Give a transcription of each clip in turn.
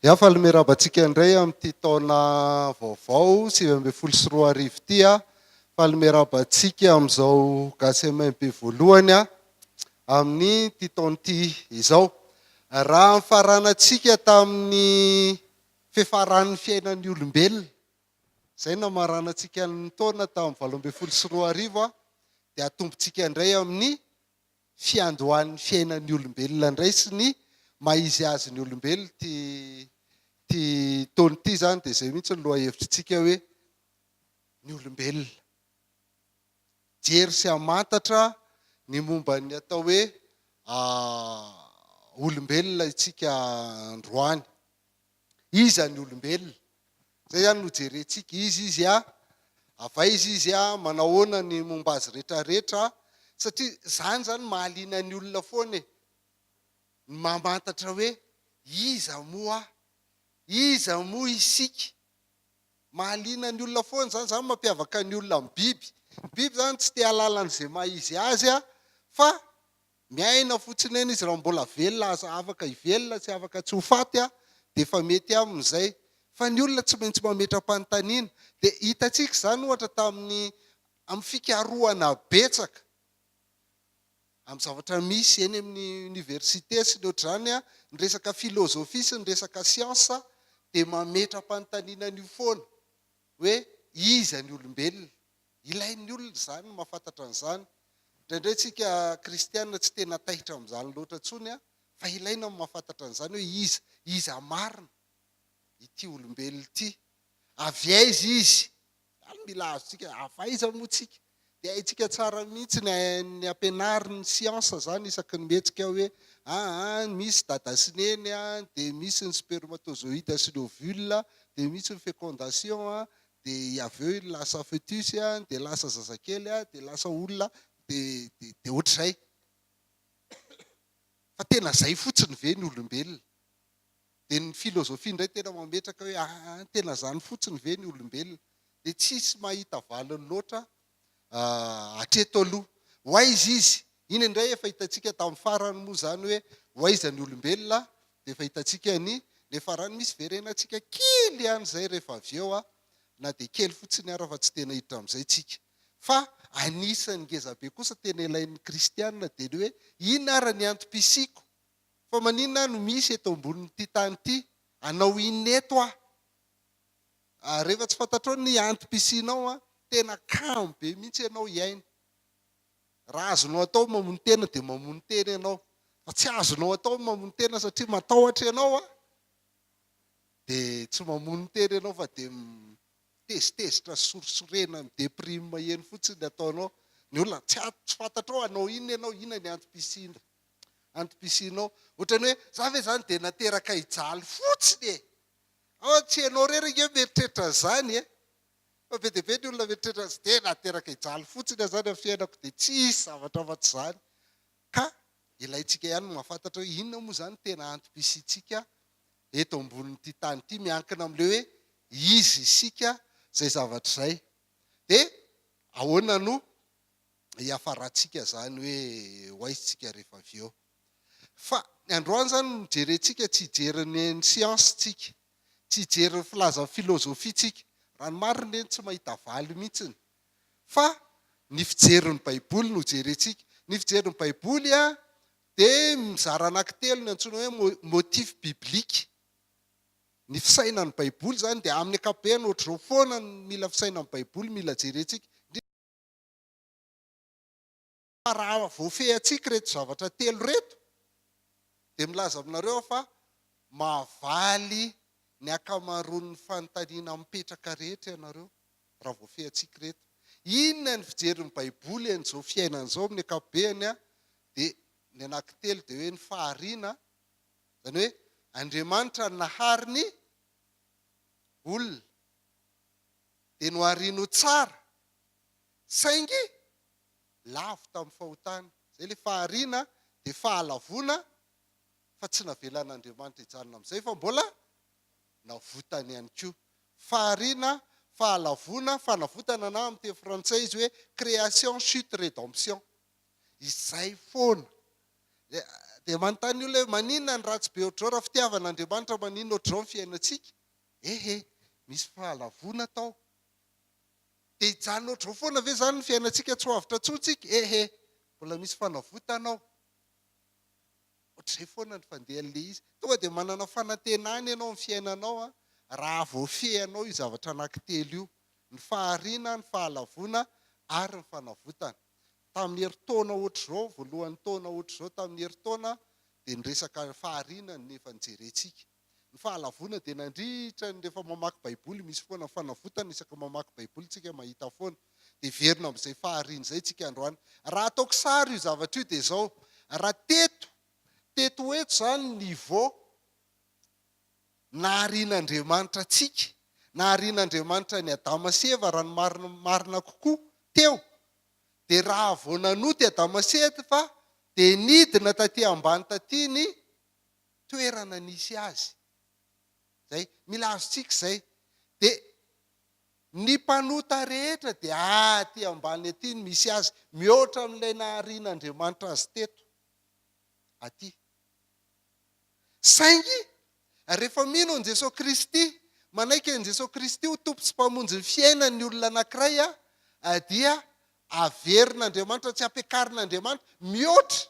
Ya, faly miarahaba antsika indray amin'ity taona vaovao 2019 ity a. Faly miarahaba antsika amin'izao Gasy MMB voalohany a, amin'ity taona ity izao. Raha nifaranantsika tamin'ny fiafaran'ny fiainan'ny olombelona, izay namaranantsika ny taona tamin'ny 2018 a, dia atombontsika indray amin'ny fiandohan'ny fiainan'ny olombelona indray sy ny maha izy azy ny olombelona ity ity taona ity izany dia izay mihitsy ny lohahevitritsika hoe ny olombelona. Jery sy hamantatra ny momba ny atao hoe olombelona isika androany. Iza ny olombelona? Zay zany no jerentsika, iza izy a, avy aiza izy a, manao ahoana ny momba azy retraretra, satria zany zany mahaliana ny olona foana e, ny mamantatra hoe iza moa aho, iza moa isika, mahaliana ny olona foana zany, zany mampiavaka ny olona amin'ny biby, ny biby zany tsy te hahalala an'izay maha izy azy a, fa Miaina fotsiny eny izy raha mbola velona aza afaka hivelona tsy afaka tsy ho faty dia efa mety aminy izay fa ny olona tsy maintsy mametra-panontaniana dia hitantsika izany ohatra tamin'ny amin'ny fikarohana betsaka amin'ny zavatra misy eny amin'ny université sy ny ohatr'izany ny resaka filozofia sy ny resaka siansa dia mametra-panontaniana an'io foana hoe iza ny olombelona Ilain'ny olona izany ny mahafantatra an'izany. Indraindray isika kristiana tsy tena taitra amin'izany loatra intsony fa ilaina ny mahafantatra an'izany hoe iza, iza marina ity olombelona ity, avy aiza izy. Izany mila azontsika, avy aiza moa tsika? Dia haintsika tsara mihitsy ny ny ampianarin'ny siansa izany isaky ny mihetsika hoe aa misy dada sy neny dia misy ny spermatozoïde sy ny ovule dia misy ny fécondation dia avy eo iny lasa foetus dia lasa zazakely dia lasa olona dia dia ohatr'izay. Fa tena izay fotsiny ve ny olombelona? Dia ny filozofia indray tena mametraka hoe aa tena izany fotsiny ve ny olombelona? Dia tsisy mahita valiny loatra hatreto aloha. Ho aiza izy? Iny indray efa hitantsika tamin'ny farany moa izany hoe ho aiza ny olombelona dia efa hitantsika ny niafarany. Misy verenantsika kely ihany izay rehefa avy eo na dia kely fotsiny ara fa tsy tena hiditra amin'izay tsika. Fa anisan'ny ngezabe kosa tena ilain'ny kristiana dia ny hoe inona ara ny antom-pisiako? Fa maninona aho no misy eto ambonin'ity tany ity? Hanao inona eto aho? Ary rehefa tsy fantatrao ny antom-pisianao, tena kamo be mihitsy ianao hiaina. Raha azonao atao ny mamono tena dia mamono tena ianao. Fa tsy azonao atao ny mamono tena satria matahotra ianao dia tsy mamono tena ianao fa dia mitezitezitra sy sorisorena, mi-deprime eny fotsiny ny ataonao. Ny olona tsy tsy fantatrao hanao inona ianao, inona ny antom-pisiana, antom-pisianao. Ohatran'ny hoe za ve izany dia nateraka hijaly fotsiny e! Ao tsy ianao irery ange mieritreritra an'izany e! Fa be dia be ny olona mieritreritra azy dia nateraka hijaly fotsiny aho izany amin'ny fiainako dia tsy hisy zavatra afa-tsy izany. Ka ilaintsika ihany ny mahafantatra hoe inona moa izany tena antom-pisiantsika eto ambonin'ity tany ity, miankina amin'ilay hoe iza isika izay zavatra izay. Dia ahoana no hiafarantsika izany hoe ho aiza isika rehefa avy eo. Fa ny androany izany no jerentsika, tsy hijery ny siansa isika, tsy hijery ny filazan'ny filozofia isika, raha ny marina eny tsy mahita valy mihitsiny, fa ny fijerin'ny baiboly no jerentsika. Ny fijerin'ny baiboly dia mizara anankitelo ny antsoina hoe motif biblique. Ny fisainan'ny baiboly izany dia amin'ny ankapobeny ohatr'izao foana ny mila fisainan'ny baiboly mila jerentsika. Fa raha voafehintsika ireto zavatra telo ireto dia milaza aminareo aho fa mahavaly ny ankamaroan'ny fanontaniana mipetraka rehetra ianareo raha voafehintsika ireto. Inona ny fijerin'ny Baiboly an'izao fiainana izao amin'ny ankapobeny dia ny anankitelo dia hoe ny fahariana, izany hoe Andriamanitra nahary ny olona dia nohariny ho tsara saingy lavo tamin'ny fahotana. Izay ilay fahariana dia fahalavoana fa tsy navelan'Andriamanitra hijanona amin'izay fa mbola navotany ihany koa. Fahariana, fahalavoana, fanavotana na amin'ny teny frantsay izy hoe création, chute, rédemption. Izay foana. Dia Dia manontany ny olona hoe maninona ny ratsy be ohatr'izao raha fitiavana Andriamanitra maninona ohatr'izao ny fiainantsika? Ehe, misy fahalavoana tao. Dia hijanona ohatr'izao foana ve izany ny fiainantsika tsy ho avotra intsony tsika? Ehe, mbola misy fanavotana ao. Ohatr'izay foana ny fandehan'ilay izy. Tonga dia manana fanantenana ianao amin'ny fiainanao raha voafehinao io zavatra anankitelo io, ny fahariana, ny fahalavoana ary ny fanavotana. Tamin'ny herintaona ohatr'izao, voalohan'ny taona ohatr'izao tamin'ny herintaona dia niresaka fahariana no efa nijerentsika. Ny fahalavoana dia nandritra ny rehefa mamaky baiboly misy foana ny fanavotana isaky ny mamaky baiboly tsika mahita foana dia hiverina amin'izay fahariana izay tsika androany. Raha ataoko sary io zavatra io dia izao, raha teto, teto ho eto izany ny niveau naharian'Andriamanitra antsika, naharian'Andriamanitra an'i Adama sy Eva raha ny marina marina kokoa teo, dia raha vao nanota i Adama sy Eva dia nidina taty ambany taty ny toerana nisy azy. Zay. Mila azontsika izay. Dia ny mpanota rehetra dia aty ambany aty no misy azy, mihoatra amin'ilay naharian'Andriamanitra azy teto. Aty. Saingy rehefa mino an'i Jesoa Kristy, manaiky an'i Jesoa Kristy ho Tompo sy Mpamonjy ny fiainany ny olona anankiray dia averin'Andriamanitra, tsy ampiakarin'Andriamanitra, mihoatra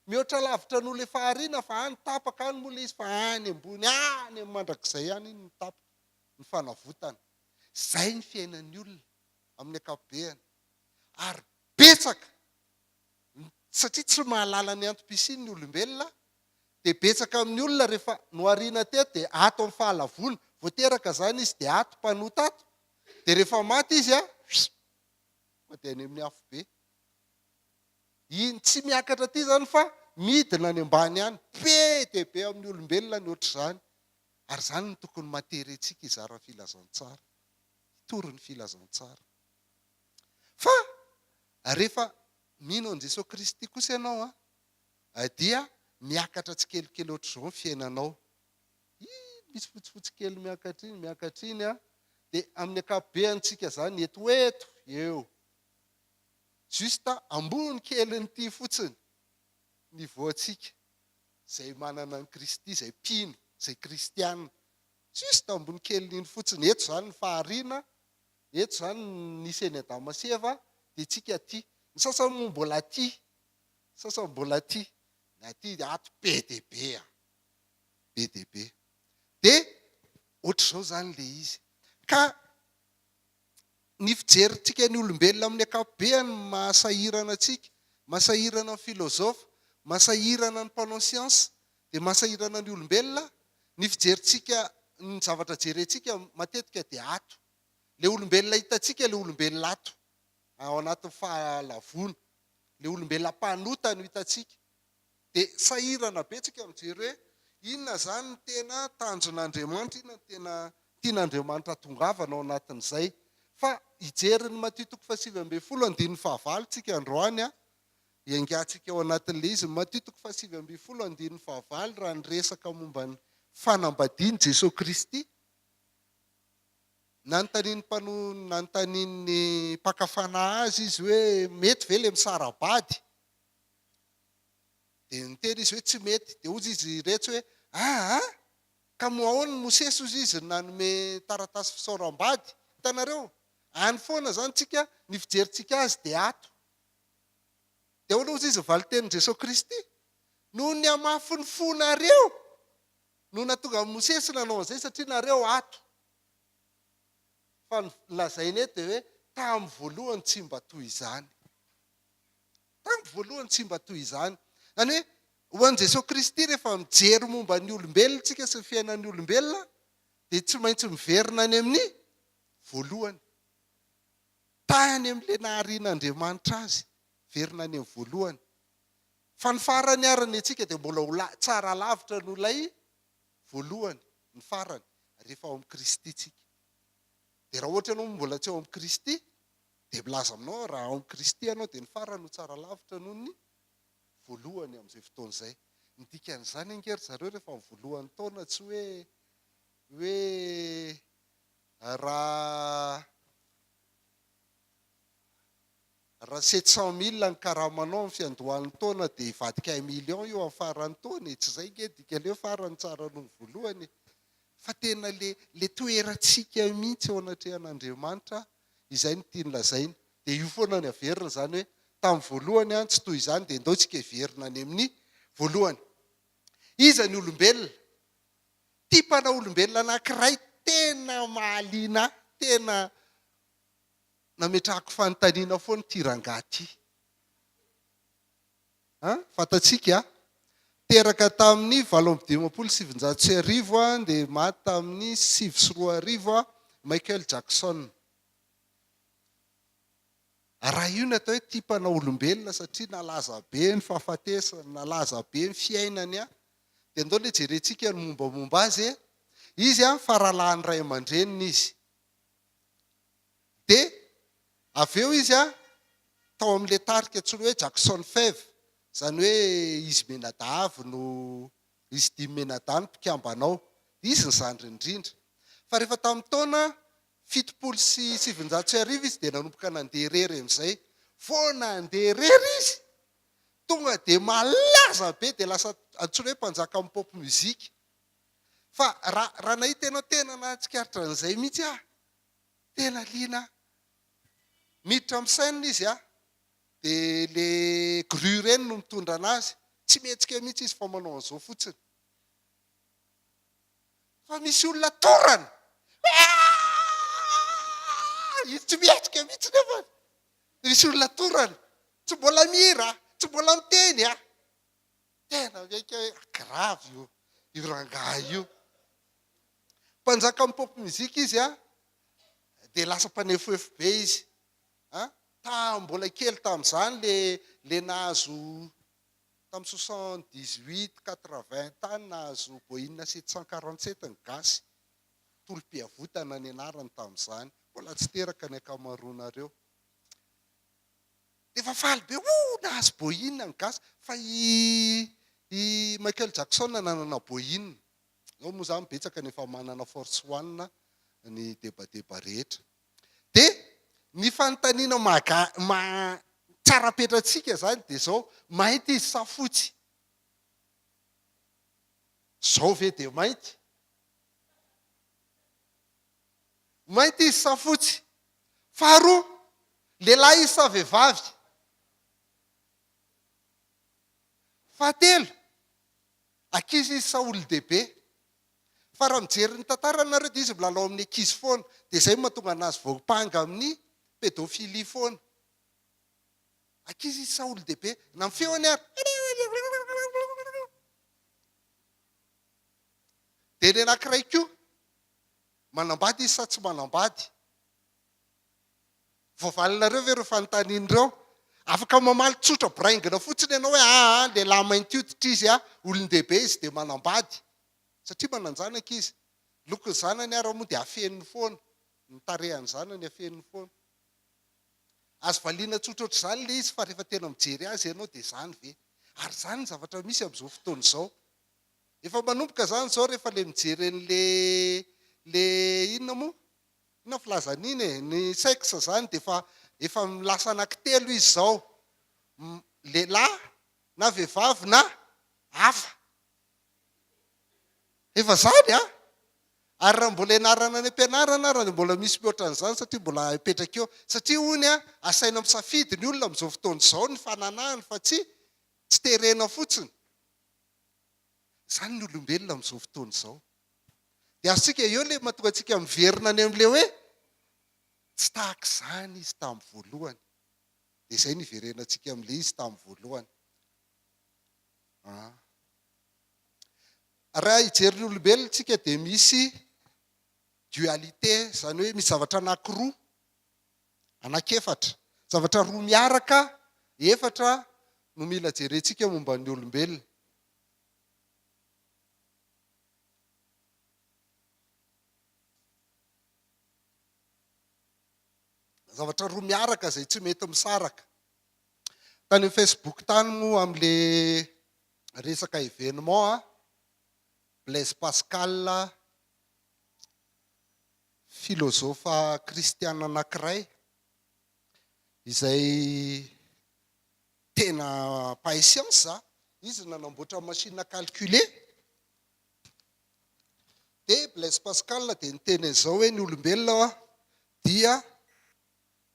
Mihoatra lavitra noho ilay fahariana fa any tapaka any moa ilay izy fa any ambony any amin'ny mandrakizay any iny no tapaka ny fanavotana. Izay ny fiainan'ny olona amin'ny ankapobeany. Ary betsaka satria tsy mahalala ny antom-pisiany ny olombelona dia betsaka amin'ny olona rehefa nohariana teto dia ato amin'ny fahalavoana, vao teraka izany izy dia ato mpanota ato dia rehefa maty izy a, fa dia any amin'ny afobe. Iny tsy miakatra aty izany fa midina any ambany any. Be dia be amin'ny olombelona ny ohatr'izany. Ary izany no tokony matery antsika hizara ny filazantsara. Hitory ny filazantsara. Fa rehefa mino an'i Jesoa Kristy kosa ianao an, dia miakatra tsikelikely ohatr'izao ny fiainanao. Iny misy fotsifotsy kely miakatra iny, miakatra iny an, dia amin'ny ankapobeany tsika izany eto ho eto, eo. Juste ambony kelin'ity fotsiny niveau antsika izay manana an'i Kristy, izay mpino, izay kristiana. Juste ambony kelin'iny fotsiny. Eto izany ny fahariana, eto izany ny nisy an'i Adama sy Eva, dia tsika aty. Ny sasany moa mbola aty, ny sasany mbola aty. Ny aty ato be dia be an! Be dia be. Dia ohatr'izao izany ilay izy. Ka Ny fijerintsika ny olombelona amin'ny ankapobeany no mahasahirana antsika, mahasahirana ny filôzôfa, mahasahirana ny mpanao siansa, dia mahasahirana ny olombelona, ny fijerintsika ny zavatra jerentsika matetika dia ato. Ilay olombelona hitantsika ilay olombelona ato, ao anatin'ny fahalavoana. Ilay olombelona mpanota no hitantsika. Dia sahirana be tsika mijery hoe inona izany ny tena tanjon'Andriamanitra, inona no tena tian'Andriamanitra hatongavana ao anatin'izay. Fa hijery ny Matio toko fahasivy ambin'ny folo andininy fahavalo tsika androany an, hiaingantsika ao anatin'ilay izy. Ny Matio toko fahasivy ambin'ny folo andininy fahavalo raha niresaka momba ny fanambadian'i Jesoa Kristy. Nanontanian'ny mpano, nanontanian'ny mpaka fanahy azy izy hoe mety ve ilay misara-bady? Dia niteny izy hoe tsy mety. Dia hozy izy iretsy hoe, Aa! Ka moa ahoana i Mosesy hozy izy no nanome taratasy fisaoram-bady? Hitanareo? Any foana izany tsika, ny fijerintsika azy dia ato. Dia ahoana hozy izy ny valin-tenin'i Jesoa Kristy? Noho ny hamafin'ny fonareo no nahatonga an'i Mosesy nanao an'izay satria nareo ato. Fa ny lazainy eto dia hoe tamin'ny voalohany tsy mba toy izany. Tamin'ny voalohany tsy mba toy izany. Izany hoe, ho an'i Jesoa Kristy rehefa mijery momba ny olombelona isika sy ny fiainan'ny olombelona dia tsy maintsy miverina any amin'ny voalohany. Tany amin'ilay naharian'Andriamanitra azy, miverina any amin'ny voalohany. Fa ny farany ary ny antsika dia mbola ho tsara lavitra noho ilay voalohany, ny farany, rehefa ao amin'i Kristy tsika. Dia raha ohatra ianao mbola tsy ao amin'i Kristy, Dia milaza aminao aho, raha ao amin'i Kristy ianao, dia ny farany ho tsara lavitra noho ny voalohany amin'izay fotoana izay. Ny dikan'izany ange ry zareo rehefa amin'ny voalohan'ny taona tsy hoe hoe raha. Raha 700 mille ny karamanao amin'ny fiandohan'ny taona dia hivadika un million io amin'ny faran'ny taona e! Tsy izay nge ny dikan'ilay hoe farany tsara noho ny voalohany e! Fa tena le le toerantsika mihitsy eo anatrehan'Andriamanitra izay no tiany lazaina. Dia io foana ny averina izany hoe tamin'ny voalohany an tsy toy izany dia ndao tsika hiverina any amin'ny voalohany. Iza ny olombelona? Type-na olombelona anankiray tena mahaliana ahy, tena nametrahako fanontaniana foana ity rangahy ity. An? Fantatsika. Teraka tamin'ny 1958 dia maty tamin'ny 2009 Michael Jackson. Raha io no atao hoe type-na olombelona satria nalaza be ny fahafatesany, nalaza be ny fiainany, dia andao aloha jerentsika ny mombamomba azy e. Izy faralahin'ny ray aman-dreniny izy. Dia avy eo izy tao amin'ilay tarika antsoina hoe Jackson Five, izany hoe izy mianadahy avy no, izy dimy mianadahy no mpikambana ao. Izy ny zandriny indrindra. Fa rehefa tamin'ny taona 1970 izy dia nanomboka nandeha irery amin'izay. Vao nandeha irery izy, tonga dia malaza be, dia lasa antsoina hoe mpanjakan'ny pop music. Fa raha raha nahita ianao tena nahatsikaritra an'izay mihitsy aho. Tena liana aho. Miditra amin'ny scène izy an, dia le grue ireny no mitondra anazy, tsy mihetsika mihitsy izy fa manao an'izao fotsiny. Fa misy olona torana, Aah! Izy tsy mihetsika mihitsy nefa dia misy olona torana, tsy mbola mihira, tsy mbola miteny an. Tena miaiky aho hoe grave io io rangahy io. Mpanjakan'ny pop music izy an, dia lasa mpanefoefo be izy an. Tamin'ny mbola kely tamin'izany le le nahazo tamin'ny 78, 80 tany nahazo Boeing 747 ny gasy. Tolom-piavotana ny anarany tamin'izany. Mbola tsy teraka ny ankamaroanareo. Efa faly be, oh nahazo Boeing ny gasy, fa i i Michael Jackson nanana Boeing. Zao moa zany betsaka ny efa manana Force One ny debadeba rehetra. Dia ny fanontaniana mahaga maha tsara apetratsika zany dia zao, mainty izy sa fotsy? Zao ve dia mainty? Mainty izy sa fotsy? Faharoa, lehilahy izy sa vehivavy? Fahatelo, ankizy izy sa olon-dehibe? Fa raha mijery ny tantarany nareo dia izy milalao amin'ny ankizy foana. Dia izay no mahatonga anazy voampanga amin'ny pédophilie foana. Ankizy izy sa olon-dehibe? Na ny feony ary. Dia ny anankiray koa, manambady izy sa tsy manambady? Voavalinareo ve ireo fanontaniana ireo? Afaka mamaly tsotra boraingina fotsiny ianao hoe aa, lehilahy mainty hoditra izy a, olon-dehibe izy dia manambady. Satria manan-janaka izy. Lokon'ny zanany ara moa dia afeniny foana. Ny tarehan'ny zanany afeniny foana. Azo valiana tsotra ohatr'izany ilay izy fa rehefa tena mijery azy ianao dia izany ve? Ary izany ny zavatra misy amin'izao fotoana izao. Efa manomboka zany zao rehefa le mijery an'le le inona moa? Inona filaza an'iny e? Ny sexe zany dia efa efa lasa anaky telo izy zao, lehilahy na vehivavy na hafa. Efa zany an! Ary raha mbola ianarana any am-pianarana ary dia mbola misy mihoatra an'izany satria mbola apetraka eo. Satria hono an, asaina misafidy ny olona amin'izao fotoana izao ny fananahany fa tsy tsy terena fotsiny. Izany ny olombelona amin'izao fotoana izao. Dia azontsika eo ilay mahatonga antsika miverina any amin'ilay hoe tsy tahaka izany izy tamin'ny voalohany. Dia izay no iverenantsika amin'ilay izy tamin'ny voalohany. Ah. Raha hijery ny olombelona isika dia misy dualité, izany hoe misy zavatra anankiroa, anankiefatra. Zavatra roa miaraka, efatra no mila jerentsika momba ny olombelona. Zavatra roa miaraka izay tsy mety misaraka. Tany amin'ny Facebook tany moa amin'le resaka événement a, Blaise Pascal, filozofa kristiana anankiray, Izay tena mpahay siansa, izy no nanamboatra machine à calculer. Dia Blaise Pascal dia niteny an'izao hoe ny olombelona dia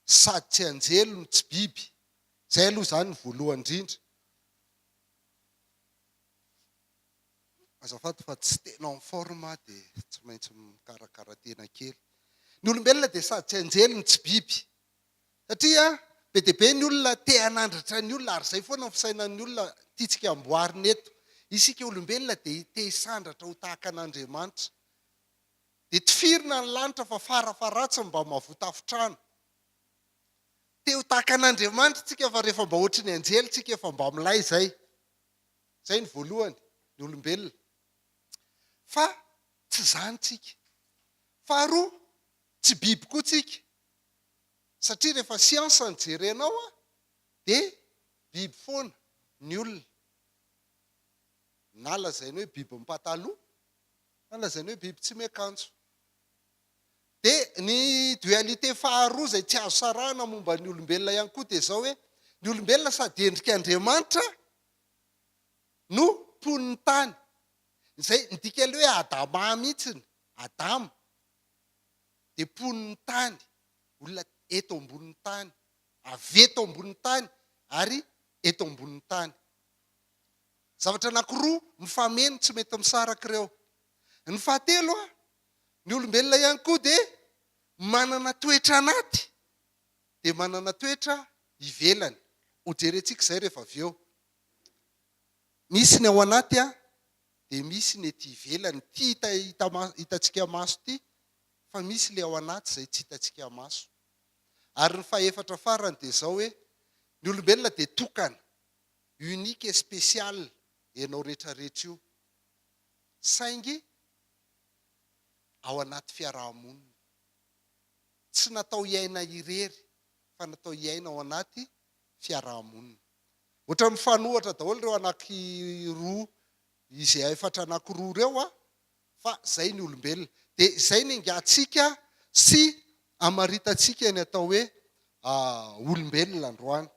sady tsy anjely no tsy biby. Izay aloha izany ny voalohany indrindra. Azafady fa tsy tena en forme aho dia tsy maintsy mikarakara tena kely. Ny olombelona dia sady tsy anjely no tsy biby. Satria be dia be ny olona te hanandratra ny olona ary izay foana ny fisainan'ny olona tiantsika amboarina eto. Isika olombelona dia te hisandratra ho tahaka an'Andriamanitra. Dia tifirina ny lanitra fa farafaharatsiny mba mahavoa tafontrano. Te ho tahaka an'Andriamanitra isika fa rehefa mba ohatry ny anjely isika efa mba milay izay. Izay ny voalohany, ny olombelona. Fa tsy izany tsika. Faharoa, tsy biby koa tsika. Satria rehefa siansa no jerenao dia biby foana ny olona. Na lazaina hoe biby mipataloha, na lazaina hoe biby tsy miakanjo. Dia ny dualité faharoa izay tsy azo sarahina momba ny olombelona ihany koa dia izao hoe, ny olombelona sady endrik'Andriamanitra no mponin'ny tany. Izay ny dikan'ilay hoe Adama mihitsiny, Adama, dia mponin'ny tany, olona eto ambonin'ny tany, avy eto ambonin'ny tany ary eto ambonin'ny tany. Zavatra anankiroa mifameno tsy mety misaraka ireo. Ny fahatelo, ny olombelona ihany koa dia manana toetra anaty dia manana toetra ivelany. Hojerentsika izay rehefa avy eo. Misy ny ao anaty dia misy ny ety ivelany. Ity hita hita hitantsika maso ity fa misy ilay ao anaty izay tsy hitantsika maso. Ary ny fahefatra farany dia izao hoe, ny olombelona dia tokana, unique et spécial ianao rehetrarehetra io. Saingy ao anaty fiaraha-monina. Tsy natao hiaina irery fa natao hiaina ao anaty fiaraha-monina. Ohatran'ny mifanohatra daholo ireo anaky roa izay efatra anaky roa ireo a, fa zay ny olombelona. Dia izay ny engatsika sy amaritantsika ny atao hoe olombelona androany.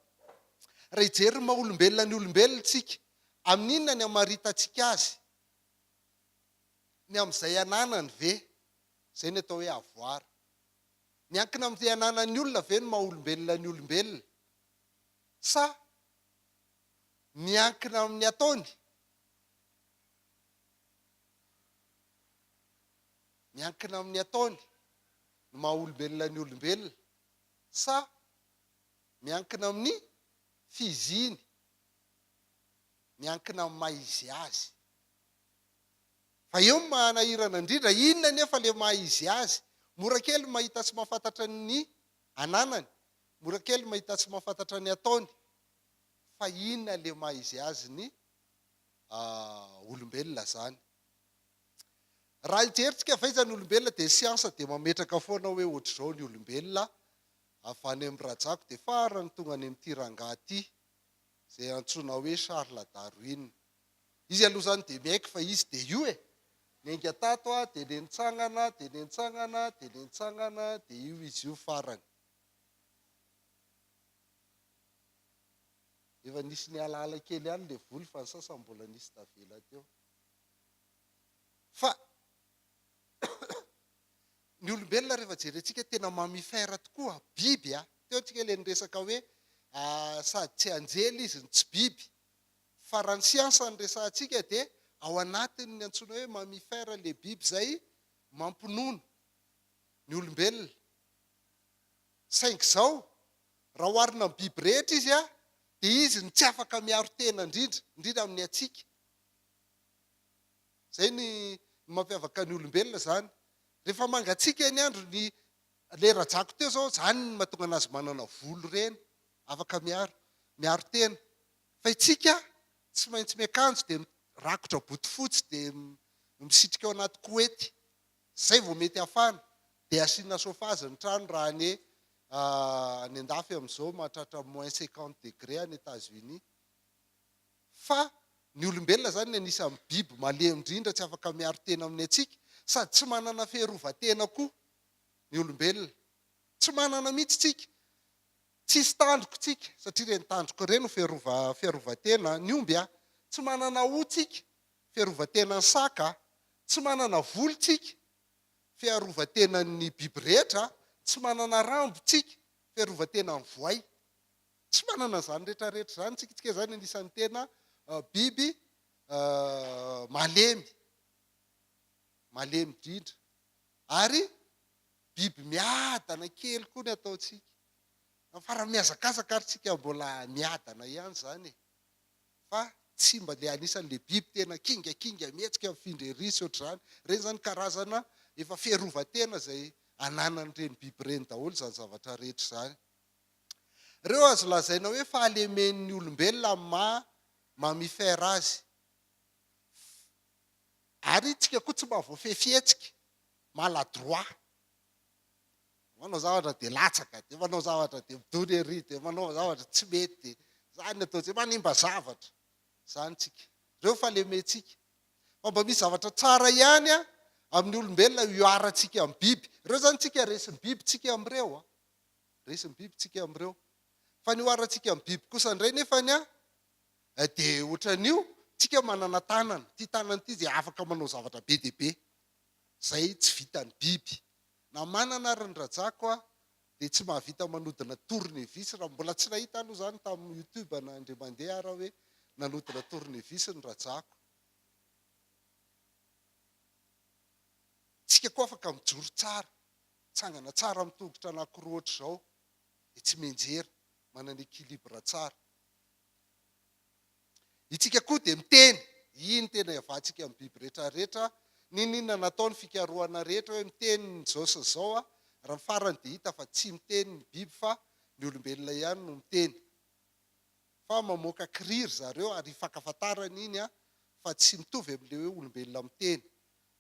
Raha hijery ny maha olombelona ny olombelona tsika, amin'inona ny amaritantsika azy? Ny amin'izay ananany ve? Izay ny atao hoe avoir. Miankina amin'izay ananan'ny olona ve ny maha olombelona ny olombelona? Sa miankina amin'ny ataony? Miankina amin'ny ataony ny maha olombelona ny olombelona sa miankina amin'ny fiziny, miankina amin'ny maha izy azy? Fa eo ny maha-nahirana indrindra, inona anefa ilay maha izy azy? Mora kely ny mahita sy mahafantatra ny ananany, mora kely ny mahita sy mahafantatra ny ataony, fa inona ilay maha izy azy ny olombelona izany? Raha hijerintsika avy aiza ny olombelona dia siansa dia mametraka foana hoe ohatr'izao ny olombelona, avy any amin'ny rajako dia farany tonga any amin'ity rangahy ity izay antsoina hoe Charles Darwin. Izy aloha izany dia miaiky fa izy dia io e! Niainga tato aho dia nentsangana dia nentsangana dia nentsangana dia io izy io farany. Efa nisy nialaala kely ihany ilay volo fa ny sasany mbola nisy tavela teo. Fa ny olombelona rehefa jerentsika tena mammifère tokoa, biby a! Teo tsika ilay niresaka hoe sady tsy anjely izy no tsy biby. Fa raha ny siansa no resahantsika dia ao anatin'ny antsoina hoe mammifère ilay biby izay mampinono ny olombelona. Saingy izao, raha oharina amin'ny biby rehetra izy dia izy no tsy afaka miaro tena indrindra, indrindra amin'ny hatsiaka. Izay ny mampiavaka ny olombelona izany. Rehefa mangatsiaka ny andro, ny ilay rajako teo izao, izany no mahatonga an'azy manana volo ireny, afaka miaro, miaro tena. Fa isika tsy maintsy miakanjo dia mirakotra botofotsy dia misitrika ao anaty koety. Izay vao mety hafana. Dia asiana chauffage ny trano raha any any andafy amin'izao mahatratra moins cinquante degré any Etats Unis. Fa ny olombelona izany ny anisan'ny biby malemy indrindra tsy afaka miaro tena amin'ny hatsiaka sady tsy manana fiarovan-tena koa ny olombelona. Tsy manana mihitsy tsika. Tsisy tandroka tsika, satria ireny tandroka ireny no fiarova fiarovan-tena ny omby a. Tsy manana hoho tsika, fiarovan-tenan'ny saka a. Tsy manana volo tsika, fiarovan-tenan'ny biby rehetra a. Tsy manana rambo tsika, fiarovan-tenan'ny voay. Tsy manana an'izany rehetra rehetra izany tsika, tsika izany anisan'ny tena biby malemy, malemy indrindra. Ary biby miadana kely koa ny ataontsika. Fa raha mihazakazaka ary tsika mbola miadana ihany izany e. Fa tsy mba le anisan'le biby tena kingakinga mihetsika mifindra ery sy ohatr'izany. Ireny izany karazana efa fiarovan-tena izay ananan'ireny biby ireny daholo izany zavatra rehetra izany. Ireo azo lazaina hoe fahalemen'ny olombelona amin'ny maha mammifère azy. Ary tsika koa tsy mahavoafehy fihetsika, maladroit. Manao zavatra dia latsaka, dia manao zavatra dia midona ery, dia manao zavatra tsy mety, dia izany ny ataontsika, manimba zavatra. Izany tsika. Ireo fahalementsika. Fa mba misy zavatra tsara ihany amin'ny olombelona iharantsika amin'ny biby. Ireo izany tsika resin'ny biby tsika amin'ireo. Resin'ny biby tsika amin'ireo. Fa ny iharantsika amin'ny biby kosa indray nefany an, dia ohatran'io, tsika manana tanana, ity tanana ity dia afaka manao zavatra be dia be, izay tsy vitan'ny biby. Na manana ary ny rajako aho dia tsy mahavita manodina tournevis, raha mbola tsy nahita aloha izany tamin'ny youtube na indray mandeha ary aho hoe nanodina tournevis ny rajako. Tsika koa afaka mijoro tsara, mitsangana tsara amin'ny tongotra anankiroa ohatr'izao dia tsy mianjera, manana équilibre tsara. Itsika koa dia miteny, iny tena iavahantsika amin'ny biby rehetra rehetra, n'inon'inona natao ny fikarohana rehetra hoe miteny ny izao sy izao, raha ny farany dia hita fa tsy miteny ny biby fa ny olombelona ihany no miteny. Fa mamoaka cri ry zareo ary ifankafantarana iny fa tsy mitovy amin'ilay hoe olombelona miteny.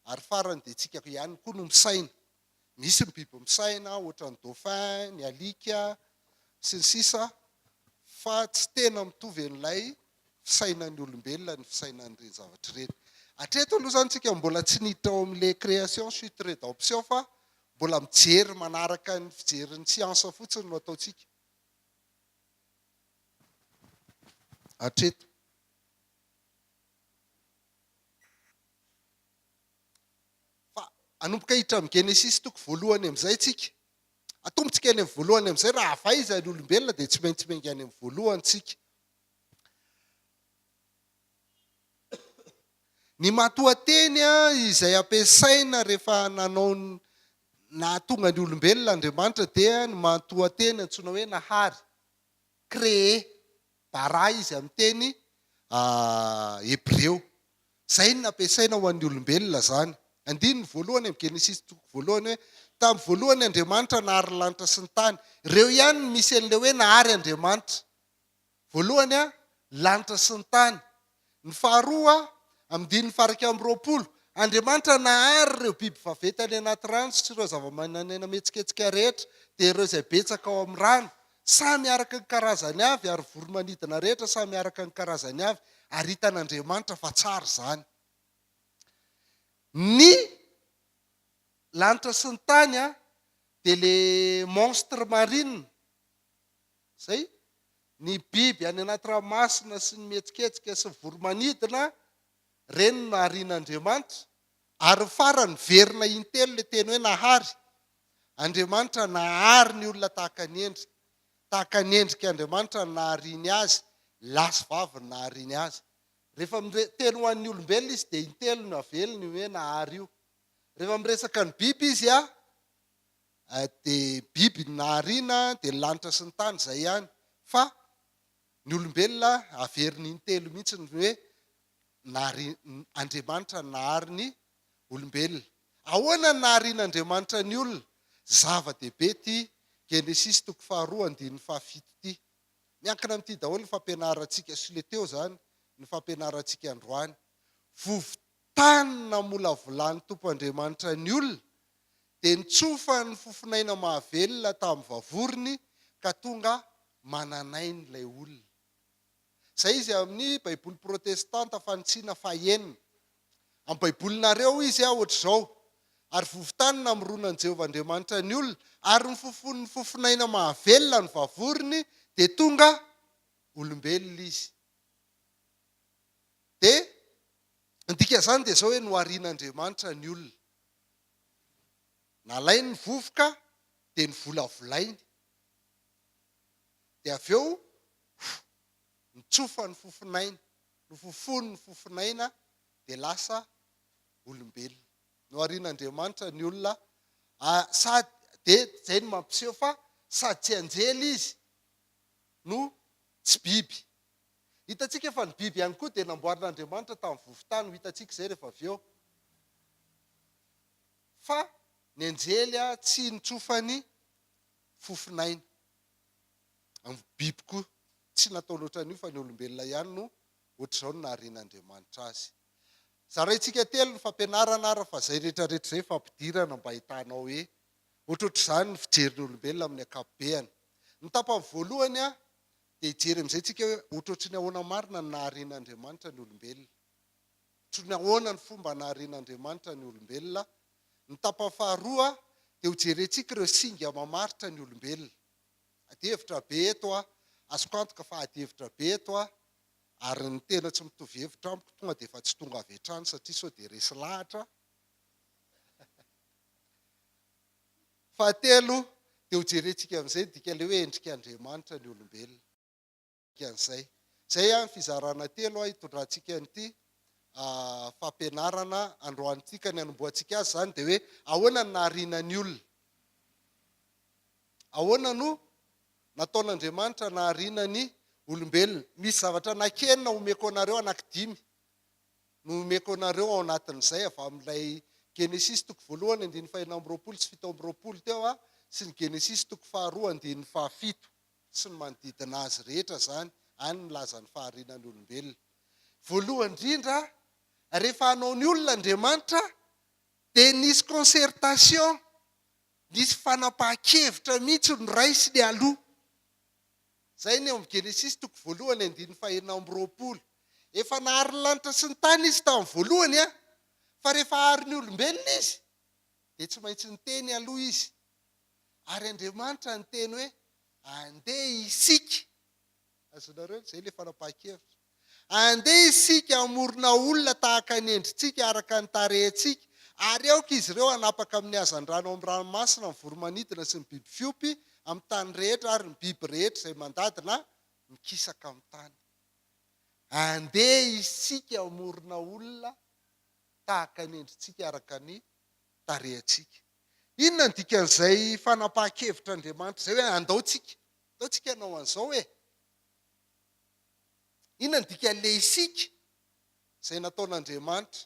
Ary farany dia tsika ihany koa no misaina. Misy ny biby misaina ohatran'ny dauphin, ny alika, sy ny sisa fa tsy tena mitovy an'ilay fisainan'ny olombelona ny fisainan'ireny zavatra ireny. Hatreto aloha izany tsika mbola tsy niditra ao amin'ilay création, chute, rédemption fa mbola mijery manaraka ny fijerin'ny siansa fotsiny no ataontsika hatreto. Fa hanomboka hiditra amin'ny Genesisy toko voalohany amin'izay tsika. Atombontsika any amin'ny voalohany amin'izay, raha avy aiza ny olombelona dia tsy maintsy miainga any amin'ny voalohany tsika. Ny matoanteny izay ampiasaina rehefa nanao nahatonga ny olombelona Andriamanitra dia ny matoanteny antsoina hoe nahary, créer. Bara izy amin'ny teny hebreo. Izay no nampiasaina ho an'ny olombelona izany. Andininy voalohany amin'ny Genesisy toko voalohany hoe, Tamin'ny voalohany Andriamanitra nahary ny lanitra sy ny tany. Ireo ihany no misy an'ilay hoe nahary Andriamanitra. Voalohany, lanitra sy ny tany. Ny faharoa, amin'ny andininy faha-21, Andriamanitra nahary ireo biby vaventy any anaty rano sy ireo zavamananaina mihetsiketsika rehetra, dia ireo izay betsaka ao amin'ny rano, samy araka ny karazany avy, ary voro-manidina rehetra samy araka ny karazany avy, ary hitan'Andriamanitra fa tsara izany. Ny lanitra sy ny tany dia le monstre marine. Izay, ny biby any anaty ranomasina sy ny mihetsiketsika sy ny voro-manidina, ireny no naharian'Andriamanitra. Ary ny farany, miverina intelo ilay teny hoe nahary. Andriamanitra nahary ny olona tahaka ny endriny. Tahaka ny endrik'Andriamanitra no nahariany azy, lahy sy vavy no nahariany azy. Rehefa miteny ho an'ny olombelona izy dia intelo no aveliny io hoe nahary io. Rehefa miresaka ny biby izy, dia biby ny nahariana, dia ny lanitra sy ny tany, izay ihany. Fa ny olombelona averiny intelo mihitsy ny hoe nahari, Andriamanitra nahary ny olombelona. Ahoana ny naharian'Andriamanitra ny olona? Zava-dehibe ity Genesisy toko faharoa andininy fahafito ity. Miankina amin'ity daholo ny fampianarantsika sy le teo izany ny fampianarantsika androany. Vovo-tany namolavolan'ny Tompo Andriamanitra ny olona dia nitsofany ny fofonaina mahavelona tamin'ny vavorony ka tonga manan'aina ilay olona. Izay izy amin'ny Baiboly protestanta fanitsiana fahenina. Amin'ny Baibolinareo izy ohatr'izao. Ary vovon-tany namoronan'i Jehovah Andriamanitra ny olona, ary nofofonin'ny fofonaina mahavelona ny vavorony, dia tonga olombelona izy. Dia ny dikan'izany dia izao hoe noharian'Andriamanitra ny olona. Nalainy ny vovoka dia novolavolainy. Dia avy eo nitsofa ny fofonaina, nofofony ny fofonaina dia lasa olombelona. Noharian'Andriamanitra ny olona sady dia izay no mampiseho fa sady tsy anjely izy no tsy biby. Hitantsika fa ny biby ihany koa dia namboarin'Andriamanitra tamin'ny vovo-tany, ho hitantsika izay rehefa avy eo. Fa ny anjely tsy nitsofany fofonaina. Ny biby koa tsy natao loatra an'io fa ny olombelona ihany no ohatr'izao no naharian'Andriamanitra azy. Zaraintsika telo ny fampianarana ary fa izay rehetra rehetra izay fampidirana mba ahitanao hoe ohatrohatr'izany ny fijerin'ny olombelona amin'ny ankapobeany. Ny tapany voalohany dia hijery amin'izay tsika hoe ohatrohatry ny ahoana marina ny naharian'Andriamanitra ny olombelona. Ohatry ny ahoana ny fomba naharian'Andriamanitra ny olombelona. Ny tapany faharoa dia hojerentsika ireo singa mamaritra ny olombelona. Adihevitra be eto aho, azoko antoka fa adihevitra be eto aho, ary ny tena tsy mitovy hevitra amiko tonga dia efa tsy tonga avy hatrany satria sao dia resy lahatra. Fahatelo dia hojerentsika amin'izay ny dikan'ilay hoe endrik'Andriamanitra ny olombelona. Dikan'izay. Izay ny fizarana telo hitondrantsika an'ity fampianarana androany ity ka ny hanombohantsika azy izany dia hoe ahoana ny nahariana ny olona? Ahoana no nataon'Andriamanitra nahariana ny olombelona? Misy zavatra anankienina omeko anareo, anankidimy no omeko anareo ao anatin'izay avy amin'ilay Genesisy toko voalohany andininy fahenina amby roapolo sy 27 teo sy ny Genesisy toko faharoa andininy fahafito sy ny manodidina azy rehetra izany, any milaza ny fahariana ny olombelona. Voalohany indrindra, rehefa hanao ny olona Andriamanitra dia nisy concertation, nisy fanapahan-kevitra mihitsy noraisiny aloha. Izay ny ao amin'ny Genesisy toko voalohany andininy fahenina amby roapolo. Efa nahary ny lanitra sy ny tany izy tamin'ny voalohany an, fa rehefa hahary ny olombelona izy dia tsy maintsy niteny aloha izy. Ary Andriamanitra niteny hoe, Andeha isika. Azonareo? Izay ilay fanapahan-kevitra. Andeha isika hamorona olona tahaka ny endritsika, araka ny tarehintsika, ary aoka izy ireo hanapaka amin'ny hazandrano ao amin'ny ranomasina, ny voro-manidina sy ny biby fiompy amin'ny tany rehetra ary ny biby rehetra izay mandady na mikisaka amin'ny tany. Andeha isika hamorona olona tahaka ny endritsika, araka ny tarehintsika. Inona no dikan'izay fanapahan-kevitr'Andriamanitra izay hoe andao tsika, andao tsika hanao an'izao e? Inona no dikan'ilay isika izay nataon'Andriamanitra?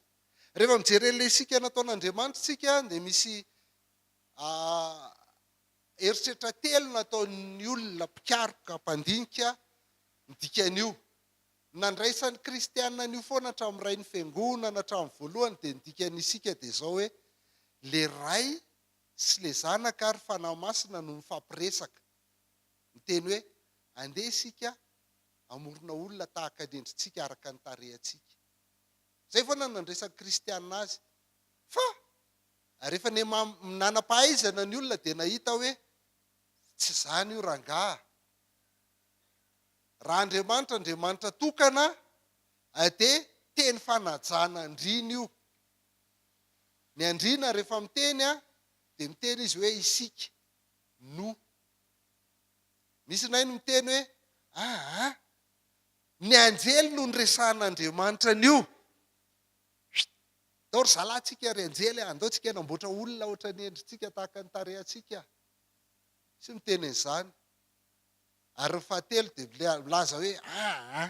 Rehefa mijery an'ilay isika nataon'Andriamanitra isika dia misy eritreritra telo nataon'ny olona mpikaroka, mpandinika ny dikan'io. Ny nandraisan'ny kristiana an'io foana hatramin'ny rain'ny fiangonana hatramin'ny voalohany dia ny dikan'ny isika dia izao hoe le Ray sy le Zanaka ary Fanahy Masina no mifampiresaka. Miteny hoe andeha isika hamorona olona tahaka ny endritsika araka ny tarehantsika. Izay foana no nandraisan'ny kristiana azy. Fa rehefa nanam-pahaizana ny olona dia nahita hoe tsy izany io rangaha. Raha Andriamanitra Andriamanitra tokana dia teny fanajana andriana io. Ny andriana rehefa miteny dia miteny izy hoe isika, nous. Misy indray ny miteny hoe aa ny anjely no niresahan'Andriamanitra an'io. Ndao ry zalahy tsika ry anjely a, andao tsika hanamboatra olona ohatran'ny endritsika tahaka ny tarehantsika. Misy miteny an'izany. Ary ny fahatelo dia milaza hoe aa,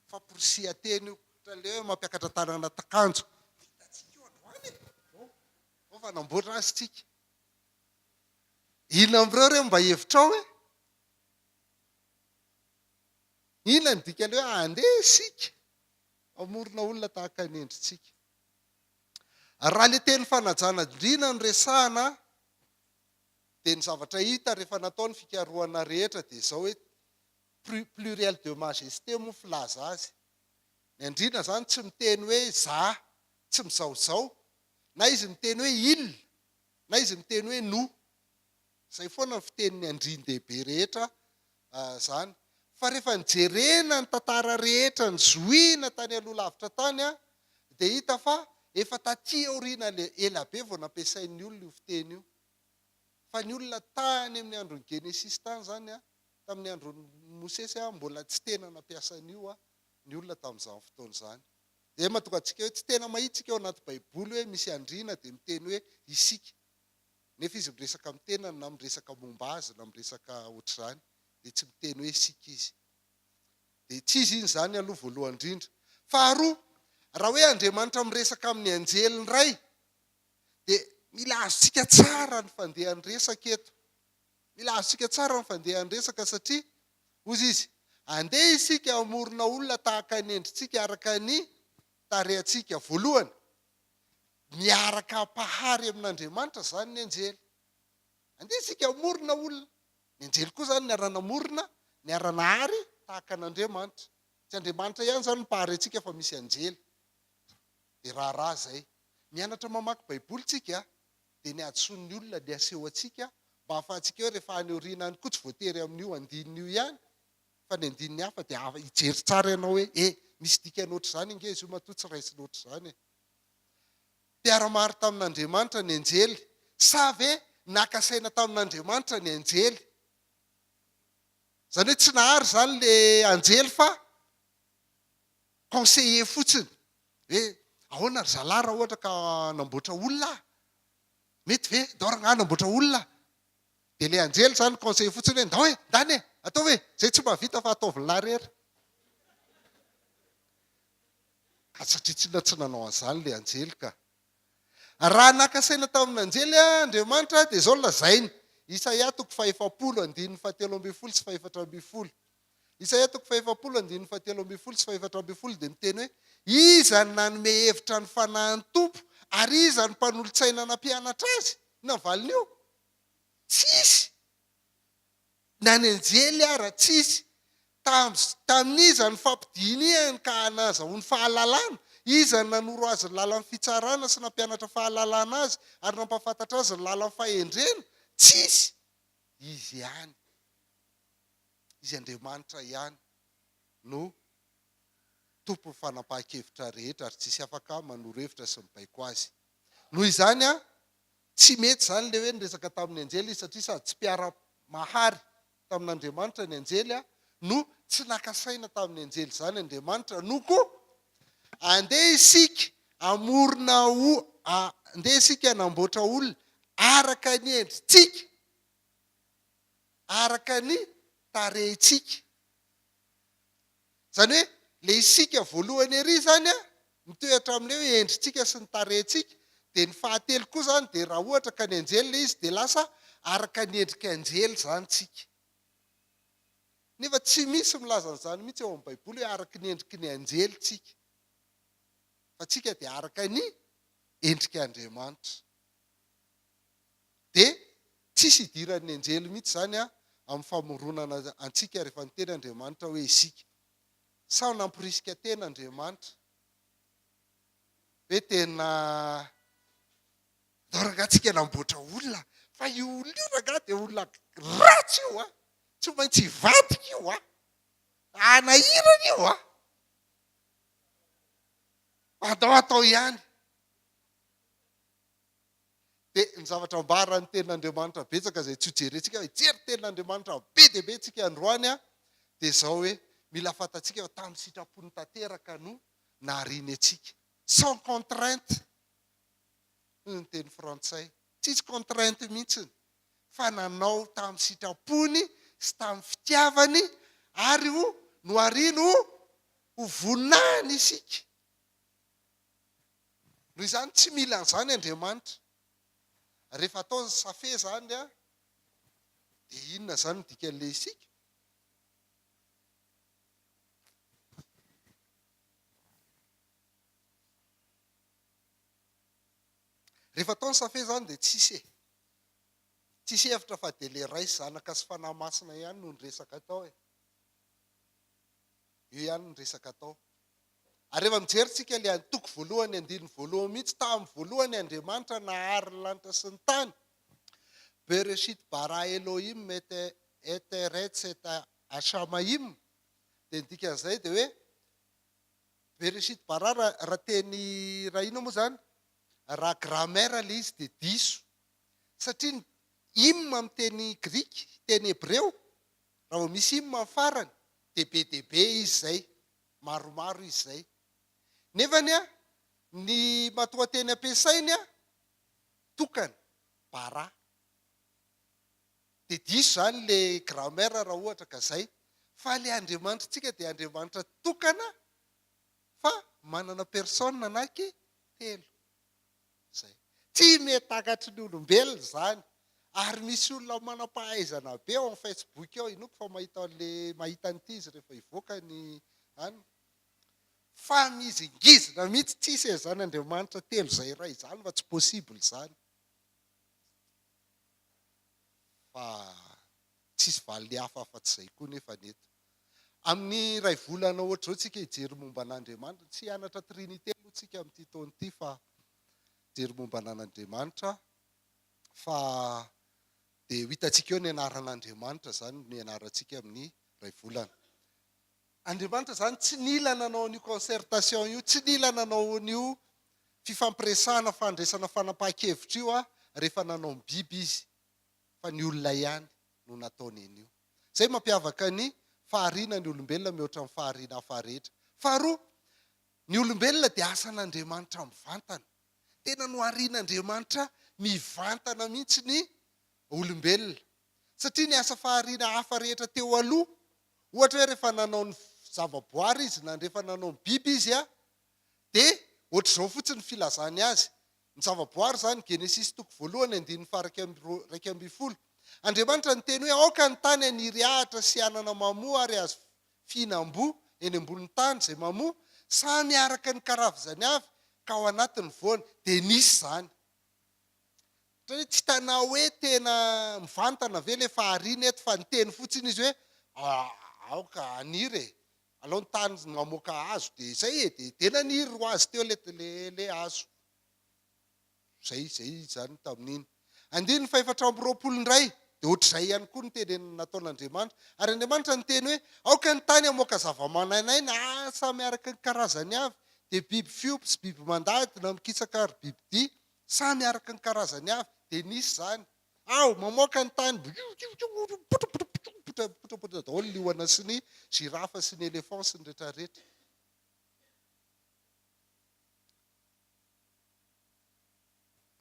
famporisihan-teny io, ohatran'ilay hoe mampiakatra tanana takanjo. Vitantsika io androany e! Vao fa namboatra azy tsika. Inona amin'ireo re mba hevitrao e? Inona ny dikan'ilay hoe andeha isika hamorona olona tahaka ny endritsika? Raha ilay teny fanajana indrindra no resahana Dia ny zavatra hita rehefa natao ny fikarohana rehetra dia izao hoe pluriel de majesté moa filaza azy. Ny andriana izany tsy miteny hoe za, tsy mizaozao. Na izy miteny hoe il, na izy miteny hoe nous. Izay foana ny fitenin'ny andrian-dehibe rehetra izany. Fa rehefa nijerena ny tantara rehetra nizohiana tany aloha lavitra tany dia hita fa efa taty aoriana ela be vao nampiasain'ny olona io fiteny io. Fa ny olona tany amin'ny andron'ny Genesisy tany izany, tamin'ny andron'i Mosesy, mbola tsy tena nampiasa an'io ny olona tamin'izany fotoana izany. Izay mahatonga antsika hoe tsy tena mahita isika ao anaty Baiboly hoe misy andriana dia miteny hoe isika. Nefa izy miresaka amin'ny tenany na miresaka momba azy na miresaka ohatr'izany dia tsy miteny hoe isika izy. Dia tsy izy iny izany aloha voalohany indrindra. Faharoa, raha hoe Andriamanitra miresaka amin'ny anjely indray dia mila azontsika tsara ny fandehan'ny resaka eto. Mila azontsika tsara ny fandehan'ny resaka satria hozy izy, andeha isika hamorona olona tahaka ny endritsika araka ny tarehantsika. Voalohany, miaraka hampahary amin'Andriamanitra izany ny anjely. Andeha isika hamorona olona. Ny anjely koa izany niara-namorona, niara-nahary tahaka an'Andriamanitra. Tsy Andriamanitra ihany izany no mpahary antsika fa misy anjely. Dia raharaha izay. Mianatra mamaky Baiboly tsika dia ny hadisoan'ny olona ny aseho antsika mba ahafahantsika hoe rehefa any aoriana any koa tsy voatery amin'io andininy io ihany fa ny andininy hafa dia hijery tsara ianao hoe e misy dikany ohatr'izany ange izy io matoa tsy raisina ohatr'izany e. Mpiara-maro tamin'Andriamanitra ny anjely sa ve naka saina tamin'Andriamanitra ny anjely? Izany hoe tsy nahary izany le anjely fa conseiller fotsiny hoe ahoana ry zalahy raha ohatra ka hanamboatra olona aho? Mety ve? Ndao rangahy hanamboatra olona. Dia ilay anjely izany conseiller fotsiny hoe ndao e, ndany e, ataovy e, izay tsy mahavita fa ataovy lahy irery. Ka satria tsinona tsy nanao an'izany ilay anjely ka. Raha naka saina tamin'ny anjely Andriamanitra dia izao no lazainy, Isaia toko fahefapolo andininy fahatelo ambin'ny folo sy fahefatra ambin'ny folo. Isaia toko fahefapolo andininy fahatelo ambin'ny folo sy fahefatra ambin'ny folo dia miteny hoe, Iza no nanome hevitra ny fanahin'ny Tompo, ary iza no mpanolo-tsaina nampianatra azy? Inona ny valin'io? Tsisy! Na ny anjely ara tsisy. Tamin'iza no fampidinihany ka nahazahoany fahalalana? Iza no nanoro azy ny lalan'ny fitsarana sy nampianatra fahalalana azy ary nampahafantatra azy ny lalan'ny fahendrena? Tsisy! Izy ihany. Izy Andriamanitra ihany no tompon'ny fanapahan-kevitra rehetra ary tsisy afaka manoro hevitra sy mibaiko azy. Noho izany, tsy mety izany ilay hoe niresaka tamin'ny anjely izy satria sady tsy mpiara-mahary tamin'Andriamanitra ny anjely no tsy naka saina tamin'ny anjely izany Andriamanitra no koa andeha isika hamorona andeha isika hanamboatra olona araka ny endritsika araka ny tarehintsika. Izany hoe ilay isika voalohany ery izany an, mitohy hatramin'ilay hoe endritsika sy ny tarehintsika, dia ny fahatelo koa izany dia raha ohatra ka ny anjely ilay izy dia lasa araka ny endrika anjely izany tsika. Nefa tsy misy milaza an'izany mihitsy ao amin'ny Baiboly hoe araka ny endriky ny anjely tsika. Fa tsika dia araka ny endrik'Andriamanitra. Dia tsisy idiran'ny anjely mihitsy izany amin'ny famoronana antsika rehefa niteny Andriamanitra hoe isika. Sao namporisika tena Andriamanitra hoe tena ndao rangahy tsika namboatra olona fa io olona io rangahy dia olona ratsy io an! Tsy maintsy hivadika io an! Hanahirana io an! Andao atao ihany. Dia ny zavatra ambaran'ny tenin'Andriamanitra betsaka izay tsy ho jerentsika, hijery tenin'Andriamanitra be dia be tsika androany an, dia izao hoe, mila fantatsika fa tamin'ny sitrapony tanteraka no nahariany antsika. Sans contrainte, hoy ny teny frantsay. Tsisy contrainte mihitsiny, fa nanao tamin'ny sitrapony sy tamin'ny fitiavany ary ho nohariany ho ho voninahiny isika. Noho izany tsy mila an'izany Andriamanitra. Rehefa atao ny safe izany dia inona izany ny dikan'ilay isika? Rehefa atao ny safe izany dia tsisy e. Tsisy hevitra fa dia ilay Ray sy Zanaka sy Fanahy Masina ihany no ny resaka atao e. Io ihany ny resaka atao. Ary rehefa mijery tsika ilay antoko voalohany andininy voalohany mihitsy, tamin'ny voalohany Andriamanitra nahary ny lanitra sy ny tany, Bereshit bara Elohim et et eretz et hashamayim, dia ny dikan'izay dia hoe Bereshit bara raha teny raha inona moa izany? Raha grammaire ilay izy dia diso satria ny im amin'ny teny grika, teny hebreo, raha vao misy im amin'ny farany dia be dia be izy izay, maromaro izy izay. Nefany an, ny matoanteny ampiasainy an, tokana, bara. Dia diso izany ilay grammaire raha ohatra ka izay. Fa ilay Andriamanitritsika dia Andriamanitra tokana fa manana personne anaky telo. Izay. Tsy mety takatry ny olombelona izany. Ary misy olona manam-pahaizana be ao amin'ny Facebook ao, inoako fa mahita an'ilay, mahita an'ity izy rehefa hivoaka ny any. Fa mihizingizina mihitsy, tsisy an'izany Andriamanitra telo izay iray izany fa tsy possible izany. Fa tsisy valiny hafa afa-tsy izay koa nefa ny eto. Amin'ny iray volana ohatr'izao tsika hijery momba an'Andriamanitra, tsy hianatra Trinité aloha tsika amin'ity taona ity fa hijery momba an'Andriamanitra fa dia ho hitantsika eo ny anaran'Andriamanitra izany no hianarantsika amin'ny iray volana. Andriamanitra izany tsy nila nanao an'io concertation io, tsy nila nanao an'io fifampiresahana fandraisana fanapahan-kevitra io rehefa nanao ny biby izy fa ny olona ihany no nataony an'io. Izay mampiavaka ny fahariana ny olombelona mihoatra ny fahariana hafa rehetra. Faharoa, ny olombelona dia asan'Andriamanitra mivantana. Tena noharian'Andriamanitra mivantana mihitsy ny olombelona. Satria ny asa fahariana hafa rehetra teo aloha, ohatra hoe rehefa nanao ny zavaboary izy na rehefa nanao ny biby izy dia ohatr'izao fotsiny ny filazany azy. Ny zavaboary izany, Genesisy toko voalohany andininy faha-11. Andriamanitra niteny hoe, Aoka ny tany haniry ahitra sy hanana mamoa ary hazo fihinam-boa eny ambonin'ny tany izay mamoa, samy araka ny karavzany avy, ka ao anatin'ny voany. Dia nisy izany. Ohatra hoe tsy hitanao hoe tena mivantana ve ilay fahariana eto fa niteny fotsiny izy hoe aoka haniry e, alao ny tany mamoaka hazo dia izay e, dia dia naniry ho azy teo ilay ilay hazo. Izay izay izany tamin'iny. Andininy fahefatra amby 20 indray dia ohatr'izay ihany koa ny teny nataon'Andriamanitra. Ary Andriamanitra niteny hoe aoka ny tany hamoaka zava-mananaina samy araka ny karazany avy, dia biby fiompy sy biby mandady na mikisaka ary bibidia. Samy araka ny karazany avy, dia nisy izany. Ao, mamoaka ny tany, mipotrapotra daholo ny liona sy ny girafe sy ny éléphant sy ny retraretra.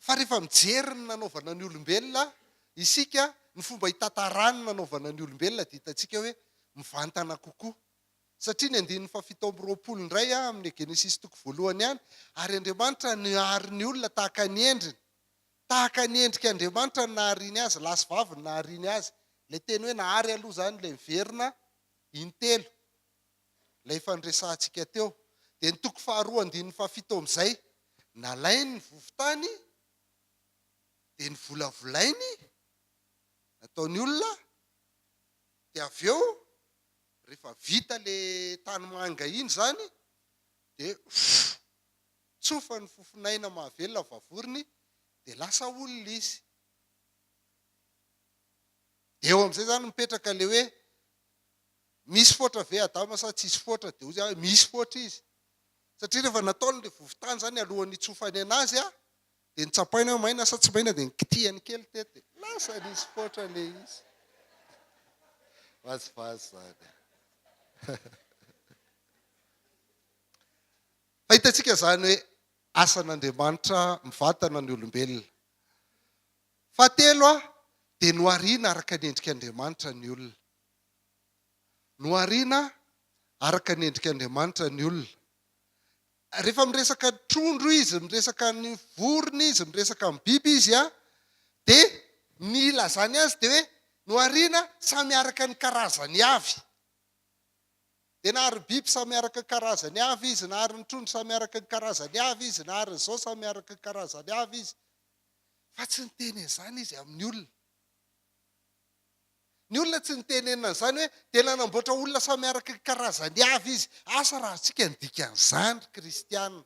Fa rehefa mijery ny nanaovana ny olombelona isika, ny fomba hitantarany ny nanaovana ny olombelona dia hitantsika hoe mivantana kokoa. Satria ny andininy fahafito amby 20 indray amin'ny Genesisy toko voalohany ihany, Ary Andriamanitra nahary ny olona tahaka ny endriny. Tahaka ny endrik' Andriamanitra no nahariany azy, lahy sy vavy no nahariany azy. Ilay teny hoe nahary aloha izany ilay miverina intelo, ilay efa niresahantsika teo. Dia ny toko faharoa andininy fahafito amin'izay, nalainy ny vovon-tany, dia novolavolainy, nataony olona, dia avy eo Rehefa vita le tanimanga iny zany de fff tsofa ny fofon'aina mahavelona vavorony de lasa olona izy. De eo amizay zany mipetraka le hoe misy foatra ve Adama sa tsisy foatra de hoy aho hoe misy foatra izy. Satria rehefa nataony le vovon-tany zany alohan'ny hitsofany anazy Dia notsapaina hoe maina sa tsy maina dia nikitihany kely teto dia lasa nisy foatra le izy. Vazivazy zany. Fa hitantsika izany hoe asan'Andriamanitra mivantana ny olombelona. Fahatelo dia nohariana araka ny endrik'Andriamanitra ny olona. Nohariana araka ny endrik'Andriamanitra ny olona. Rehefa miresaka trondro izy, miresaka ny vorona izy, miresaka ny biby izy an, dia ny ilazany azy dia hoe nohariana samy araka ny karazany avy. Dia nahary biby samy araka ny karazany avy izy, nahary ny trondro samy araka ny karazany avy izy, nahary ny izao samy araka ny karazany avy izy. Fa tsy niteny an'izany izy amin'ny olona. Ny olona tsy nitenenina an'izany hoe dia nanamboatra olona samy araka ny karazany avy izy. Asa raha azontsika ny dikan'izany ry kristiana.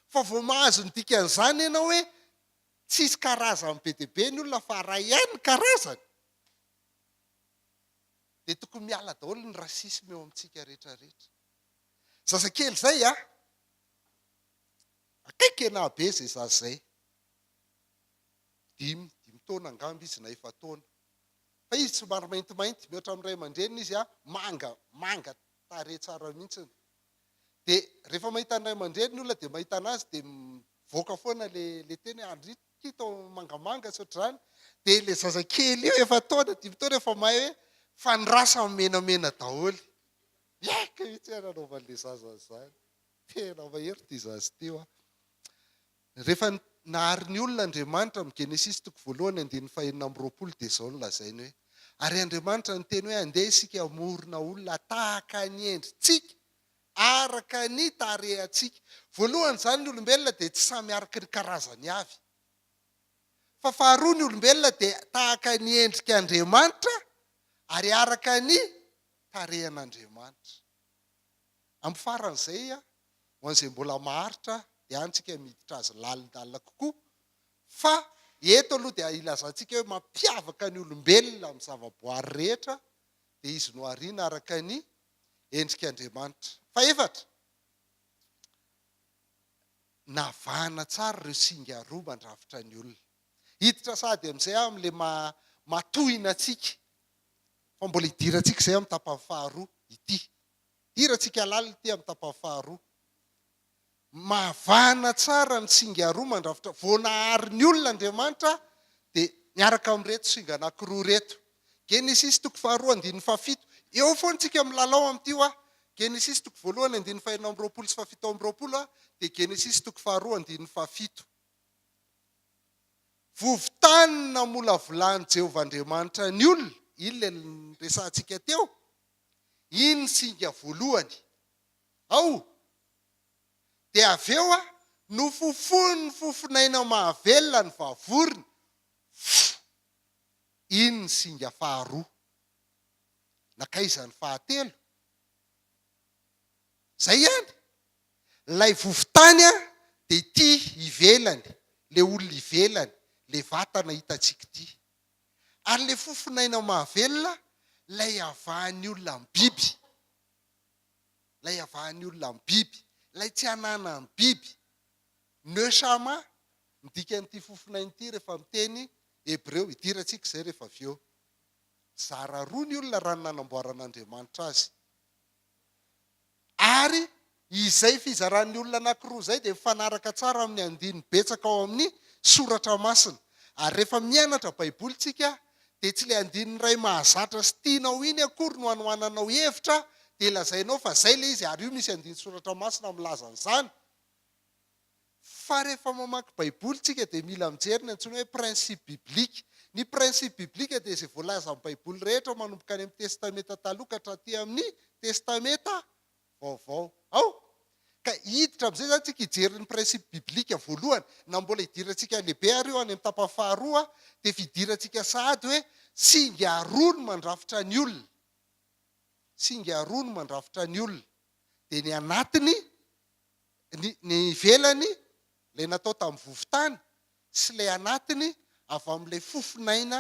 Fa vao mahazo ny dikan'izany ianao hoe tsisy karazany be dia be ny olona fa iray ihany ny karazany. Dia tokony miala daholo ny racisme eo amintsika rehetra rehetra. Zazakely izay a! Akaiky enaha be izay zaza izay. Dimy, dimy taona angamba izy na efa-taona. Fa izy somary maintimainty, mihoatra amin'ny ray aman-dreniny izy a, manga, manga tarehy tsara mihitsiny. Dia rehefa mahita ny ray aman-dreniny ny olona dia mahita anazy dia mivoaka foana le le teny hoe andry ity toa mangamanga sy ohatr'izany. Dia ilay zazakely io efa-taona, dimy taona efa mahay hoe fa ny rasa menamena daholo. Miaiky mihitsy aho nanaovan'ilay zaza an'izany. Tena mahery ity zaza ity hoa. Rehefa nahary ny olona Andriamanitra amin'ny Genesisy toko voalohany andininy fahenina amby 20 dia izao no lazainy hoe, Ary Andriamanitra niteny hoe, Andeha isika hamorona olona tahaka ny endritsika, araka ny tarehantsika. Voalohany izany ny olombelona dia tsy samy araka ny karazany avy. Fa faharoa ny olombelona dia tahaka ny endrik'Andriamanitra ary araka ny tarehan'Andriamanitra. Amin'ny faran'izay, ho an'izay mbola maharitra dia any tsika miditra azy lalindalina kokoa fa eto aloha dia ilazantsika hoe mampiavaka ny olombelona amin'ny zavaboary rehetra dia izy nohariana araka ny endrik'Andriamanitra. Fahefatra, navahana tsara ireo singa roa mandrafitra ny olona. Hiditra sahady amin'izay aho amin'ilay maha mahatohina antsika fa mbola hidirantsika izay amin'ny tapany faharoa ity. Hidirantsika lalina ity amin'ny tapany faharoa. Mahavahana tsara ny singa roa mandrafitra. Vao nahary ny olona Andriamanitra dia miaraka amin'ireto singa anankiroa ireto. Genesisy toko faharoa andininy fahafito. Eo foana tsika milalao amin'ity hoa. Genesisy toko voalohany andininy fahenina amby 20 sy faha-27 dia Genesisy toko faharoa andininy fahafito. Vovon-tany namolavolan'i Jehovah Andriamanitra ny olona, iny ilay niresahantsika teo, iny ny singa voalohany. Ao! Dia avy eo, nofofonin'ny fofonaina mahavelona ny vavorony, fo! Iny ny singa faharoa. Nankaiza ny fahatelo? Izay ihany. Ilay vovon-tany dia ity ivelany, ilay olona ivelany, ilay vatana hitantsika ity. Ary ilay fofon'aina mahavelona, ilay avahan'ny olona amin'ny biby. Ilay avahan'ny olona amin'ny biby. Ilay tsy ananan'ny biby. Neshama, ny dikan'ity fofon'aina ity rehefa miteny hebreo. Hidirantsika izay rehefa avy eo. Mizara roa ny olona raha ny nanamboaran'Andriamanitra azy. Ary izay fizaran'ny olona anankiroa izay dia mifanaraka tsara amin'ny andininy betsaka ao amin'ny Soratra Masina. Ary rehefa mianatra Baiboly isika, dia tsy ilay andininy iray mahazatra sy tianao iny akory no anohananao hevitra, dia lazainao fa izay ilay izy ary io misy andinin-tsoratra masina milaza an'izany. Fa rehefa mamaky Baiboly tsika dia mila mijery ny antsoina hoe principe biblique. Ny principe biblique dia izay voalazan'ny Baiboly rehetra manomboka any amin'ny Testamenta Taloha ka hatraty amin'ny Testamenta Vaovao. Ao? Ka hiditra amin'izay izany tsika hijery ny principe biblique voalohany. Na mbola hidirantsika lehibe ary io any amin'ny tapany faharoa dia fidirantsika sahady hoe singa roa no mandrafitra ny olona. Singa roa no mandrafitra ny olona. Dia ny anatiny ny ny ivelany ilay natao tamin'ny vovon-tany sy ilay anatiny avy amin'ilay fofon'aina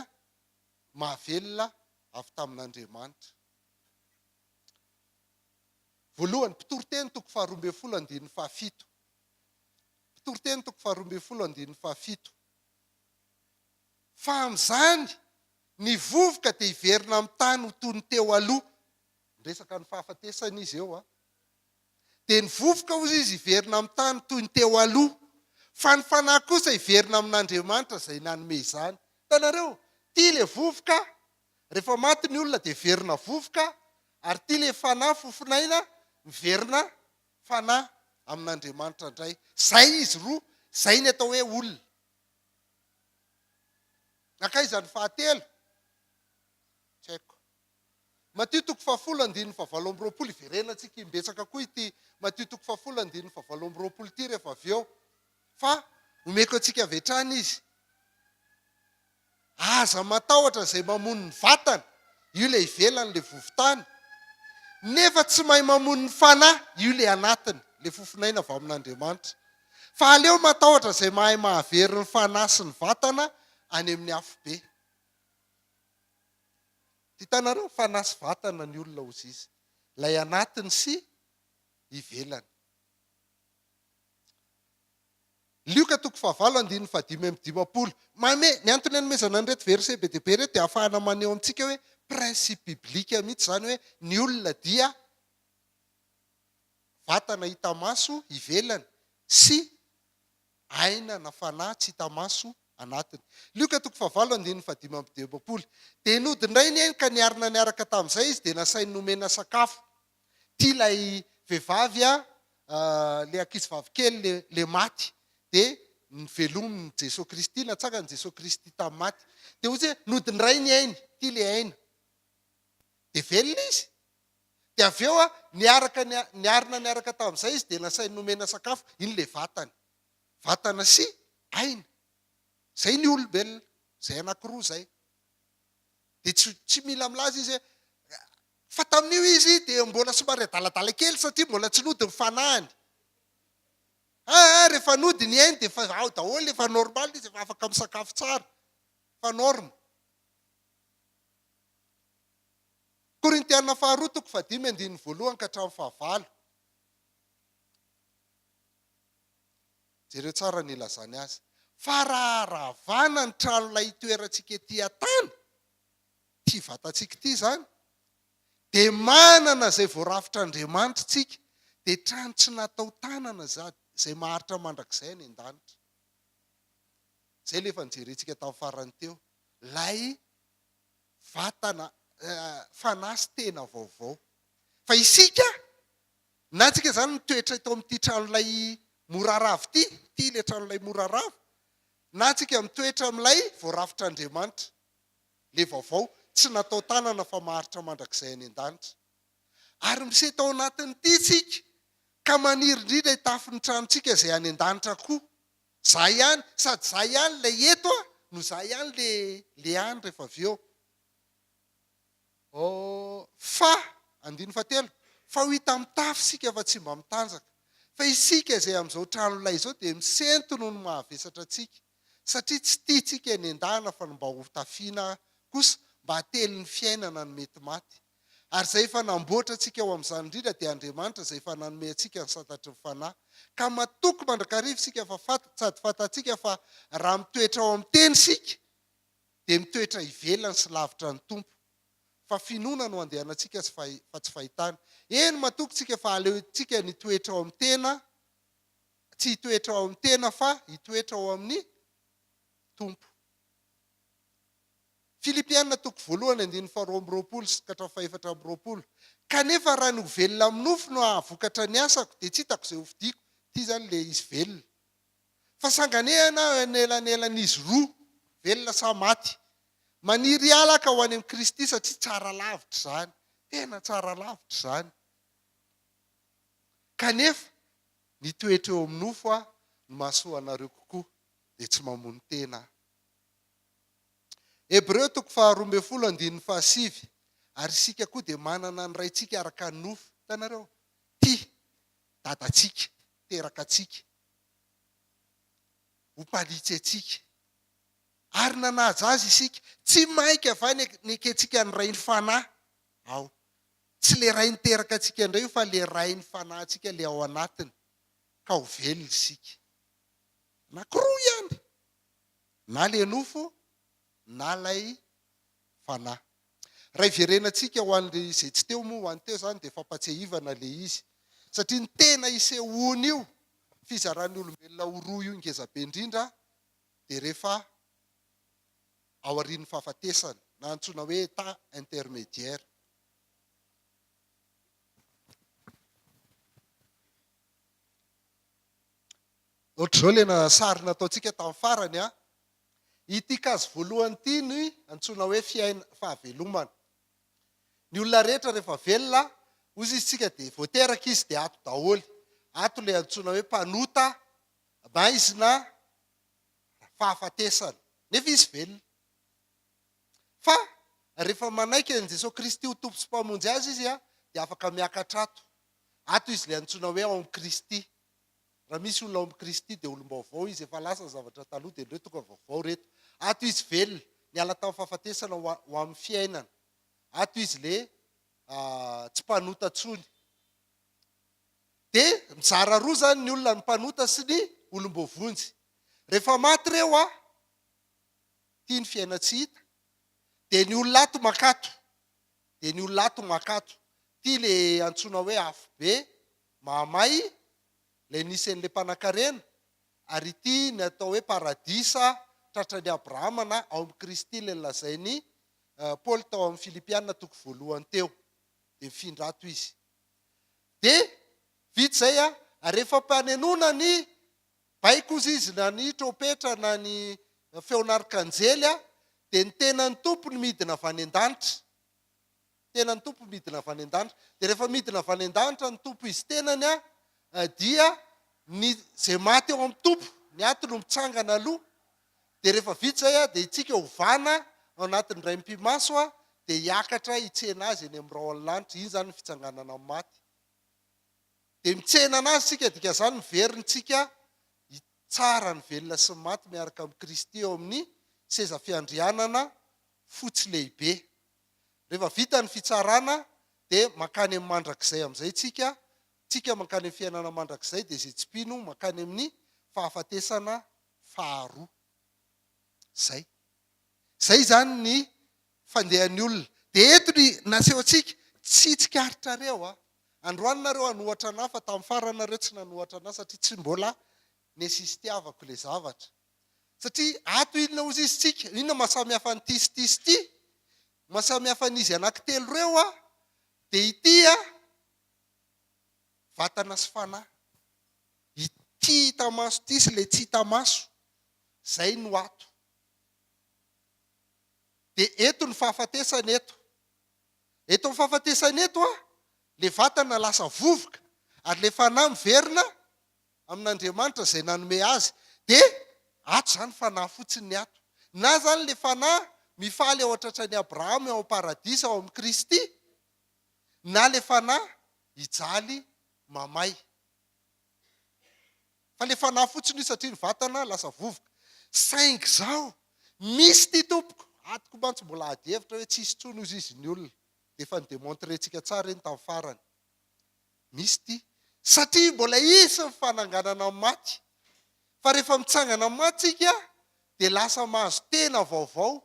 mahavelona avy tamin'Andriamanitra. Voalohany, Mpitoriteny toko faharoa ambin'ny folo andininy fahafito. Mpitoriteny toko faharoa ambin'ny folo andininy fahafito. Fa amin'izany, ny vovoka dia hiverina amin'ny tany ho toy ny teo aloha. Miresaka ny fahafatesana izy eo an. Dia ny vovoka hozy izy hiverina amin'ny tany toy ny teo aloha, fa ny fanahy kosa hiverina amin'Andriamanitra izay nanome izany. Hitanareo? Ity ilay vovoka, rehefa maty ny olona dia verina vovoka, ary ity ilay fanahy fofon'aina miverina fanahy amin'Andriamanitra indray. Izay izy roa, izay ny atao hoe olona. Nankaiza ny fahatelo? Tsy haiko. Matio toko fahafolo andininy fahavalo amby 20, hiverenantsika imbetsaka koa ity Matio toko fahafolo andininy fahavalo amby 20 ity rehefa avy eo, fa omeko antsika avy hatrany izy. Aza matahotra izay mamono ny vatana. Io ilay ivelany, ilay vovon-tany. Nefa tsy mahay mamono ny fanahy, io ilay anatiny, ilay fofon'aina avy amin'Andriamanitra. Fa aleo matahotra izay mahay mahavery ny fanahy sy ny vatana any amin'ny afobe. Hitanareo? Fanahy sy vatana ny olona hozy izy. Ilay anatiny sy ivelany. Lioka toko fahavalo andininy fahadimy amby dimampolo. Manome, ny antony anomezana an'ireto verset be dia be ireto dia ahafahana maneho amintsika hoe principe biblique mihitsy izany hoe ny olona dia vatana hita maso ivelany sy aina na fanahy tsy hita maso anatiny. Lioka toko fahavalo andininy fahadimy amby dimampolo. Dia nody indray ny ainy ka niarina niaraka tamin'izay izy dia nasainy nomena sakafo. Ity ilay vehivavy a, ilay ankizivavy kely le le maty dia novelomin'i Jesoa Kristy, natsangan'i Jesoa Kristy tamin'ny maty. Dia hoy izy hoe nody indray ny ainy, ity ilay aina. Dia velona izy. Dia avy eo a, niaraka niarina niaraka tamin'izay izy dia nasainy nomena sakafo, iny ilay vatany. Vatana sy aina. Izay ny olombelona, izay anankiroa izay. Dia tsy tsy mila milaza izy hoe fa tamin'io izy dia mbola somary adaladala kely satria mbola tsy nody ny fanahiny. Aa rehefa nody ny ainy dia efa ao daholo, efa normal izy, efa afaka misakafo tsara, efa norme. Korintiana faharoa toko fahadimy andininy voalohany ka hatramin'ny fahavalo. Jereo tsara ny ilazany azy. Fa raha ravana ny tranolay itoerantsika ety an-tany, ity vatantsika ity izany, dia manana izay voarafitr'Andriamanitra isika, dia trano tsy natao tanana izay maharitra mandrakizay any an-danitra. Izay ilay efa nojerentsika tamin'ny farany teo. Ilay vatana, fanahy sy tena vaovao. Fa isika, na tsika izany mitoetra eto amin'ity tranolay mora rava ity, ity ilay tranolay mora rava, na tsika mitoetra amin'ilay voarafitr'Andriamanitra, ilay vaovao, tsy natao tanana fa maharitra mandrakizay any an-danitra. Ary misento ao anatin'ity tsika, ka maniry indrindra hitafy ny tranontsika izay any an-danitra koa. Za ihany, sady za ihany ilay eto a, no za ihany le le any rehefa avy eo. Oh, fa, andininy fahatelo, fa ho hita mitafy isika fa tsy mba mitanjaka. Fa isika izay amin'izao trano lay izao dia misento noho ny mahavesatra antsika, satria tsy tiantsika ny endahana fa ny mba ho tafiana kosa, mba hatelin'ny fiainana ny mety maty. Ary izay efa namboatra antsika ho amin'izany indrindra dia Andriamanitra izay efa nanome antsika ny santatry ny Fanahy. Ka matoky mandrakariva isika fa sady fantatsika fa raha mitoetra ao amin'ny Teny isika dia mitoetra ivelany sy lavitra ny Tompo. Fa finoana no andehanantsika fa tsy fahitana. Eny, matoky isika fa aleontsika ny hitoetra ao amin'ny tena, tsy hitoetra ao amin'ny tena fa hitoetra ao amin'ny Tompo. Filipiana toko voalohany andininy faharoa amby roapolo sy ka hatramin'ny fahefatra amby roapolo. Kanefa raha ny ho velona amin'ny nofo no hahavokatra ny asako, dia tsy hitako izay hofidiko. Ity izany ilay izy velona. Fa sanganehana aho eo anelanelan'izy roa, velona sa maty. Maniry hiala aho ka ho any amin'i Kristy satria tsara lavitra izany. Tena tsara lavitra izany. Kanefa ny toetra eo amin'ny nofo aho no mahasoa anareo kokoa, dia tsy mamono tena aho. Hebreo toko faharoa ambin'ny folo andininy fahasivy, Ary isika koa dia manana ny raintsika araka ny nofo, hitanareo, tia, dadantsika, teraka antsika, ho mpanitsy antsika, ary nanaja azy isika, tsy mainka va nekentsika ny Rain'ny fanahy ao, tsy ilay Ray niteraka antsika indray io fa ilay Rain'ny fanahintsika ilay ao anatiny, ka ho velona isika. Anankiroa ihany. Na le nofo na lay fanahy. Raha hiverenantsika ho an'le izay tsy teo moa ho an'ny teo zany dia fampatsiahivana le izy. Satria ny tena isehoan'io fizaran'ny olombelona ho roa io ngezabe indrindra dia rehefa aorian'ny fahafatesana na antsoina hoe état intermédiaire. Ohatr'izao ilay na sary nataontsika tamin'ny farany an. Ity case voalohany ity ny antsoina hoe fiaina, fahavelomana. Ny olona rehetra rehefa velona, hozy izy tsika dia vao teraka izy dia ato daholo. Ato ilay antsoina hoe mpanota, maizina, fahafatesana. Nefa izy velona. Fa Rehefa manaiky an'i Jesoa Kristy ho Tompo sy Mpamonjy azy izy dia afaka miakatra ato. Ato izy ilay antsoina hoe ao amin'i Kristy. Raha misy olona ao amin'i Kristy dia olom-baovao izy, efa lasa ny zavatra taloha dia indreo tonga vaovao ireto. Ato izy velona, niala tamin'ny fahafatesana ho ho amin'ny fiainana. Ato izy le tsy mpanota intsony. Dia mizara roa izany ny olona, ny mpanota sy ny olom-boavonjy. Rehefa maty ireo a, ity ny fiaina-tsy hita, dia ny olona ato mankato, dia ny olona ato mankato. Ity le antsoina hoe afobe mahamay, ilay nisy an'ilay mpanankarena, ary ity ny atao hoe paradisa tratran'i Abrahama na ao amin'i Kristy ilay nolazain'i Paoly tao amin'ny Filipiana toko voalohany teo. Dia mifindra ato izy. Dia vita izay a, ary rehefa ampanenoana ny baiko ozy izy na ny trompetra na ny feon'arkanjely a, dia ny tenan'ny Tompo no midina avy any an-danitra. Tenan'ny Tompo midina avy any an-danitra. Dia rehefa midina avy any an-danitra ny Tompo izy tenany a, dia ny izay maty ao amin'ny Tompo, ny ato no mitsangana aloha. Dia rehefa vita izay a, dia itsika hovana ao anatin'ny indray mipi-maso a, dia hiakatra hitsena azy eny amin'ny rahon'ny lanitra. Iny izany ny fitsanganana amin'ny maty. Dia mitsena anazy isika, dikan'izany miverina isika hitsara ny velona sy ny maty miaraka amin'i Kristy eo amin'ny seza fiandrianana fotsy lehibe. Rehefa vita ny fitsarana dia mankany amin'ny mandrakizay amin'izay isika, tsika mankany amin'ny fiainana mandrakizay dia izay tsy mpino mankany amin'ny fahafatesana faharoa. Izay. Izay izany ny fandehan'ny olona. Dia eto ny naseho antsika, tsy tsikaritrareo a. Androany nareo hanohatra anah fa tamin'ny farany nareo tsy nanohatra anah satria tsy mbola nesistiavako ilay zavatra. Satria ato inona ozy izy tsika, inona maha samy hafa an'ity sy ity sy ity? Maha samy hafa an'izy anankitelo ireo a, dia ity a, vatana sy fanahy. Ity hita maso ity sy ilay tsy hita maso, izay no ato. Dia eto ny fahafatesana eto. Eto amin'ny fahafatesana eto a, ilay vatana lasa vovoka ary ilay fanahy miverina amin'Andriamanitra izay nanome azy. Dia ato izany fanahy fotsiny ny ato. Na izany ilay fanahy mifaly ao an-tratran'i Abrahama ao am-paradisa ao amin'i Kristy, na ilay fanahy hijaly mamay. Fa le fanahy fotsiny io satria ny vatana lasa vovoka. Saingy zao, misy ty tompoko, atoko mantsy mbola ady hevitra hoe tsisy intsony ozy izy ny olona. Dia efa ni-demontrer-tsika tsara iny tamin'ny farany. Misy ty. Satria mbola hisy ny fananganana ny maty. Fa rehefa mitsangana amin'ny maty tsika dia lasa mahazo tena vaovao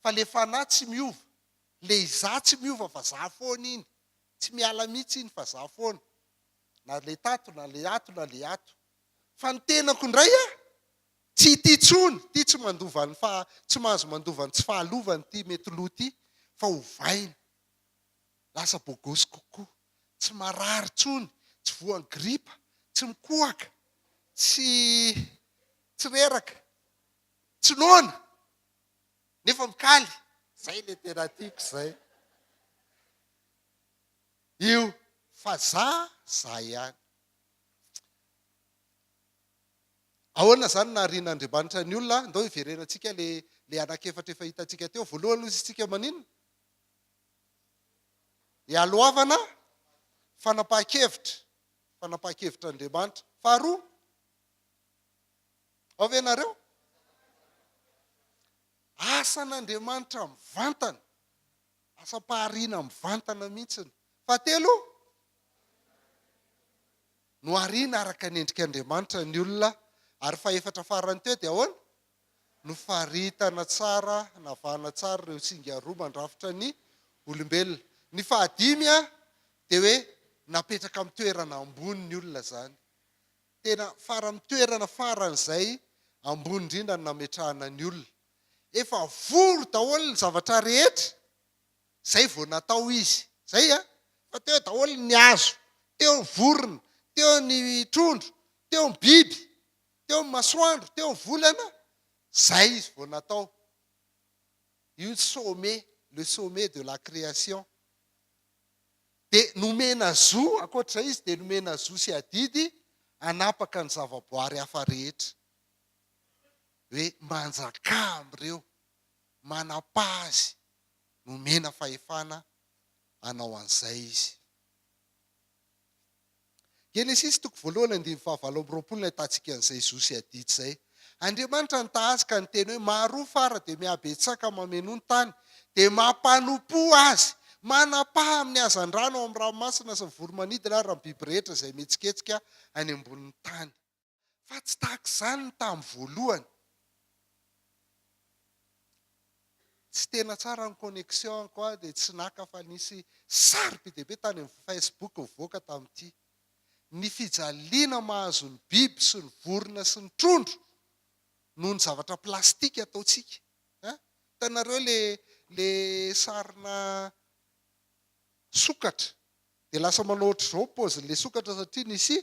fa le fanahy tsy miova. Le izaho tsy miova fa za foana iny. Tsy miala mihitsy iny fa za foana. Na le tato na le ato na le ato. Fa ny tenako indray a, tsy ity intsony, ity tsy mandova ny faha, tsy mahazo mandova ny tsy fahalovany ity mety lo ity fa ovaina. Lasa bogosy kokoa, tsy marary intsony, tsy voan'ny gripa, tsy mikohaka, tsy tsy reraka, tsy noana, nefa mikaly. Zay le tena tiako zay. Io fa za za ihany. Ahoana izany naharian'Andriamanitra ny olona? Ndao hiverenantsika le le anankiefatra efa hitantsika teo. Voalohany hozy isika maninona? Ialohavana fanapahan-kevitra, fanapahan-kevitr'Andriamanitra. Faharoa, ao ve nareo? Asan'Andriamanitra mivantana. Asam-pahariana mivantana mihitsiny. Fahatelo, nohariana araka ny endrik'Andriamanitra ny olona. Ary fahefatra farany teo dia ahoana? Nofaritana tsara, navahana tsara ireo singa roa mandrafitra ny olombelona. Ny fahadimy dia hoe napetraka amin'ny toerana ambony ny olona izany. Tena farany toerana faran'izay ambony indrindra no nametrahana ny olona. Efa vory daholo ny zavatra rehetra, zay vao natao izy. Zay a! Fa teo daholo ny hazo, teo ny vorona, teo ny trondro, teo ny biby, teo ny masoandro, teo ny volana, zay izy vao natao. Io ny sommet, le sommet de la création. Dia nomena zo, ankoatr'izay izy dia nomena zo sy adidy hanapaka ny zavaboary hafa rehetra. Hoe manjakà amin'ireo, manapaha azy. Nomena fahefana hanao an'izay izy. Genesisy toko voalohany andininy fahavalo amby roapolo no ahitantsika an'izay zo sy adidy izay. Andriamanitra nitaha azy ka niteny hoe, Maharoa fara dia mihabetsaka mamenoa ny tany, dia mampanompoa azy, manapaha amin'ny hazandrano ao amin'ny ranomasina sy ny voro-manidina ary ny biby rehetra izay mihetsiketsika any ambonin'ny tany. Fa tsy tahaka izany ny tamin'ny voalohany. Tsy tena tsara ny connexion-ko aho dia tsy naka fa nisy sary be dia be tany amin'ny Facebook nivoaka tamin'ity. Ny fijaliana mahazo ny biby sy ny vorona sy ny trondro noho ny zavatra plastika ataontsika. Hein? Hitanareo le le sarina sokatra Dia lasa manao ohatr'izao ny paozin'ilay sokatra satria nisy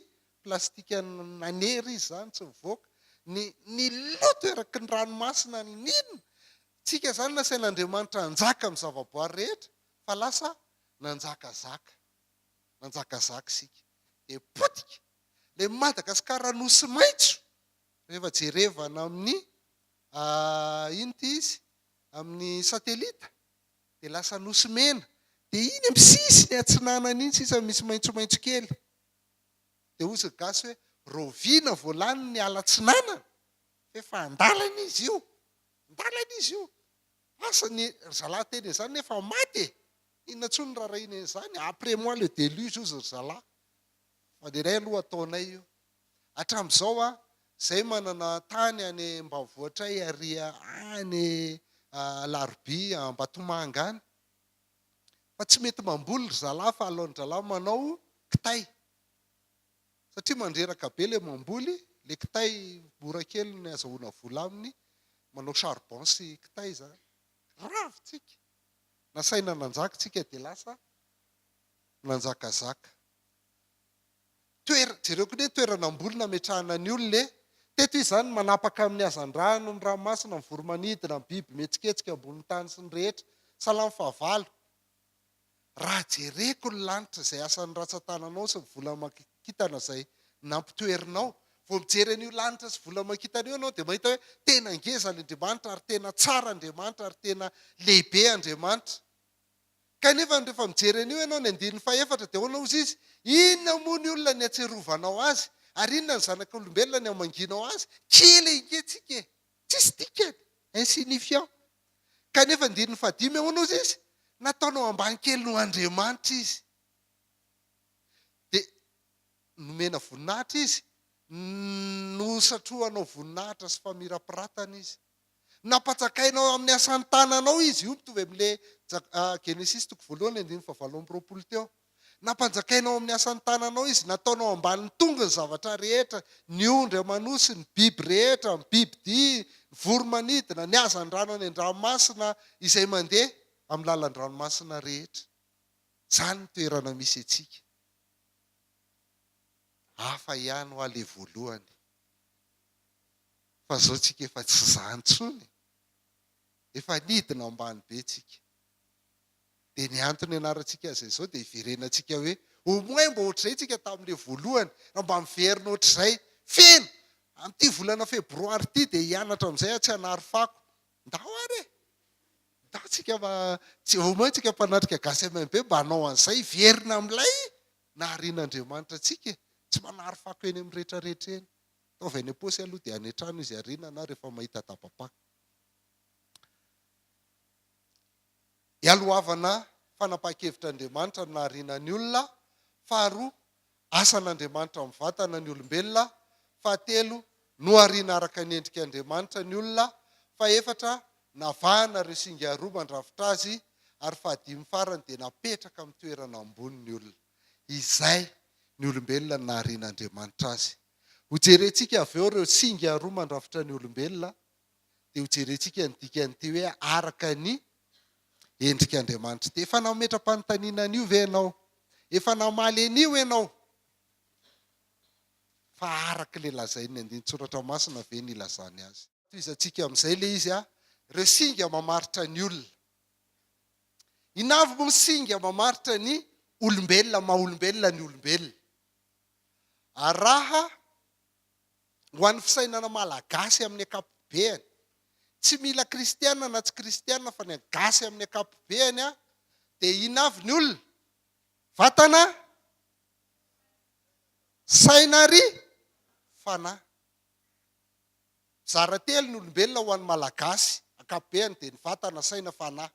plastika nanery izy izany tsy nivoaka. Ny ny loto eraky ny ranomasina ny inona. Tsika izany nasain'Andriamanitra hanjaka amin'ny zavaboary rehetra fa lasa nanjakazaka. Nanjakazaka isika. Dia potika. Ilay Madagasikara nosy maitso rehefa jerevana amin'ny inona ity izy? Amin'ny satelita. dia lasa nosy mena, dia iny amin'ny sisiny atsinanana iny sisa misy maitsomaitso kely, dia hozy ny gasy hoe rahoviana vao lany ny ala atsinanana fa efa andalana izy io, andalana izy io, asa ny ry zalahy teny an'izany nefa maty e, inona intsony ny raharahiana an'izany, après moi le deluge hozy ry zalahy, fa ny anay aloha ataonay io. Hatramin'izao aho, izay manana tany any ambanivohitray ary any Alarobia Ambatomanga any, fa tsy mety mamboly ry zalahy fa aleon-dralahy manao kitay, satria mandreraka be ilay mamboly, ilay kitay mora kely ny azahoana vola aminy, manao charbon sy kitay izany. Ravo tsika! Nasaina nanjaka tsika dia lasa nanjakazaka. Toera, jereo koa ny toerana ambony nametrahana ny olona e! Teto izy izany manapaka amin'ny hazandrano, ny ranomasina, ny voro-manidina, ny biby mihetsiketsika ambonin'ny tany sy ny rehetra. Salamo fahavalo. Raha jereko ny lanitra izay asan'ny rantsan-tananao sy ny vola-aman-kintana izay nampitoerinao. Vao mijery an'io lanitra sy vola-aman-kintana io ianao dia mahita hoe tena ngeza ny Andriamanitra ary tena tsara Andriamanitra ary tena lehibe Andriamanitra. Kanefa rehefa mijery an'io ianao, ny andininy fahefatra, dia ahoana hozy izy? Inona moa ny olona niatsiarovanao azy? Ary inona ny zanak'olombelona niamangianao azy? Kely ange tsika e! Tsisy dikany, insignifiant. Kanefa andininy fahadimy, ahoana hozy izy? Nataonao ambany kely noho Andriamanitra izy. Dia nomena voninahitra izy, nosatrohanao voninahitra sy famirapiratana izy. Nampanjakainao amin'ny asan'ny tananao izy. Io mitovy amin'ilay Genesisy toko voalohany andininy fahavalo amby roapolo teo. Nampanjakainao amin'ny asan'ny tananao izy, nataonao ambanin'ny tongony ny zavatra rehetra, ny ondry aman'osy, ny biby rehetra, ny bibidia, ny voro-manidina, ny hazandrano any an-dranomasina izay mandeha amin'ny lalan-dranomasina rehetra. Izany ny toerana misy antsika. Hafa ihany hoa ilay voalohany. Fa zao tsika efa tsy zany tsony e! Efa nidina ambany be tsika. Dia ny antony ianarantsika azy an'izao dia hiverenantsika hoe au moins mba ohatr'izay tsika tamin'ilay voalohany, raha mba miverina ohatr'izay feno! Amin'ity volana febroary ity dia hianatra amin'izay aho tsy hanary fako. Ndao ary e! Ndao tsika mba, au moins tsika mpanatrika gasy MMB mba hanao an'izay, hiverina amin'ilay naharian'Andriamanitra antsika e! Tsy manary fako eny amin'ny retraretra eny. Ataovy any am-paosy aloha dia any an-trano izy ariana na rehefa mahita dabapaka. Ialohavana fanapahan-kevitr'Andriamanitra ny nahariana ny olona, faharoa, asan'Andriamanitra mivantana ny olombelona, fahatelo, nohariana araka ny endrik'Andriamanitra ny olona, fahefatra, navahana ireo singa roa mandrafitra azy, ary fahadimy farany dia napetraka amin'ny toerana ambony ny olona. Izay ny olombelona naharian'Andriamanitra azy. Hojerentsika avy eo ireo singa roa mandrafitra ny olombelona, dia hojerentsika ny dikan'ity hoe araka ny endrik'Andriamanitra ity. Efa nametra-panontaniana an'io ve ianao? Efa namaly an'io ianao? Fa araka ilay lazain'ny andinin-tsoratra masina ve ny ilazany azy? Tohizantsika amin'izay ilay izy, ireo singa mamaritra ny olona. Inona avy moa ny singa mamaritra ny olombelona, maha olombelona ny olombelona? Ary raha ho an'ny fisainana malagasy amin'ny ankapobeany, Tsy mila kristiana na tsy kristiana fa ny gasy amin'ny ankapobeany dia inona avy ny olona? Vatana, saina ary fanahy. Mizara telo ny olombelona ho an'ny Malagasy ankapobeany dia ny vatana, saina, fanahy.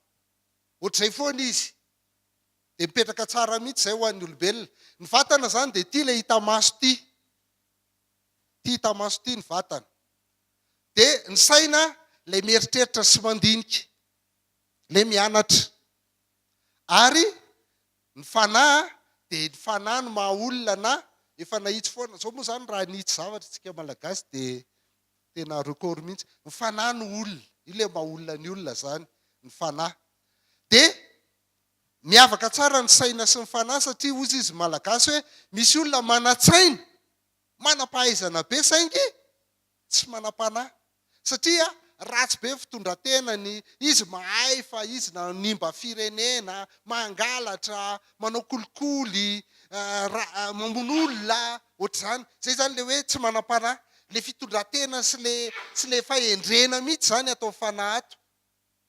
Ohatr'izay foana izy. Dia mipetraka tsara mihitsy izay ho an'ny olombelona. Ny vatana izany dia ity ilay hita maso ity. Ity hita maso ity ny vatana. Dia ny saina ilay mieritreritra sy mandinika, ilay mianatra. Ary ny fanahy dia ny fanahy no maha olona na efa nahitsy foana. Izao moa izany raha nahitsy zavatra isika Malagasy dia tena record mihitsy. Ny fanahy no olona. Io ilay maha olona ny olona izany, ny fanahy. Dia miavaka tsara ny saina sy ny fanahy satria hozy izy Malagasy hoe misy olona manan-tsaina, manam-pahaizana be saingy tsy manam-panahy satria ratsy be ny fitondran-tenany, izy mahay fa izy nanimba firenena, mangalatra, manao kolikoly, mamono olona, ohatr'izany. Izay izany ilay hoe tsy manam-panahy. Ilay fitondran-tena sy ilay sy ilay fahendrena mihitsy izany atao fanahy ato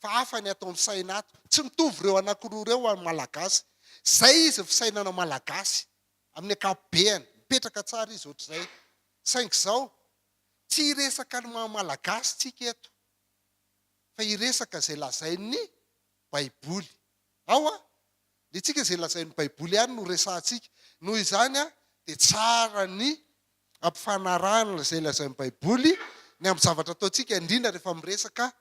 fa hafa ny atao amin'ny saina ato. Tsy mitovy ireo anankiroa ireo ho an'ny Malagasy. Izay izy ny fisainana Malagasy amin'ny ankapobeany. Mipetraka tsara izy ohatr'izay. Saingy izao, tsy hiresaka ny maha Malagasy tsika eto, fa hiresaka izay lazain'ny Baiboly. Ao an! Ny antsika izay lazain'ny Baiboly ihany no resahantsika. Noho izany dia tsara ny ampifanarahana izay lazain'ny Baiboly ny amin'ny zavatra ataontsika, indrindra rehefa miresaka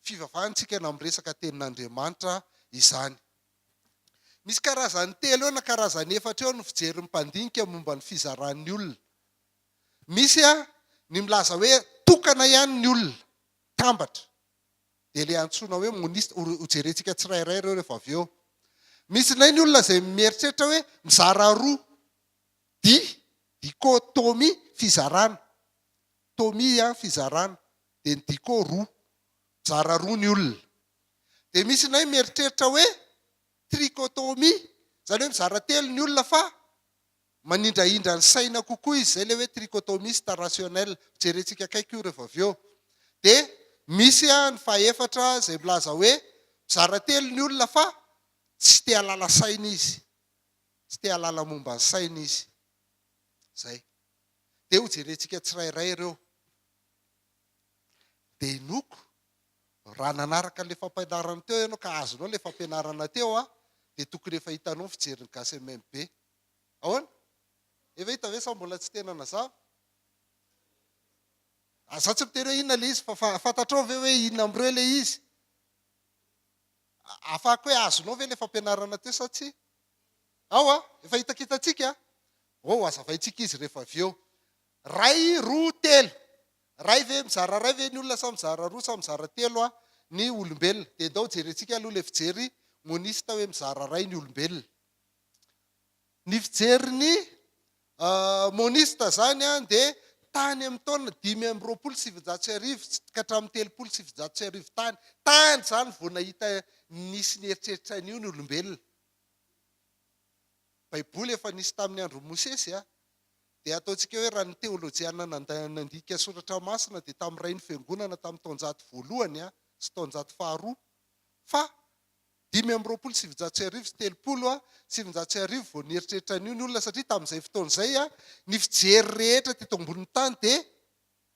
fivavahana isika na miresaka tenin'Andriamanitra izany. Misy karazany telo eo na karazany efatra eo ny fijerin'ny mpandinika momba ny fizaran'ny olona. Misy ny milaza hoe tokana ihany ny olona, tambatra. Dia ilay antsoina hoe moniste, hojerentsika tsirairay ireo rehefa avy eo. Misy indray ny olona izay mieritreritra hoe mizara roa, di, dichotomie, fizarana. Tomie, fizarana. Dia ny dicho roa. Mizara roa ny olona. Dia misy indray mieritreritra hoe trichotomie, izany hoe mizara telo ny olona fa manindrahindra ny saina kokoa izy, izay ilay hoe trichotomiste rationnel, hojerentsika akaiky io rehefa avy eo. Dia misy ny fahefatra izay milaza hoe mizara telo ny olona fa tsy te hahalala saina izy, tsy te hahalala momba ny saina izy. Izay. Dia hojerentsika tsirairay ireo. Dia inoako Raha nanaraka an'ilay fampianarana teo ianao ka azonao ilay fampianarana teo a, dia tokony efa hitanao ny fijerin'ny gasy MMB. Ahoana? Efa hita ve sa mbola tsy tena nazava? Ah, za tsy miteny hoe inona ilay izy fa fantatrao ve hoe inona amin'ireo ilay izy? Afahako hoe azonao ve ilay fampianarana teo sa tsia? Ao a, efa hitakitantsika a. Oh, hazavaintsika izy rehefa avy eo. Ray, roa, telo. Ray ve, mizara ray ve ny olona sa mizara roa sa mizara telo a ny olombelona? Dia ndao jerentsika aloha ilay fijery moniste hoe mizara ray ny olombelona. Ny fijerin'ny moniste izany an dia tany amin'ny taona 1925 ka hatramin'ny 1930 tany, tany izany vao nahita nisy nieritreritra an'io ny olombelona. Baiboly efa nisy tamin'ny andron'i Mosesy a. Dia ataontsika hoe raha ny teolojiana nandika soratra masina dia tamin'ny rain'ny fiangonana tamin'ny taonjato voalohany sy taonjato faharoa fa 1925 sy 1930 vao nieritreritra an'io ny olona satria tamin'izay fotoana izay ny fijery rehetra teto ambonin'ny tany dia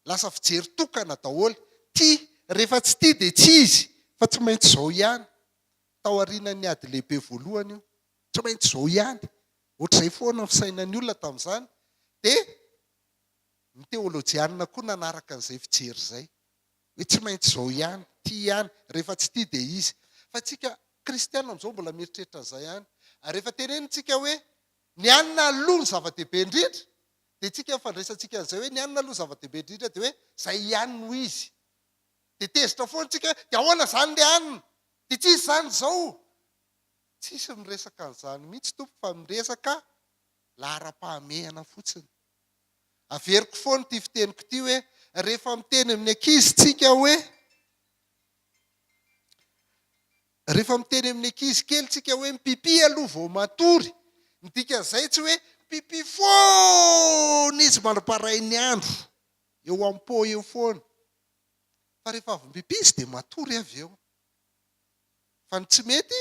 lasa fijery tokana daholo, tia rehefa tsy tia dia tsy izy fa tsy maintsy izao ihany, tao aorianan'ny ady lehibe voalohany io, tsy maintsy izao ihany. Ohatr'izay foana ny fisainan'ny olona tamin'izany. Dia ny teolojianina koa nanaraka an'izay fijery izay. Hoe tsy maintsy izao ihany, ity ihany, rehefa tsy ity dia izy. Fa isika kristiana amin'izao mbola mieritreritra an'izay ihany. Ary rehefa tenenintsika hoe ny anona aloha no zava-dehibe indrindra, dia isika ny fandraisantsika an'izay hoe ny anona aloha zava-dehibe indrindra dia hoe izay ihany no izy. Dia tezitra foana isika hoe dia ahoana izany ilay anona? Dia tsy izy izany izao. Tsisy miresaka an'izany mihitsy tompoko fa miresaka laharam-pahamehana fotsiny. Averiko foana ity fiteniko ity hoe rehefa miteny amin'ny ankizy tsika hoe rehefa miteny amin'ny ankizy kely tsika hoe mipipi aloha vao matory, ny dikan'izay tsy hoe mipipi foana izy mandra-parain'ny andro, eo am-po eo foana. Fa rehefa avy mipipy izy dia matory avy eo. Fa ny tsy mety,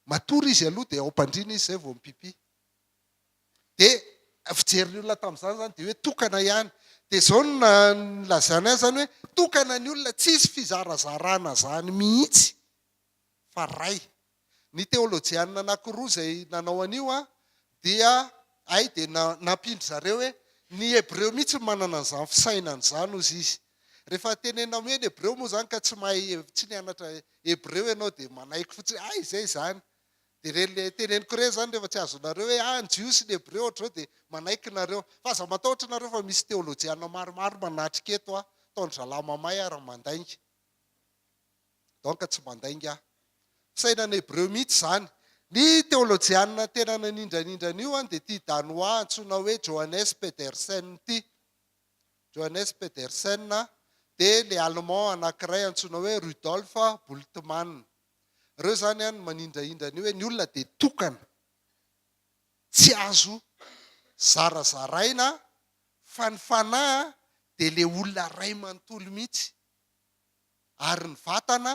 matory izy aloha dia ao am-pandriana izy izay vao mipipy. Dia fijerin'ny olona tamin'izany izany dia hoe tokana ihany. Dia izao no nilazany azy izany hoe tokana ny olona, tsisy fizarazarana izany mihitsy fa ray. Ny teolojianina anankiroa izay nanao an'io dia hay dia nampian-dry zareo hoe ny hebreo mihitsy no manana an'izany fisainana izany hozy izy. Rehefa tenenina hoe ny hebreo moa izany ka tsy mahay, tsy nianatra hebreo ianao dia manaiky fotsiny hoe hay izay izany. Dia ireny le teneniko ireny izany rehefa tsy azonareo hoe ah ny jiosy, ny hebreo ohatr'izao dia manaiky nareo. Fa aza matahotra nareo fa misy teolojiana maromaro manatrika eto ah, ataon-dry zalahy mamay ary mandainga. Donc tsy mandainga aho. Fisainana hebreo mihitsy izany. Ny teolojiana tena nanindranindra an'io an dia ity danois antsoina hoe Johannes Pedersen ity. Johannes Pedersen dia le allemand anankiray antsoina hoe Rudolf Bultmann. Ireo izany an no manindrahindra an'io hoe ny olona dia tokana, tsy azo zarazaraina fa ny fanahy dia le olona ray manontolo mihitsy ary ny vatana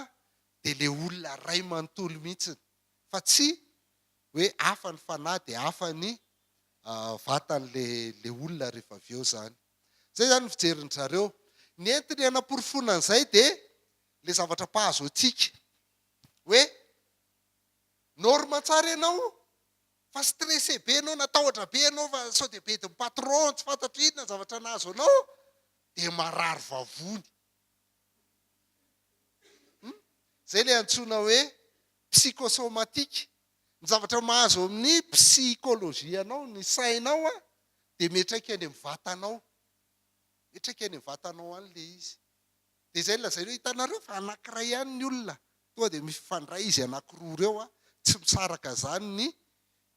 dia le olona ray manontolo mihitsiny fa tsy hoe hafa ny fanahy dia hafa ny vatan'le le olona rehefa avy eo izany. Izay izany ny fijerin-dry zareo. Ny entiny hanaporofoana an'izay dia le zavatra mpahazo antsika hoe norme tsara ianao fa stressé be ianao, natahotra be ianao fa sao dia bedin'ny patron, tsy fantatro inona ny zavatra nahazo anao dia marary vavony. Hum? Zay le antsoina hoe psychosomatique. Ny zavatra mahazo amin'ny psychologie anao, ny sainao an, dia miantraika any amin'ny vatanao. Miantraika any amin'ny vatanao any le izy. Dia izay no lazainy hoe hitanareo fa anankiray ihany ny olona, tonga dia mifandray izy anankiroa ireo an, tsy misaraka izany ny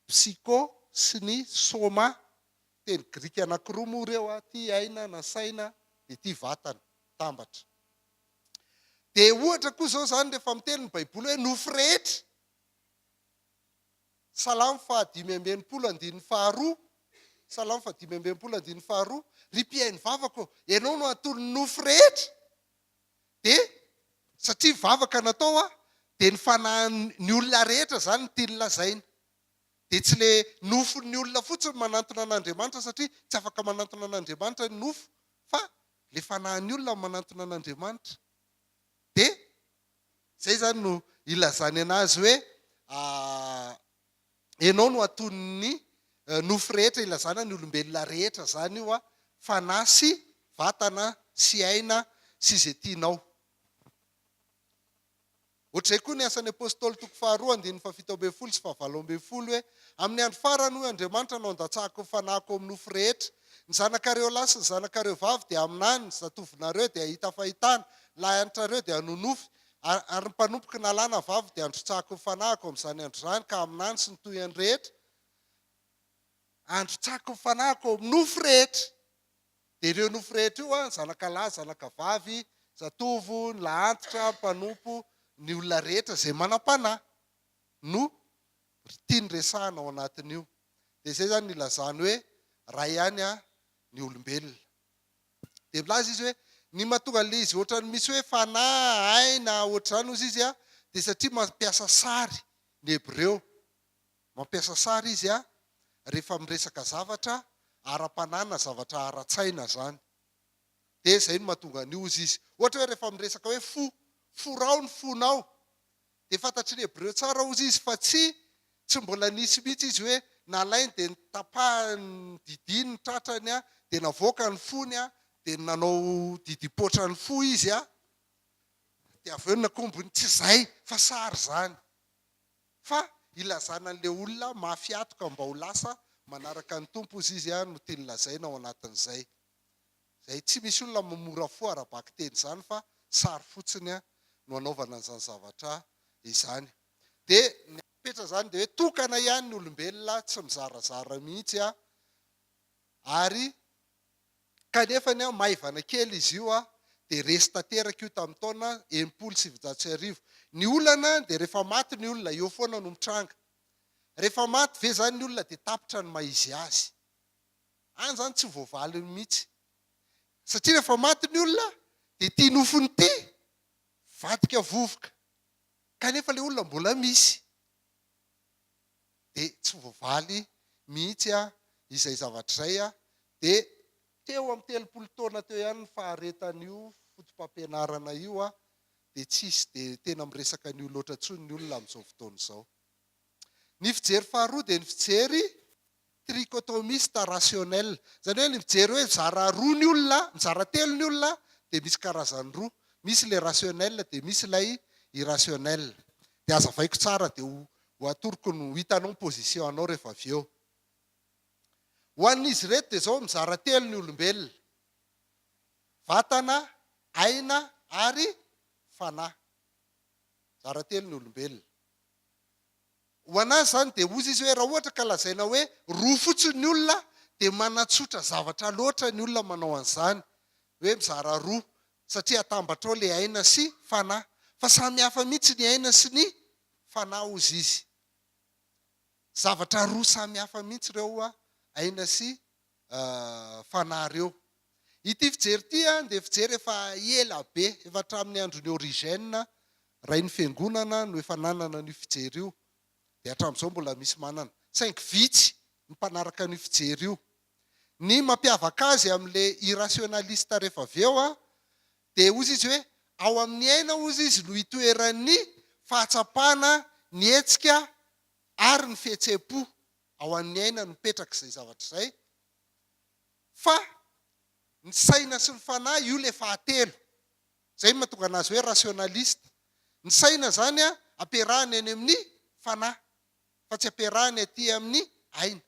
psycho sy ny soma, teny grika anankiroa moa ireo an, ity aina na saina dia ity vatana, mitambatra. Dia ohatra koa izao izany rehefa miteny ny baiboly hoe nofo rehetra, Salamo faha-65 andininy faharoa, Salamo faha-65 andininy faharoa, Ry mpihaino vavaka ô, Ianao no anton'ny nofo rehetra. Dia satria vavaka natao a, dia ny fanahin'ny olona rehetra izany no tiany lazaina. Dia tsy ilay nofon'ny olona fotsiny manantona an'Andriamanitra satria tsy afaka manantona an'Andriamanitra ny nofo fa ilay fanahin'ny olona no manantona an'Andriamanitra. Dia Izay izany no ilazany anazy hoe ianao no atonin'ny nofo rehetra, ilazana ny olombelona rehetra izany io, fanahy sy vatana sy aina sy izay tianao. Ohatr'izay koa ny Asan'ny Apostoly toko faharoa andininy fahafito ambin'ny folo sy fahavalo ambin'ny folo hoe, Amin'ny andro farany, hoy Andriamanitra, no handatsahako ny fanahiko amin'ny nofo rehetra. Ny zanakareo lahy sy ny zanakareo vavy dia haminany, ny zatovonareo dia hahita fahitana, ny lahy anitrareo dia hanonofy, ary ary ny mpanompoko na lahy na vavy dia handrotsahako ny fanahiko amin'izany andro izany, ka haminany sy ny tohiny rehetra, handrotsahako ny fanahiko ao amin'ny nofo rehetra. Dia ireo nofo rehetra io, ny zanaka lahy, zanaka vavy, zatovo, ny lahy antitra, mpanompo, ny olona rehetra izay manam-panahy no tiany resahana ao anatin'io. Dia izay izany no ilazany hoe ray ihany ny olombelona. Dia milaza izy hoe ny mahatonga an'ilay izy ohatran'ny misy hoe fanahy, aina, ohatr'izany hozy izy dia satria mampiasa sary ny hebreo. Mampiasa sary izy rehefa miresaka zavatra ara-panahy na zavatra ara-tsaina izany. Dia izay no mahatonga an'io hozy izy. Ohatra hoe rehefa miresaka hoe fo, forao ny fonao. Dia fantatry ny Hebreo tsara hozy izy fa tsy tsy mbola nisy mihitsy izy hoe nalainy dia notapahiny nodidiany ny tratrany dia navoaka ny fony dia nanao didim-poatra ny fo izy dia avy eo nakombony. Tsy izay fa sary izany. Fa ilazana an'ilay olona mafy hatoka mba ho lasa manaraka ny Tompo hozy izy no tiany lazaina ao anatin'izay. Izay tsy misy olona mora fo ara-bakiteny izany fa sary fotsiny no anaovana an'izany zavatra izany. Dia ny apetra izany dia hoe tokana ihany ny olombelona tsy mizarazara mihitsy ary kanefa ny maivana kely izy io dia resy tanteraka io tamin'ny taona 1960. Ny olana dia rehefa maty ny olona, eo foana no mitranga. Rehefa maty ve izany ny olona dia tapitra ny maha izy azy. Any izany tsy voavaliny mihitsy. Satria rehefa maty ny olona dia ity nofony ity. Mivadika vovoka. Kanefa ilay olona mbola misy. Dia tsy voavaly mihitsy izay zavatra izay. Dia teo amin'ny 30 taona teo ihany ny faharetan'io fotopampianarana io dia tsisy dia tena miresaka an'io loatra intsony ny olona amin'izao fotoana izao. Ny fijery faharoa dia ny fijery trichotomiste rationnel. Izany hoe ny mijery hoe mizara roa ny olona, mizara telo ny olona dia misy karazany roa. Misy ilay rationnel dia misy ilay irrationnel. Dia hazavaiko tsara dia ho ho atoroko ny ho hitanao ny position anao rehefa avy eo. Ho an'izy ireto dia izao, mizara telo ny olombelona. Vatana, aina ary fanahy. Mizara telo ny olombelona. Ho an'azy izany dia hozy izy hoe raha ohatra ka lazaina hoe roa fotsiny ny olona dia manatsotra zavatra loatra ny olona manao an'izany hoe mizara roa satria atambatra ao ilay aina sy fanahy. Fa samy hafa mihitsy ny aina sy ny fanahy hozy izy. Zavatra roa samy hafa mihitsy ireo aina sy fanahy ireo. Ity fijery ity dia fijery efa ela be, efa hatramin'ny andron'i Origène, rain'ny fiangonana no efa nanana an'io fijery io, dia hatramin'izao mbola misy manana. Saingy vitsy ny mpanaraka an'io fijery io. Ny mampiavaka azy amin'ilay irrationaliste rehefa avy eo dia hozy izy hoe ao amin'ny aina hozy izy no itoeran'ny fahatsapana ny hetsika ary ny fihetseham-po. Ao amin'ny aina no mipetraka izay zavatra izay. Fa ny saina sy ny fanahy, io ilay fahatelo. Izay no mahatonga an'azy hoe rationaliste. Ny saina izany ampiarahany any amin'ny fanahy, fa tsy ampiarahany aty amin'ny aina.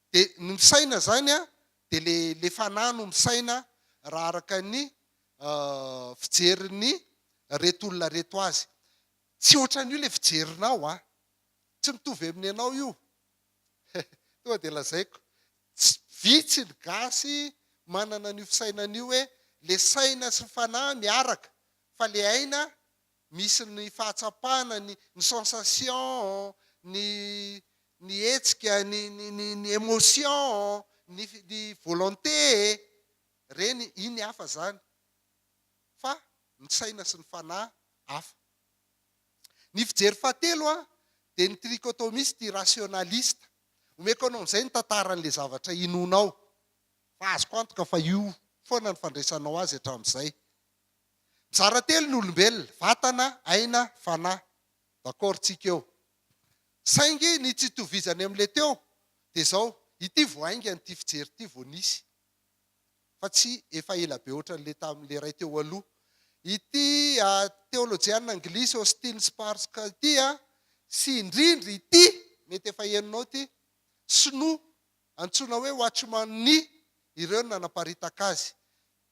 Dia ny misaina izany dia ilay ilay fanahy no misaina raha araka ny fijerin'ny reto olona reto azy. Tsy ohatran'io ilay fijerinao an! Tsy mitovy amin'ny anao io. Tonga dia lazaiko, tsy vitsy ny gasy manana an'io fisainana io hoe le saina sy fanahy miaraka fa le aina misy ny fahatsapana, ny ny sensation, ny ny hetsika, ny ny ny ny émotion, ny ny volonté, reny iny hafa zany fa ny saina sy ny fanahy hafa. Ny fijery fahatelo dia ny trichotomiste irrationaliste. Omeko anao amin'izay ny tantaran'ilay zavatra inoanao, fa azoko antoka fa io foana ny fandraisanao azy hatramin'izay. Mizara telo ny olombelona, vatana, aina, fanahy. D'accord tsika eo. Saingy ny tsy itovizany amin'ilay teo dia izao, ity vao haingana ity fijery ity vao nisy. fa tsy efa ela be ohatran'ilay tamin'ilay iray teo aloha. Ity teolojianina anglisy Austin Sparks ity sy indrindra ity, mety efa henonao ity, sinoa antsoina hoe Watchman Nee, ireo no nanaparitaka azy.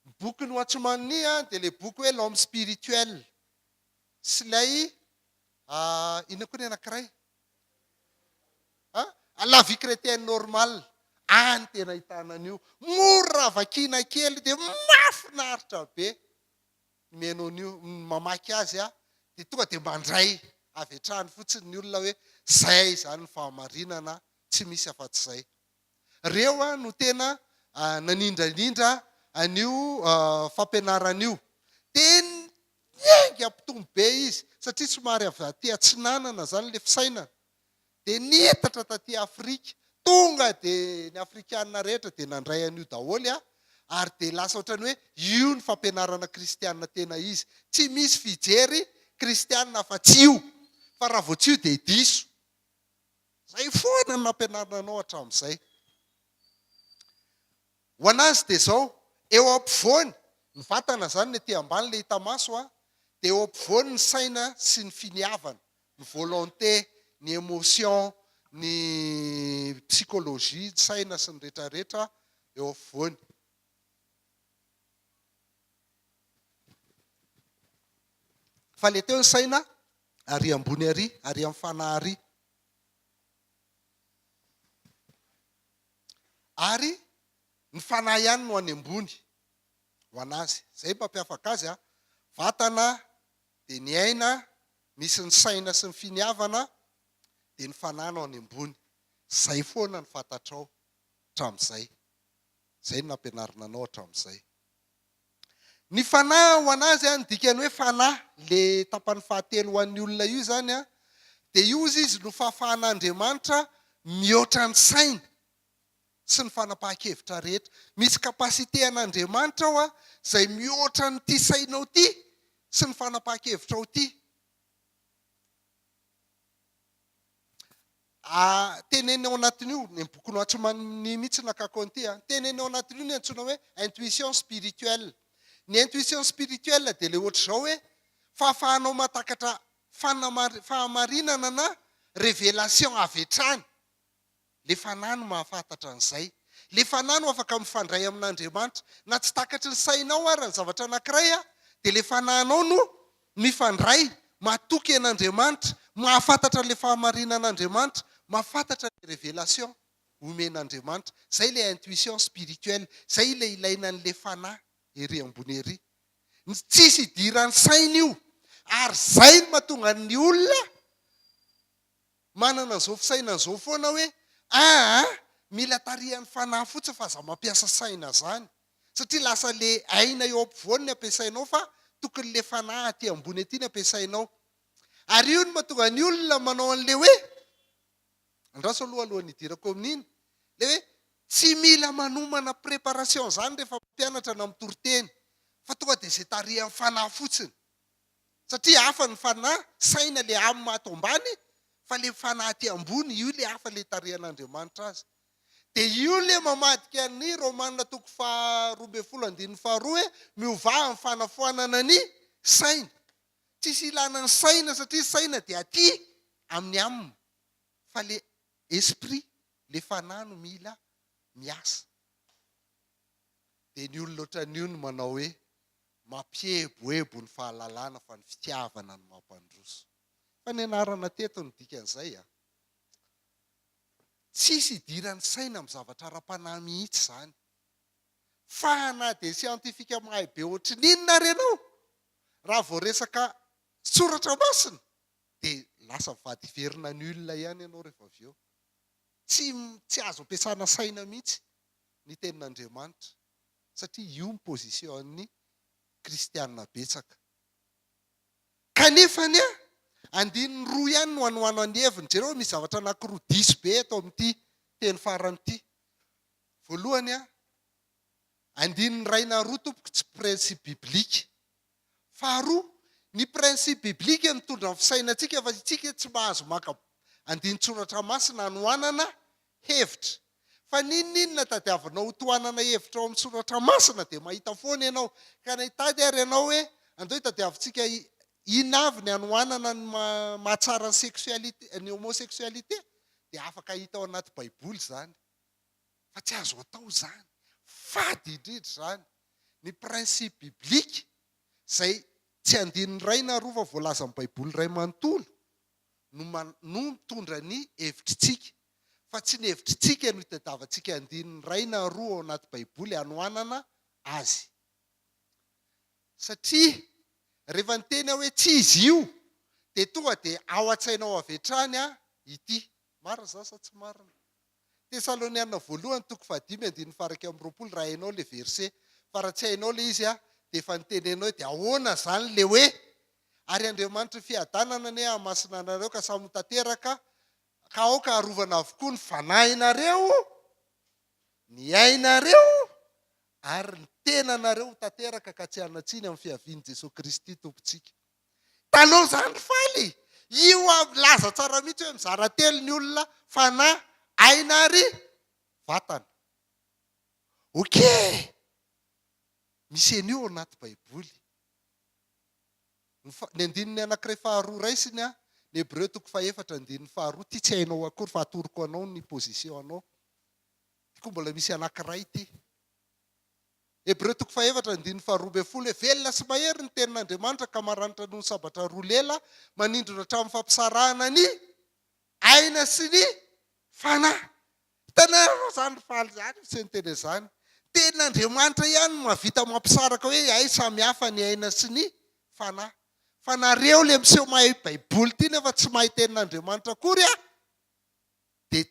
Ny bokin'i Watchman Nee dia ilay boky hoe L'homme spirituel sy ilay inona koa ny anankiray? A La vie chrétienne normale, any tena ahitana an'io. Mora vakiana kely dia mahafinaritra be ny mihaino an'io, ny mamaky azy dia tonga dia mandray avy hatrany fotsiny ny olona hoe zay izany ny fahamarinana, tsy misy afa-tsy izay. Reo no tena nanindranindra an'io fampianarana io. Dia niainga hampitombo be izy satria somary avy aty atsinanana izany ilay fisainana. Dia niitatra taty Afrika. Tonga dia ny Afrikana rehetra dia nandray an'io daholo ary dia lasa ohatran'ny hoe io ny fampianarana kristiana tena izy. Tsy misy fijery kristiana afa-tsy io. Fa raha vao tsy io dia diso. Zay foana no nampianarina anao hatramin'izay. Ho an'azy dia izao, eo ampovoany, ny vatana izany ny aty ambany ilay hita maso an, dia eo ampovoany ny saina sy ny finiavana, ny volonté, ny émotion, ny psychologie, ny saina sy ny retraretra eo afovoany. Fa ilay teo ny saina ary ambony ary, ary amin'ny fanahy ary. Ary ny fanahy ihany no any ambony ho an'azy. Izay no mampiavaka azy an. Vatana dia ny aina, misy ny saina sy ny finiavana, dia ny fanahy no any ambony. Izay foana no fantatrao hatramin'izay. Izay no nampianarina anao hatramin'izay. Ny fanahy ho an'azy an, ny dikan'ny hoe fanahy, le tapany fahatelo ho an'ny olona io izany an, dia io ozy izy no fahafahan'Andriamanitra mihoatra ny saina sy ny fanapahan-kevitra rehetra. Misy capacité an'Andriamanitra ao an, izay mihoatra an'ity sainao ity sy ny fanapahan-kevitrao ity. A, teneniny ao anatin'io, ny boky Noatsumani mihitsy nakako an'ity a, teneniny ao anatin'io ny antsoina hoe intuition spirituelle. Ny intuition spirituelle dia ilay ohatr'izao hoe fahafahanao mahatakatra fanamari- fahamarinana na révélation avy hatrany. Le fanahy no mahafantatra an'izay. Le fanahy no afaka mifandray amin'Andriamanitra. Na tsy takatry ny sainao ara ny zavatra anankiray dia le fanahinao no mifandray, matoky an'Andriamanitra, mahafantatra an'le fahamarinan'Andriamanitra, mahafantatra le révélation omen'Andriamanitra. Zay le intuition spirituelle, zay ilay ilaina an'le fanahy ery ambony ery. Ny tsisy idiran'ny saina io. Ary zay no mahatonga ny olona manana an'izao fisainana izao foana hoe aa mila tarihan'ny fanahy fotsiny fa aza mampiasa saina zany satria lasa le aina eo ampovoany ny ampiasainao fa tokony le fanahy aty ambony aty ny ampiasainao ary io no mahatonga ny olona manao an'le hoe andraso aloha alohan'ny hidirako amin'iny le hoe tsy mila manomana préparation zany rehefa mampianatra na mitory teny fa tonga de ze tarihan'ny fanahy fotsiny Satria hafa ny fanahy, saina le âme ato ambany, fa le fanahy aty ambony, io le hafa le itarihan'Andriamanitra azy. Dia io le mamadika ny Romana toko faha 12 andininy faharoa hoe miovà amin'ny fanafoanana ny saina. Tsisy ilana ny saina satria saina dia aty amin'ny âme, fa le esprit, le fanahy no mila miasa. Dia ny olona ohatran'io no manao hoe Mampieboebo ny fahalalana fa ny fitiavana no mampandroso. Efa nianarana teto ny dikan'izay a! Tsisy idiran'ny saina amin'ny zavatra ara-panahy mihitsy izany. Fa na dia siantifika mahay be ohatry ny inona ary ianao, raha vao resaka soratra masina dia lasa mivadiverina nul ihany ianao rehefa avy eo. Tsy tsy azo ampiasana saina mihitsy ny tenin'Andriamanitra. satria io ny position an'ny kristiana betsaka. Kanefa anie andininy roa ihany no anohano ny heviny. Jereo misy zavatra anankiroa diso be eto amin'ity teny farany ity. Voalohany an, andininy iray na roa tompoko tsy principe biblique. Faharoa, ny principe biblique mitondra ny fisainantsika fa isika tsy mahazo maka andinin-tsoratra masina hanohanana hevitra. Fa n'inon'inona tadiavinao ho tohanana hevitra ao amin'ny soratra masina dia mahita foana ianao. Ka na hitady ary ianao hoe andao hitadiavintsika inona avy ny hanohanana ny mahatsara ny sexualité, ny homosexualité dia afaka hita ao anaty baiboly izany. Fa tsy azo atao izany. Fady indrindra izany. Ny principe biblique izay tsy andininy iray na roa fa voalazan'ny baiboly iray manontolo no no mitondra ny hevitritsika, fa tsy ny hevitritsika no itadiavantsika andininy iray na roa ao anaty Baiboly hanohanana azy. Satria rehefa niteny aho hoe tsy izy io, dia tonga dia ao an-tsainao avy hatrany ity. Marina izany sa tsy marina? Tesaloniana voalohany toko fahadimy andininy faha-21 raha hainao ilay verset, fa raha tsy hainao ilay izy dia efa nitenenao hoe dia ahoana izany ilay hoe Ary Andriamanitry ny fiadanana anie hahamasina anareo ka samy ho tanteraka, ka aoka harovana avokoa ny fanahinareo, ny ainareo, ary ny tenanareo ho tanteraka ka tsy hanan-tsiny amin'ny fiavian'i Jesoa Kristy Tompontsika. Hitanao izany ry Faly? Io milaza tsara mihitsy hoe mizara telo ny olona, fanahy, aina ary vatana. Ok! Misy an'io ao anaty Baiboly. Ny fa, ny andininy anankiray faharoa raisiny an, ny Hebreo toko fahefatra andininy faharoa, ity tsy hainao akory fa atoroko anao ny position anao. Ity koa mbola misy anankiray ity. Hebreo toko fahefatra andininy faharoa 12 hoe velona sy mahery ny tenin'Andriamanitra ka maranitra noho ny sabatra roa lela, manindrona hatramin'ny fampisarahana ny aina sy ny fanahy. Hitanareo izany ry faly izany tsy niteny an'izany. Tenin'Andriamanitra ihany no mahavita mampisaraka hoe hay samy hafa ny aina sy ny fanahy. Fa nareo le miseho mahay baiboly ity nefa tsy mahay tenin'Andriamanitra akory a, dia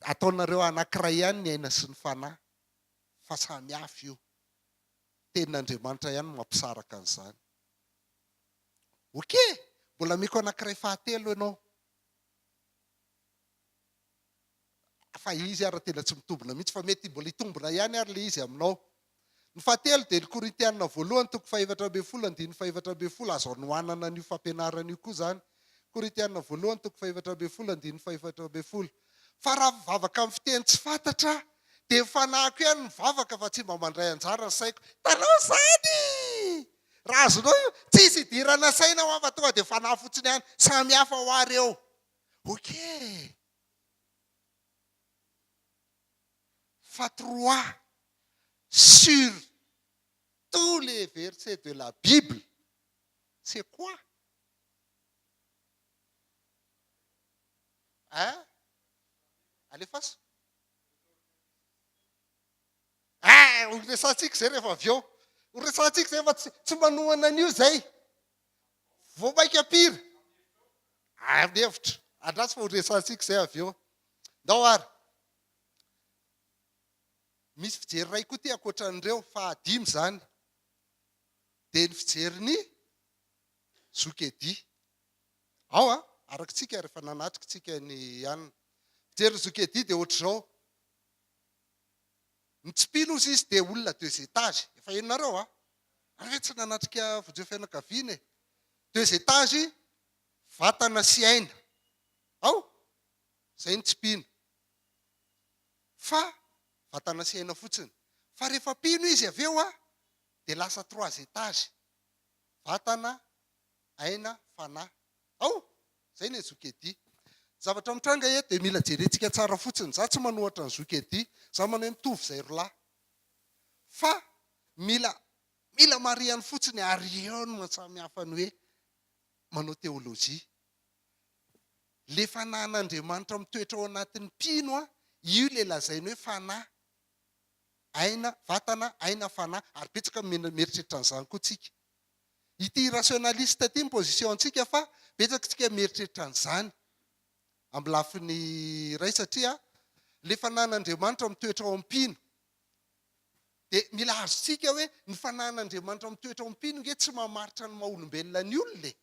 ataonareo anankiray ihany ny aina sy ny fanahy. Fa samy hafa io. Tenin'Andriamanitra ihany no mampisaraka an'izany. Ok! Mbola ameko anankiray fahatelo ianao. Fa izy ary tena tsy mitombina mihitsy fa mety mbola hitombina ihany ary ilay izy aminao. Ny fahatelo dia ny Korintianina voalohany toko fahefatra ambin'ny folo andininy fahefatra ambin'ny folo, azo anohanana an'io fampianarana io koa izany. Korintianina voalohany toko fahefatra ambin'ny folo andininy fahefatra ambin'ny folo. Fa raha mivavaka amin'ny fiteny tsy fantatra aho, dia ny fanahiko ihany no mivavaka fa tsy mba mandray anjara ny saiko. Hitanao izany? Raha azonao io, tsisy idirana saina hoa fa tonga dia fanahy fotsiny ihany. Samy hafa hoa ireo. Ok. Fa trois sur tous les versets de la Bible, c'est quoi? Hein? Alefaso. Eh, ho resahantsika izay rehefa avy eo. Ho resahantsika izay fa tsy, tsy manohana an'io izay. Vao mainka pire. Amin'ny hevitra. Andraso fa ho resahantsika izay avy eo. Ndao ary. Misy fijery iray koa ity ankoatran'ireo, fahadimy izany. Dia ny fijerin'i Zoky Eddy. Ao an, araka tsika rehefa nanatrika tsika ny anona. Fijerin'i Zoky Eddy dia ohatr'izao. Ny tsy mpino ozy izy dia olona deux étages. Efa henonareo an? Nareo ve tsy nanatrika vonjeo fianakaviana e? Deux étages, vatana sy aina. Ao? Izay ny tsy mpino. Fa vatana sy aina fotsiny. Fa rehefa mpino izy avy eo an, dia lasa trois étages. Vatana, aina, fanahy. Ao! Zay ny zoky Eddy. Ny zavatra mitranga eto dia mila jerentsika tsara fotsiny. Za tsy manohatra ny zoky Eddy. Za manao hoe mitovy zay rolahy. Fa mila mila marihany fotsiny ary eo no mahasamy hafa ny hoe manao teolojia. Le fanahin'Andriamanitra mitoetra ao anatin'ny mpino an, io le lazainy hoe fanahy, aina, vatana, aina, fanahy. Ary betsaka mieritreritra an'izany koa tsika. Ity rationaliste ity ny position antsika fa betsaka tsika mieritreritra an'izany amin'ny lafiny iray satria le fanahin'Andriamanitra mitoetra ao amin'ny mpino dia mila azontsika hoe ny fanahin'Andriamanitra mitoetra ao amin'ny mpino nge tsy mamaritra ny maha olombelona ny olona e!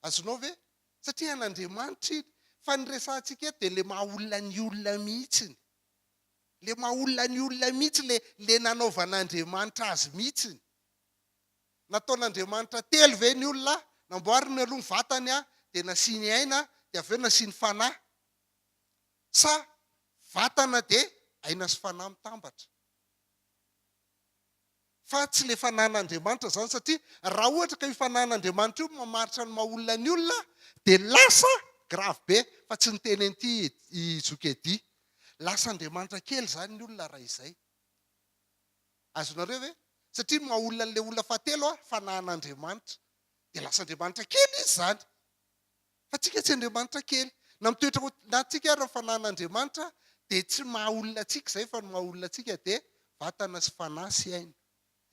Azonao ve? Satria an'Andriamanitra iny fa ny resahantsika eto dia le maha olona ny olona mihitsiny. Le maha olona ny olona mihitsy le le nanaovan'Andriamanitra azy mihitsiny. Nataon'Andriamanitra telo ve ny olona? Namboariny aloha ny vatany dia nasiany aina dia avy eo nasiany fanahy. Sa vatana dia aina sy fanahy mitambatra? Fa tsy le fanahin'Andriamanitra zany satria raha ohatra ka io fanahin'Andriamanitra io mamaritra ny maha olona ny olona dia lasa grave be fa tsy niteny an'ity i Zoky Eddy. Lasa Andriamanitra kely zany ny olona raha izay. Azonareo ve? Satria ny maha olona an'ilay olona fahatelo a, fanahin'Andriamanitra. Dia lasa Andriamanitra kely izy zany. Fa tsika tsy Andriamanitra kely. Na mitoetra ao anatintsika ary ny fanahin'Andriamanitra dia tsy maha olona antsika izay fa ny maha olona antsika dia vatana sy fanahy sy aina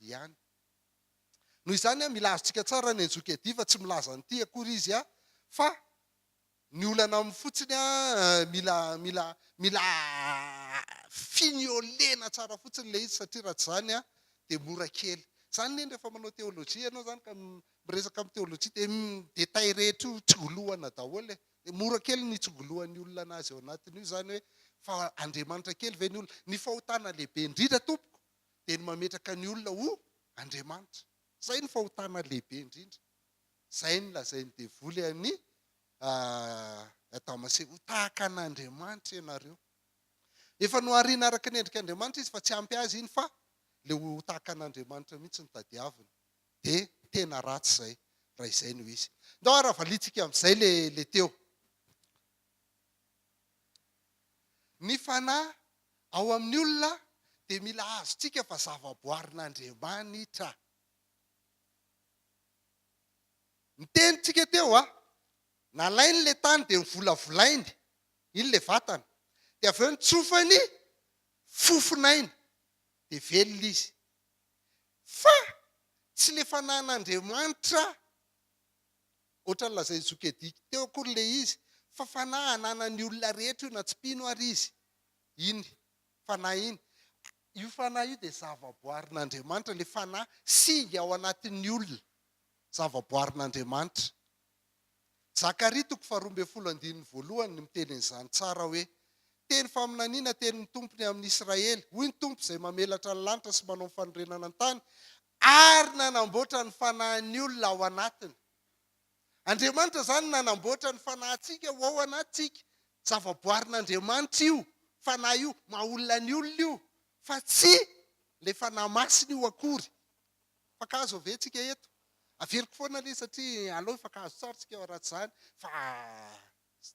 ihany. Noho izany mila azontsika tsara ny an'i Zoky Eddy fa tsy milaza an'ity akory izy fa ny olana aminy fotsiny mila mila mila fignolena tsara fotsiny ilay izy satria raha tsy izany dia mora kely. Izany anie rehefa manao teolojia ianao izany ka miresaka amin'ny teolojia dia ny détail rehetra io tsongolohana daholo e. Dia mora kely ny hitsongolohan'ny olona anazy ao anatin'io izany hoe fa Andriamanitra kely ve ny olona? Ny fahotana lehibe indrindra tompoko dia ny mametraka ny olona ho Andriamanitra. Izay no fahotana lehibe indrindra. Izay no lazain'ny devoly an'i Adama sy Eva, ho tahaka an'Andriamanitra ianareo. Efa nohariana araka ny endrik'Andriamanitra izy fa tsy ampy azy iny fa ilay ho tahaka an'Andriamanitra mihitsy no tadiaviny. Dia tena ratsy izay raha izay no izy. Ndao ary valiantsika amin'izay le le teo. Ny fanahy ao amin'ny olona dia mila azontsika fa zavaboarin'Andriamanitra. Niteny tsika teo a, nalainy le tany dia novolavolainy, iny le vatana, dia avy eo nitsofany fofon'aina dia velona izy. Fa tsy le fanahin'Andriamanitra ohatran'ny lazain'i Zoky Edic teo akory le izy fa fanahy ananan'ny olona rehetra io na tsy mpino ary izy, iny fanahy iny. Io fanahy io dia zavaboarin'Andriamanitra, ilay fanahy singa ao anatin'ny olona, zavaboarin'Andriamanitra. Zakaria toko faharoa ambin'ny folo andininy voalohany no miteny an'izany tsara hoe, Teny faminaniana tenin'ny Tompo ny amin'i Israely, hoy ny Tompo izay mamelatra ny lanitra sy manao ny fanorenana ny tany ary nanamboatra ny fanahin'ny olona ao anatiny. Andriamanitra izany nanamboatra ny fanahintsika ho ao anatintsika. Zavaboarin'Andriamanitra io fanahy io, maha olona ny olona io, fa tsy ilay fanahy masina io akory. Mifankahazo ve tsika eto? Averiko foana aloha satria aleo hifankahazo tsara tsika raha tsy izany fa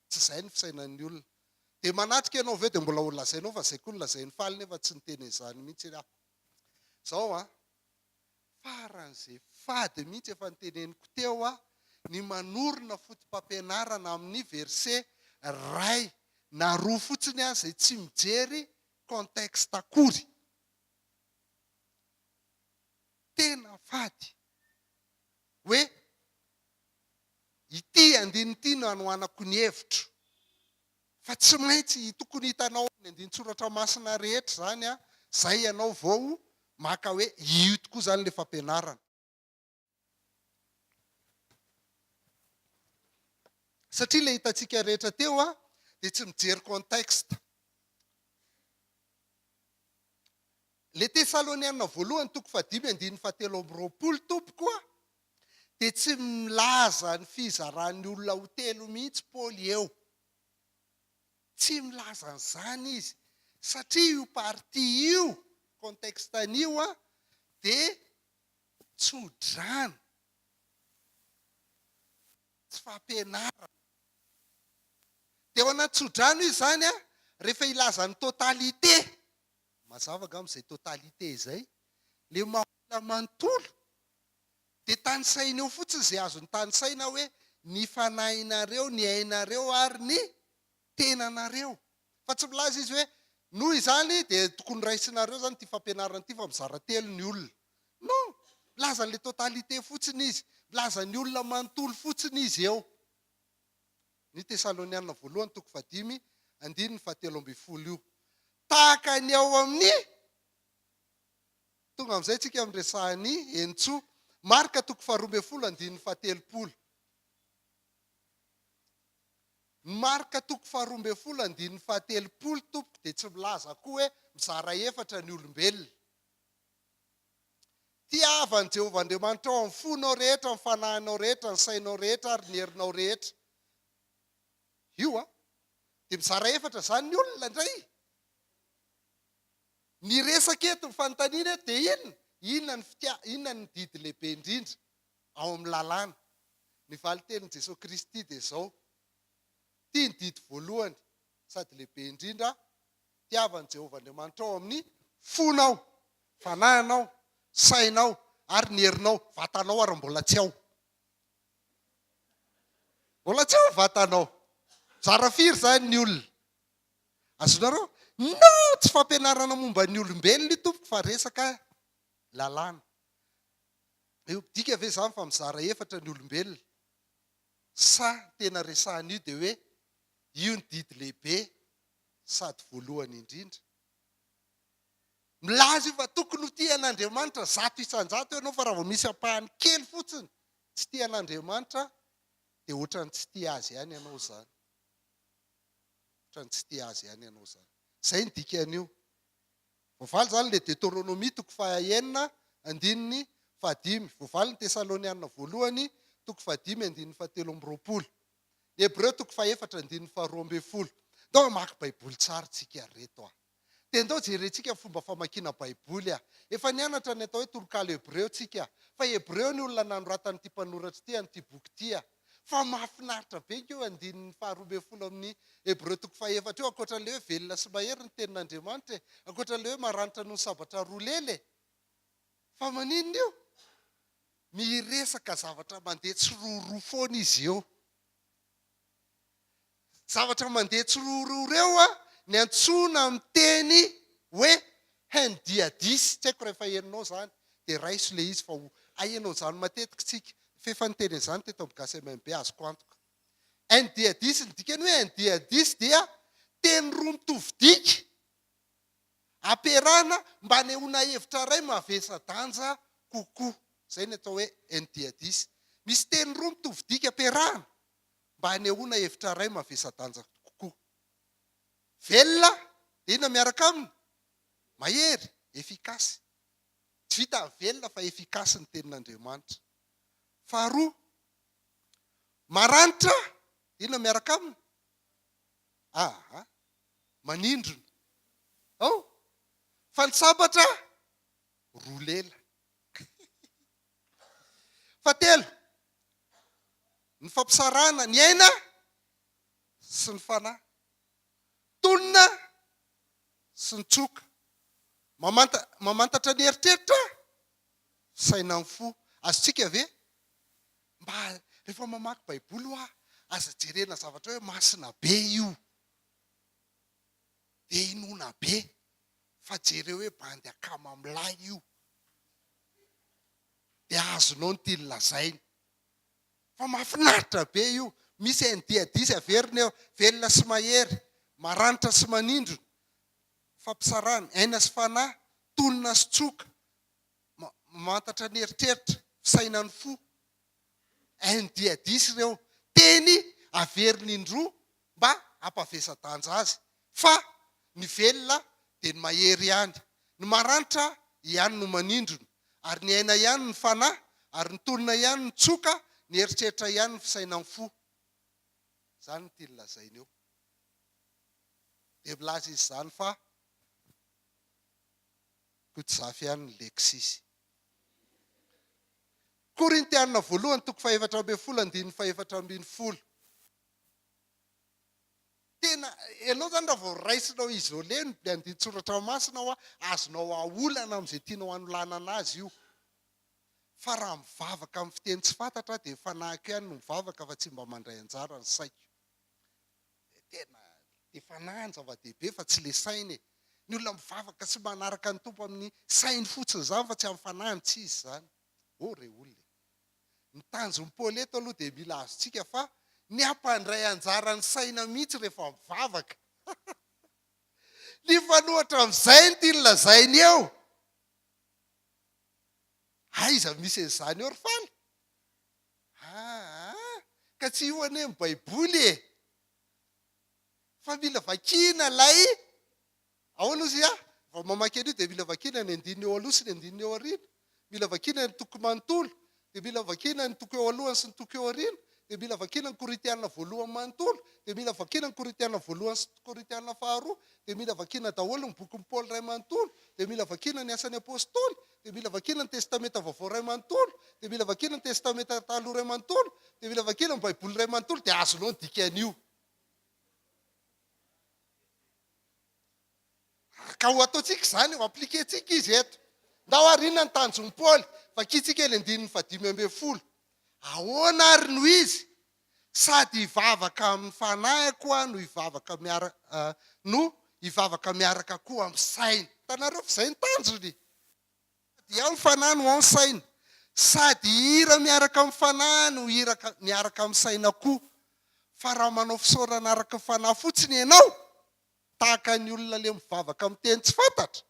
tsy izay ny fisainan'ny olona. Dia manatrika ianao avy eo dia mbola ho lazainao fa izay koa no lazain'i Faly nefa tsy niteny an'izany mihitsy aho. Izao an, faran'izay fady mihitsy efa noteneniko teo aho ny manorina fotopampianarana amin'ny verset iray na roa fotsiny aho izay tsy mijery contexte akory. Tena fady hoe ity andininy ity no anohanako ny hevitro. Fa tsy maintsy tokony hitanao amin'ny andinin-tsoratra masina rehetra izany an, izay ianao vao maka hoe io tokoa izany ilay fampianarana. Satria ilay hitantsika rehetra teo an, dia tsy mijery contexte. Ilay Tesaloniana voalohany toko fahadimy andininy fahatelo amby roapolo tompoko a, dia tsy milaza ny fizaran'ny olona ho telo mihitsy Paoly eo. Tsy milaza an'izany izy. Satria io partie io, contexte an'io an, dia tso-drano, tsy fampianarana. Dia ao anaty tso-drano izy izany an, rehefa hilaza ny totalité, mazava angamba izay totalité izay, ilay maha olona manontolo, Dia tanisainy eo fotsiny izay azony tanisaina hoe ny fanahinareo, ny ainareo ary ny tenanareo. Fa tsy milaza izy hoe noho izany dia tokony raisinareo izany ity fampianarana ity fa mizara telo ny olona. Non! Milaza an'ilay totalité fotsiny izy. Milaza ny olona manontolo fotsiny izy eo. Ny Tesaloniana voalohany toko fahadimy andininy fahatelo ambin'ny folo io. Tahaka ny ao amin'ny. Tonga amin'izay tsika amin'ny resahan'i Henintsoa. Marka toko faharoa ambin'ny folo andininy fahatelopolo. Ny Marka toko faharoa ambin'ny folo andininy fahatelopolo tompoko dia tsy milaza koa hoe mizara efatra ny olombelona. Tiava an'i Jehovah Andriamanitrao amin'ny fonao rehetra, ny fanahinao rehetra, ny sainao rehetra ary ny herinao rehetra. Io an! Dia mizara efatra izany ny olona indray. Ny resaka eto, ny fanontaniana eto dia inona? Inona ny fitia, inona ny didy lehibe indrindra ao amin'ny lalàna? Ny valin-tenin'i Jesoa Kristy dia izao, Ity ny didy voalohany sady lehibe indrindra, tiava an'i Jehovah Andriamanitrao amin'ny fonao, fanahinao, sainao ary ny herinao, vatanao ary mbola tsy ao. Mbola tsy ao ny vatanao. Mizara firy izany ny olona? Azonareo? Non! Tsy fampianarana momba ny olombelona io tompoko fa resaka lalàna. Io midika ve izany fa mizara efatra ny olombelona? Sa ny tena resahina io dia hoe io ny didy lehibe sady voalohany indrindra? Milaza io fa tokony ho tia an'Andriamanitra 100% ianao fa raha vao misy ampahany kely fotsiny tsy tia an'Andriamanitra dia ohatran'ny tsy tia azy ihany ianao izany. Ohatran'ny tsy tia azy ihany ianao izany. Izay ny dikan'io. Voavaly izany ilay Deteronomia toko fahaenina andininy fahadimy. Voavaly ny Tesaloniana voalohany toko fahadimy andininy fahatelo amby roapolo. Ny Hebreo toko fahefatra andininy faharoa ambin'ny folo. Ndao hamaky Baiboly tsara tsika ry reto a. Dia ndao jerentsika ny fomba famakiana Baiboly a. Efa nianatra ny atao hoe tononkalo hebreo tsika. Fa hebreo ny olona nanoratan'ity mpanoratra ity an'ity boky ity a. Fa mahafinaritra be ange io andininy faharoa ambin'ny folo amin'ny Hebreo toko fahefatra io, ankoatra an'ilay hoe velona sy mahery ny tenin'Andriamanitra e, ankoatra an'ilay hoe maranitra noho ny sabatra roa lela e. Fa maninona io? Miresaka zavatra mandeha tsiroaroa foana izy eo. Zavatra mandeha tsiroaroa ireo ny antsoina amin'ny teny hoe hendiadis, tsy haiko raha efa henonao izany, dia raiso ilay izy fa ho haheno an'izany matetika isika, f'efa niteny an'izany teto amin'ny Gasy MMB azoko antoka. Hendiadis, ny dikany hoe hendiadis dia teny roa mitovy dika. Ampiarahana mba hanehoana hevitra iray mavesa-danja kokoa. Izay ny atao hoe NDADIS. Misy teny roa mitovy dika ampiarahana mba hanehoana hevitra iray mavesa-danja kokoa. Velona, dia inona miaraka aminy? Mahery, efficace. Tsy vitan'ny velona fa efficace ny tenin'Andriamanitra. Faharoa, maranitra, dia inona miaraka aminy? Aa, manindrona. Ao? Fa ny sabatra, roa lela. Fahatelo, ny fampisarahana ny aina sy ny fanahy. Tolona sy ny tsoka. Mamanta, mamantatra ny eritreritra, saina ny fo. Azontsika ve? Mba rehefa mamaky Baiboly hoa, aza jerena zavatra hoe masina be io, dia inoana be, fa jereo hoe bandy akama milay io, dia azonao ny tiany lazaina. Fa mahafinaritra be io. Misy NDADs averina eo, velona sy mahery, maranitra sy manindrona, fampisarahana, aina sy fanahy, tolona sy tsoka, mamantatra ny eritreritra, fisainan'ny fo. NDADs ireo. Teny averina indroa mba hampavesa-danja azy. Fa ny velona dia ny mahery ihany. Ny maranitra ihany no manindrona. Ary ny aina ihany ny fanahy, ary ny tolona ihany ny tsoka, ny eritreritra ihany ny fisainan'ny fo. Izany no tiany lazaina eo. Dia milaza izy izany fa Kotozafy ihany ny Lexis. Korintiana voalohany toko faha-14 andininy faha-14. Tena, ianao izany raha vao raisinao isolé ny andinin-tsoratra masina hoa, azonao aolana amin'izay tianao hanolanana azy io. Fa raha mivavaka amin'ny fiteny tsy fantatra aho dia ny fanahiko ihany no mivavaka fa tsy mba mandray anjara ny saiko. Dia tena le fanahy no zava-dehibe fa tsy le saina e. Ny olona mivavaka sy manaraka ny Tompo amin'ny sainy fotsiny izany fa tsy amin'ny fanahiny tsy izy izany. Oh re olona e. Ny tanjon'i Paoly eto aloha dia mila azontsika fa ny hampandray anjara ny saina mihitsy rehefa mivavaka. Ny mifanohitra amin'izay no tiany lazainy eo. Aiza misy an'izany eo ry Faly? Aa, ka tsy io anie ny Baiboly e! Fa mila vakiana ilay, ahoana ozy ah? Vao mamaky an'io dia mila vakiana ny andininy eo aloha sy ny andininy eo aoriana. Mila vakiana ny toko manontolo, dia mila vakiana ny toko eo alohany sy ny toko eo aoriana, dia mila vakiana ny Korintiana voalohany manontolo, dia mila vakiana ny Korintiana voalohany sy Korintiana faharoa, dia mila vakiana daholo ny bokin'i Paoly iray manontolo, dia mila vakiana ny Asan'ny Apostoly, dia mila vakiana ny Testamenta Vaovao iray manontolo, dia mila vakiana ny Testamenta Taloha iray manontolo, dia mila vakiana ny Baiboly iray manontolo, dia azonao ny dikan'io. Ka ho ataontsika izany, ho appliquer-tsika izy eto. Ndao ary inona ny tanjon'i Paoly? Vakintsika ny andininy fahadimy ambin'ny folo. Ahoana ary no izy? Sady hivavaka amin'ny fanahiko aho no hivavaka miara no hivavaka miaraka koa amin'ny saina. Hitanareo fa izay ny tanjony? Sady ao ny fanahy no ao ny saina. Sady hihira miaraka amin'ny fanahy no hihira miaraka amin'ny saina koa. Fa raha manao fisaorana araka ny fanahy fotsiny ianao, tahaka ny olona le mivavaka amin'ny teny tsy fantatra,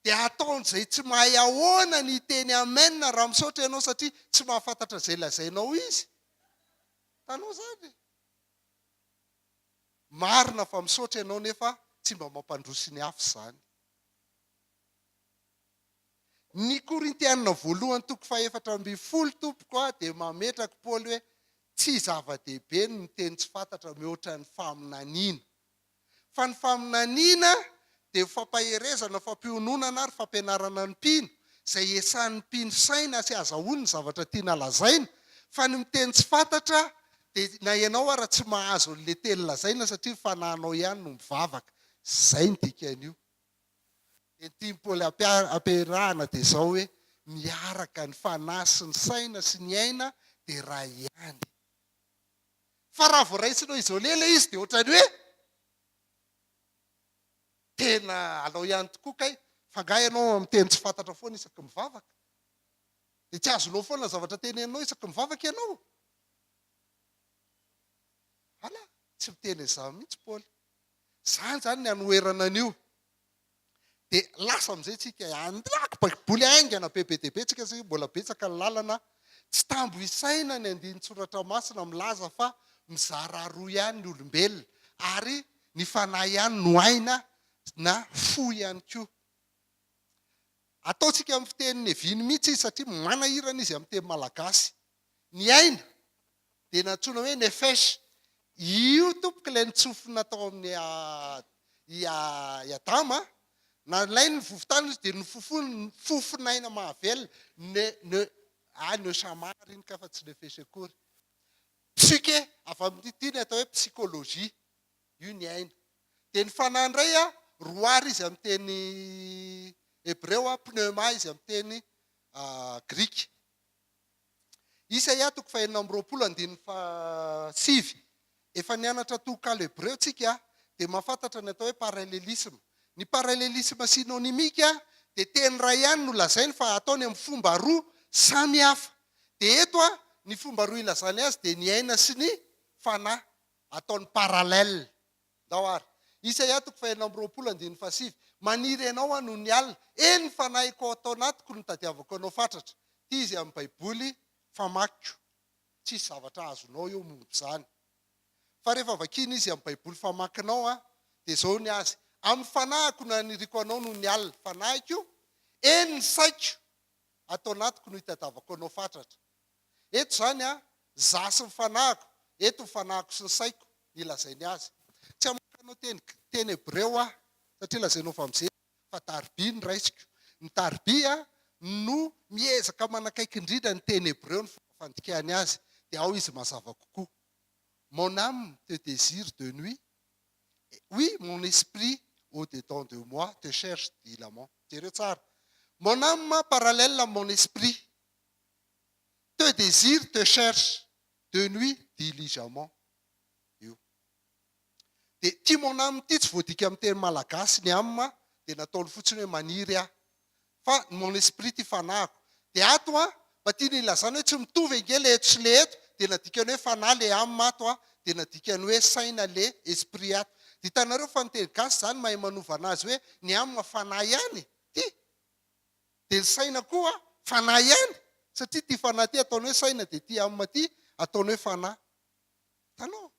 dia ataon'izay tsy mahay ahoana ny hiteny amen raha misaotra ianao satria tsy mahafantatra izay lazainao izy. Hitanao izany e? Marina fa misaotra ianao nefa tsy mba mampandroso ny hafa izany. Ny Korintiana voalohany toko faha-14 tompoko a dia mametraka Paoly hoe tsy zava-dehibe ny miteny tsy fantatra mihoatra ny faminaniana. Fa ny faminaniana dia fampaherezana, fampiononana ary fampianarana ny mpino, izay iesan'ny mpino saina sy azahoany ny zavatra tiana lazaina. Fa ny miteny tsy fantatra dia na ianao ara tsy mahazo an'ilay teny lazaina satria ny fanahinao ihany no mivavaka. Izay ny dikan'io. Dia ny tian'i Paoly ampiarahana dia izao hoe, miaraka ny fanahy sy ny saina sy ny aina dia iray ihany. Fa raha vao raisinao isolé ilay izy dia ohatran'ny hoe tena alao ihany tokoa kay, fa angaha ianao miteny tsy fantatra foana isaky mivavaka? Dia tsy azonao foana ny zavatra teneninao isaky mivavaka ianao? Voilà, tsy miteny an'izany mihitsy Paoly. Izany izany ny anoherana an'io. Dia lasa amin'izay tsika handiako baiboly haingana be be dia be tsika satria mbola betsaka ny lalana. Tsy tambo isaina ny andinin-tsoratra masina milaza fa mizara roa ihany ny olombelona ary ny fanahy ihany no aina na fo ihany koa. Ataontsika amin'ny fiteny neviny mihitsy izy satria manahirana izy amin'ny teny malagasy. Ny aina dia nantsoina hoe nefesh. Io tompoko ilay nitsofina tao amin'i i Adama, nalainy ny vovon-tany izy dia nofofony fofon'aina mahavelona, ne ne ah neshama ary iny ka fa tsy nefesh akory. Psyche, avy amin'ity ny atao hoe psychologie, io ny aina. Dia ny fanahy indray a, roar izy amin'ny teny hebreo, pneuma izy amin'ny teny grika. Isaia toko fahenina amby 20 andininy fahasivy. Efa nianatra tononkalo hebreo tsika dia mahafantatra ny atao hoe parallelisme. Ny parallelisme synonymique dia teny iray ihany no lazainy fa ataony amin'ny fomba roa samy hafa. Dia eto ny fomba roa ilazany azy dia ny aina sy ny fanahy. Ataony parallèle. Ndao ary. Isaia toko fahenina amby 20 andininy fahasivy, Maniry anao aho nony alina, eny ny fanahiko ato anatiko no tadiavako anao fatratra. Ity izy amin'ny baiboly famakiko. Tsisy zavatra azonao eo momba izany. Fa rehefa vakiana izy amin'ny baiboly famakinao an, dia izao ny azy, Amin'ny fanahiko no aniriako anao nony alina, fanahiko, eny ny saiko ato anatiko no itadiavako anao fatratra. Eto izany an, za sy ny fanahiko, eto ny fanahiko sy ny saiko, ny lazainy azy. Tsy hamoaka anao teny teny hebreo aho, satria lazainao fa mizery, fa darby no raisiko. Ny darby an, no miezaka manakaiky indrindra ny teny hebreo ny fomba fandikany azy, dia ao izy mazava kokoa. Mon âme te désire de nuit, oui, mon esprit au dedans de moi te cherche dilamment. Jereo tsara. Mon âme parallèle à mon esprit. Te désire, te cherche, de nuit diligemment io. Dia ity mon âme ity tsy voadika amin'ny teny malagasy ny âme dia nataony fotsiny hoe maniry aho. Fa ny mon esprit ity fanahiko. Dia ato an, mba tiany hilazana hoe tsy mitovy ange le eto sy le eto, dia nadikany hoe fanahy le âme ato an, dia nadikany hoe saina le esprit ato. Dia hitanareo fa ny teny gasy izany mahay manova anazy hoe ny âme fanahy ihany ity. Dia ny saina koa fanahy ihany, satria ity fanahy ity ataony hoe saina dia ity âme ity ataony hoe fanahy. Hitanao?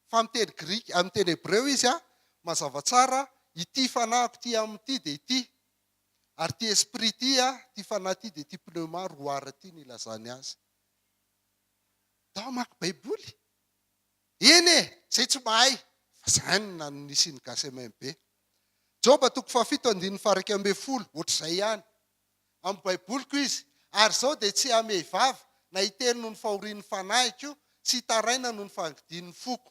Fa amin'ny teny grika, amin'ny teny hebreo izy an, mazava tsara, ity fanahiko ity âme ity dia ity, ary ity esprit ity an, ity fanahy ity dia ity pneuma roara ity no ilazany azy. Ndao hamaky baiboly. Eny e! Zay tsy mahay fa zany no nisian'ny gasy MMB. Joba toko fahafito andininy faha 11, ohatr'izay ihany. Amin'ny baiboliko izy, ary izao dia tsy hamehy vava na hiteny noho ny fahorian'ny fanahiko sy hitaraina noho ny fangidian'ny foko.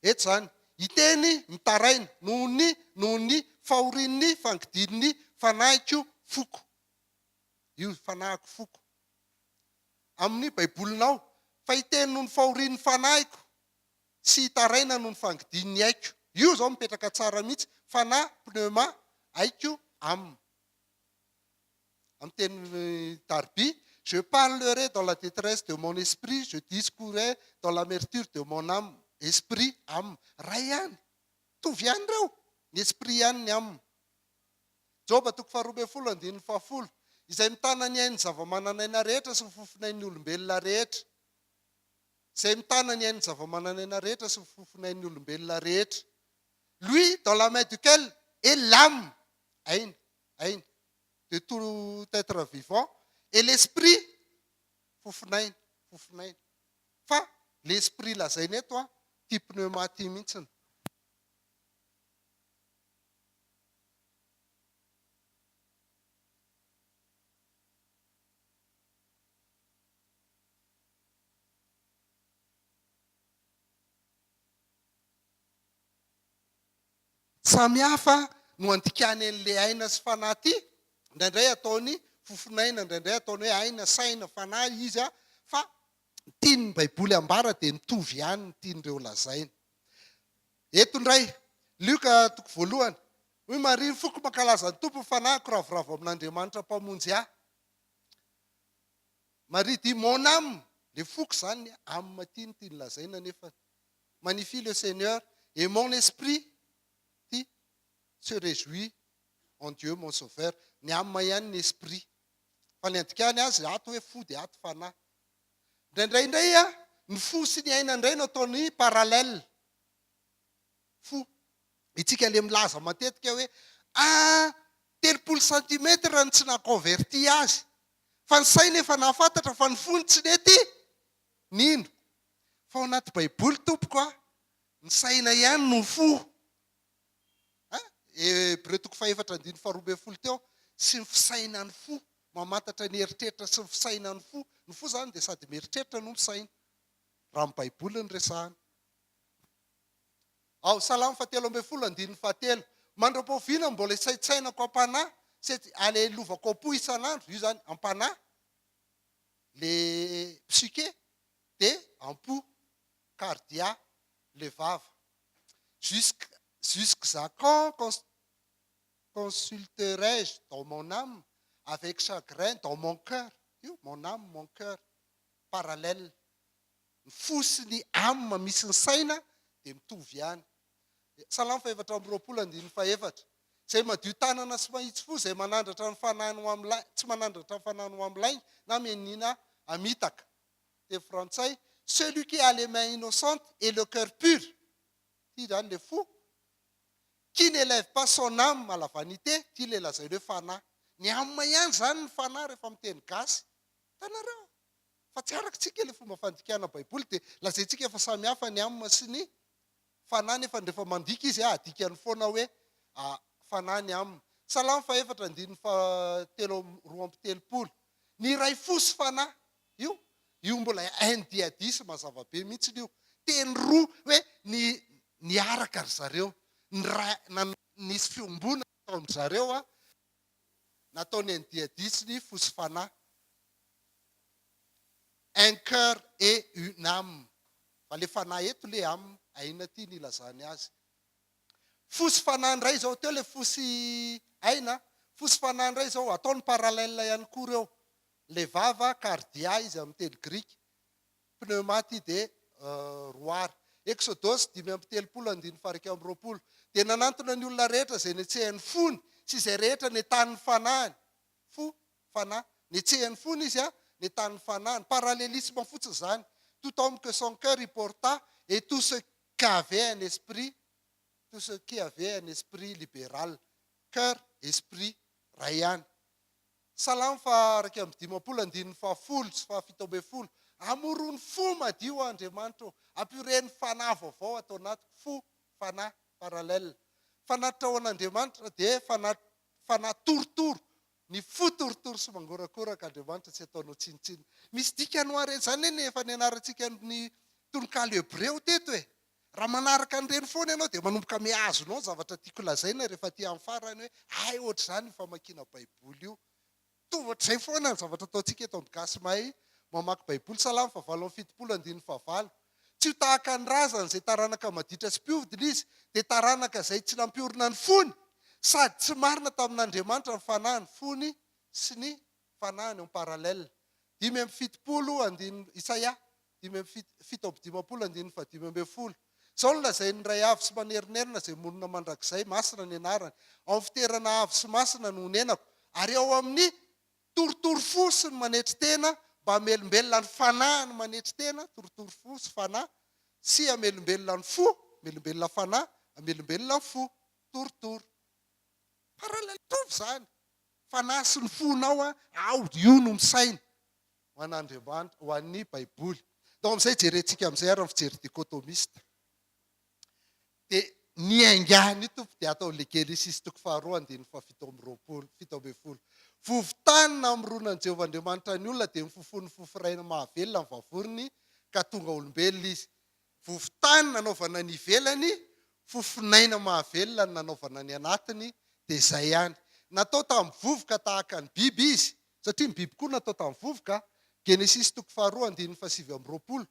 Eto izany, hiteny mitaraina noho ny noho ny fahorian'ny fangidian'ny fanahiko foko. Io fanahiko foko. Amin'ny Baibolinao, fa hiteny noho ny fahorian'ny fanahiko sy hitaraina noho ny fangidian'ny aiko. Io izao mipetraka tsara mihitsy, fanahy, pneuma, aiko, âme. Amin'ny teny Darby, Je parlerai dans la détresse de mon esprit, je discourrai dans l'amerture de mon âme. Esprit, âme. Ray ihany. Mitovy ihany ireo. Ny esprit ihany ny âme. Joba toko faharoa ambin'ny folo andininy fahafolo, Izay mitana ny ain'ny zava-manan'aina rehetra sy ny fofonain'ny olombelona rehetra. Izay mitana ny ain'ny zava-manan'aina rehetra sy ny fofonain'ny olombelona rehetra. Lui dans la main duquel est l'âme, aina, aina, de tout être vivant, et l'esprit, fofonaina, fofonaina. Fa l'esprit lazaina eto an, ity pneuma ity mihitsiny. Samy hafa no andikany an'ilay aina sy fanahy ity, indraindray ataony fofon'aina, indraindray ataony hoe aina, saina, fanahy izy fa ny tian'ny baiboly ambara dia mitovy ihany ny tian'ireo lazaina. Eto indray, Lioka toko voalohany, Hoy Maria, Ny foko mankalaza ny Tompo, ny fanahiko ravoravo amin'Andriamanitra Mpamonjy ahy. Marie dit, Mon âme, le foko izany, âme ity no tiany lazaina nefa, magnifie le Seigneur, Et mon esprit ty se réjouit en Dieu mon sauveur. Ny âme ihany ny esprit. Fa ny andikany azy ato hoe fo dia ato fanahy. Indraindray indray a, ny fo sy ny aina indray no ataony parallèle. Fo. Itsika le milaza matetika hoe ah, 30 centimètre no tsy naha-converti azy. Fa ny saina efa nahafantatra fa ny fony tsy nety nino. Fa ao anaty Baiboly tompoko a, ny saina ihany no fo. A, Hebreo toko faha-4 andininy faha-12 teo, sy ny fisainan'ny fo, mamantatra ny eritreritra sy ny fisainan'ny fo. Ny fo izany dia sady mieritreritra no misaina, raha ny Baiboly no resahana. Ao Salamo faha-13 andininy fahatelo, Mandra-pahoviana no mbola hisaintsainako am-panahy sy alelovako am-po isan'andro, io izany am-panahy, le psyché, dia am-po, cardia, le vava. Jusqu jusqu'à quand consulterai-je dans mon âme avec chagrin dans mon cœur? Io, mon âme, mon cœur, parallèle. Ny fo sy ny âme misy ny saina dia mitovy ihany. Salamo faha-24 andininy faha-4. Izay madio tanana sy mahitsy fo, izay manandratra ny fanahiny ho amin'ny tsy manandratra ny fanahiny ho amin'ny lainga na mianiana hamitaka. Teny frantsay, celui qui a les mains innocentes et le cœur pur, ity izany ilay fo, qui n'élève pas son âme à la vanité, ity ilay lazainy hoe fanahy. Ny âme ihany izany ny fanahy rehefa miteny gasy. Hitanareo? Fa tsy araka tsika ilay fomba fandikana baiboly dia lazaintsika fa samy hafa ny âme sy ny fanahy nefa rehefa mandika izy adikany foana hoe fanahy ny âme. Salamo faha-4 andininy faha-telo 32. Ny iray fo sy fanahy. Io, io mbola NDADIS mazava be mihitsy io. Teny roa hoe ny niaraka ry zareo, ny ra, nisy fiombonana tao amin-dry zareo a, nataony NDADIS ny fo sy fanahy. Un cœur et une âme. Fa le fanahy eto le âme, aina ty ny ilazany azy. Fo sy fanahy indray izao, teo le fo sy aina, fo sy fanahy indray izao, ataony parallèle ihany koa ireo. Le vava, kardia izy amin'ny teny grika, pneuma ty dia roary. Eksodosy 35 andininy faha-21. Dia nanantona ny olona rehetra izay netsehan'ny fony sy izay rehetra nentanin'ny fanahiny. Fo, fanahy. Netsehan'ny fony izy a, nentanin'ny fanahiny. Parallélisme fotsiny izany. Tout homme que son cœur y porta et tout ce qu'avait un esprit, tout ce qui avait un esprit libéral. Cœur, esprit, ray ihany. Salamo faha-51 andininy faha-10 sy faha-17, Amorony fo madio aho Andriamanitra ô, ampioreno fanahy vaovao ato anatiko, fo, fanahy, parallèle. Fanatitra ho an'Andriamanitra dia fanahy fanahy torotoro, ny fo torotoro sy mangorakoraka Andriamanitra tsy ataonao tsinontsinona. Misy dikany ho an'ireny, izany anie efa nianarantsika ny tononkalo hebreo teto e! Raha manaraka an'ireny foana ianao dia manomboka mihazona ao ny zavatra tiako lazaina rehefa aty amin'ny farany hoe hay ohatr'izany io famakiana baiboly io. Toa ohatr'izay foana ny zavatra ataontsika eto amin'ny gasy mahay mamaky baiboly. Salamo faha-78 andininy fahavalo. Tsy ho tahaka ny razany izay taranaka maditra sy mpihodina izy, dia taranaka izay tsy nampiorina ny fony sady tsy marina tamin'Andriamanitra ny fanahiny, fony sy ny fanahiny en parallèle. 75 andininy Isaia 57 andininy faha-15. Izao no lazain'ny Ray avo sy manerinerina izay monina mandrakizay, masina ny anarany, Ao amin'ny fitoerana avo sy masina no honenako, ary ao amin'ny torotoro fo sy ny manetry tena, mba hamelombelona ny fanahiny manetry tena, torotoro fo sy fanahy, sy hamelombelona ny fo, hamelombelona fanahy, hamelombelona ny fo, torotoro. Parallèle, mitovy izany. Fanahy sy ny fonao ao, io no misaina. ho an'Andriamanitra, ho an'ny Baiboly. Ndao amin'izay jerentsika amin'izay ary ny fijery dichotomiste. Dia niaingàna io Tompo dia atao le Genesisy toko faharoa andininy faha-27, 17. Vovon-tany namoronan'i Jehovah Andriamanitra ny olona dia nofofonin'ny fofiraina mahavelona ny vavorony ka tonga olombelona izy. Vovon-tany nanaovana ny ivelany, fofonaina mahavelona ny nanaovana ny anatiny, dia izay ihany. Natao tamin'ny vovoka tahaka ny biby izy, satria ny biby koa natao tamin'ny vovoka, Genesisy toko faharoa andininy faha-29,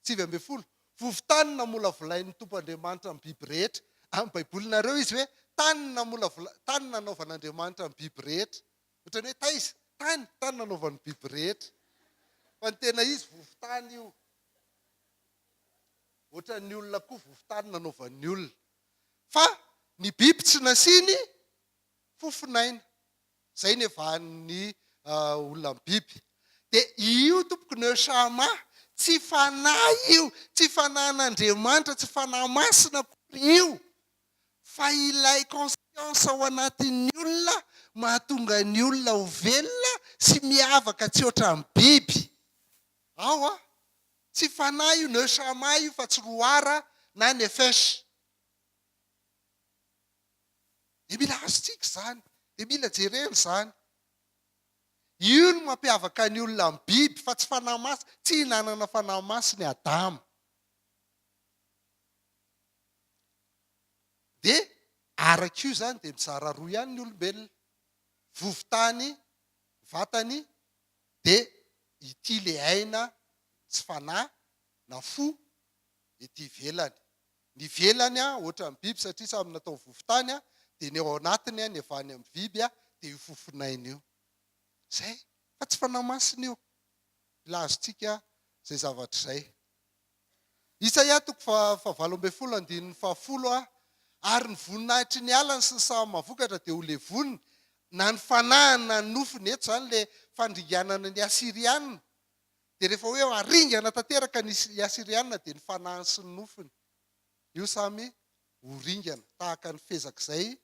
19, Vovon-tany namolavolain'ny Tompo Andriamanitra ny biby rehetra. Amin'ny Baibolinareo izy hoe, tany namolavola, tany nanaovan'Andriamanitra ny biby rehetra. Ohatran'ny hoe taiza? Tany, tany nanaovan'ny biby rehetra. Fa ny tena izy vovon-tany io. Ohatran'ny olona koa vovo-tany nanaovan'ny olona. Fa ny biby tsy nasiany fofon'aina. Izay ny evahan'ny olona ny biby. Dia io tompoko neshama, tsy fanahy io, tsy fanahin'Andriamanitra, tsy fanahy masina akory io. Fa ilay conscience ao anatin'ny olona mahatonga ny olona ho velona sy miavaka tsy ohatran'ny biby. Ao a! Tsy fanahy io neshama io fa tsy roara na nefesh. Dia mila azontsika izany, dia mila jerena izany. Io no mampiavaka ny olona amin'ny biby fa tsy fanahy masina, tsy nanana fanahy masina i Adama. Dia araka io izany dia mizara roa ihany ny olombelona, vovon-tany, vatany, dia ity ilay aina sy fanahy na fo ety ivelany. Ny ivelany ohatran'ny biby satria samy natao vovon-tany dia ny ao anatiny ny avy any amin'ny biby dia io fofon'aina io. Izay, fa tsy fanahy masina io. Mila azontsika izay zavatra izay. Isaia toko faha-18 andininy fahafolo a Ary ny voninahitry ny alany sy ny saha mahavokatra dia ho levoniny, na ny fanahiny na ny nofony. Eto izany ilay fandringanana ny Asyriana. Dia rehefa hoe haringana tanteraka ny Asyriana dia ny fanahiny sy ny nofony io samy ho ringana, tahaka ny fezak'izay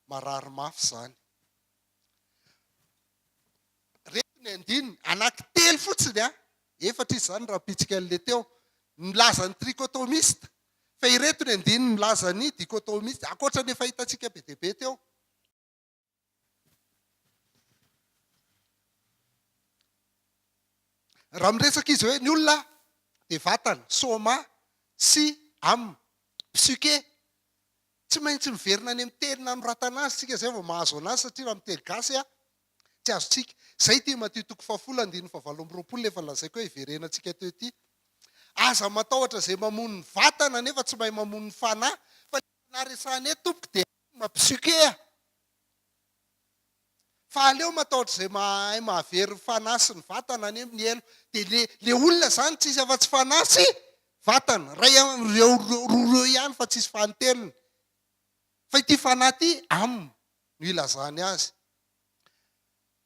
marary mafy izany. Reto ny andininy, anaky telo fotsiny a, efatra izy izany raha mipitsika an'ilay teo, milaza ny trichotomiste, fa ireto ny andininy milaza ny dichotomiste, ankoatra ny efa hitantsika be dia be teo. Raha miresaka izy hoe ny olona dia vatana, soma, sy âme, psyché, Tsy maintsy miverina any amin'ny teny nanoratana azy tsika zay vao mahazo anazy satria raha miteny gasy a tsy azontsika. Zay ity Matio toko fahafolo andininy fahavalo amby 20 efa lazaiko hoe hiverenantsika teo ity. Aza matahotra izay mamono ny vatana nefa tsy mahay mamono ny fanahy fa ny fanahy resahana eto tompoko dia âme, psyché a. Fa aleo matahotra izay mahay mahavery ny fanahy sy ny vatana any amin'ny helo. Dia le le olona izany tsisy afa-tsy fanahy sy vatana. Iray amin'ireo roa ireo ihany fa tsisy fanintelony. Fa ity fanahy ity, âme, no ilazany azy.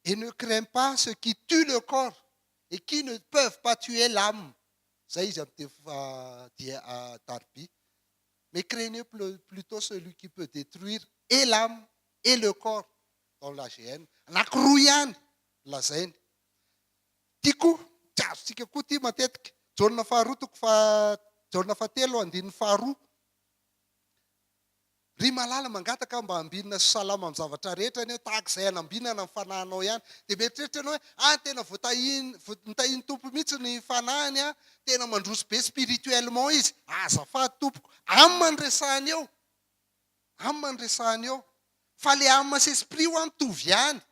Et ne crains pas ceux qui tuent le corps et qui ne peuvent pas tuer l'âme. Izay izy amin'ny teny Darby. Mais craignez plutôt celui qui peut détruire et l'âme et le corps dans la géhenne. Anankiroa ihany no lazainy. Ity koa, tsy azontsika koa ity matetika. Jaona faharoa toko faha, Jaona fahatelo andininy faharoa. Ry malala, mangataka aho mba hambinina sy salama amin'ny zavatra rehetra anie, tahaka izay hanambinana ny fanahinao ihany. Dia mieritreritra ianao hoe, ah, tena voatahiany, notahian'ny Tompo mihitsy ny fanahiny an, tena mandroso be spirituellement izy. Azafady tompoko, âme no resahiny eo. Âme no resahiny eo. Fa le âme sy esprit hoa mitovy ihany.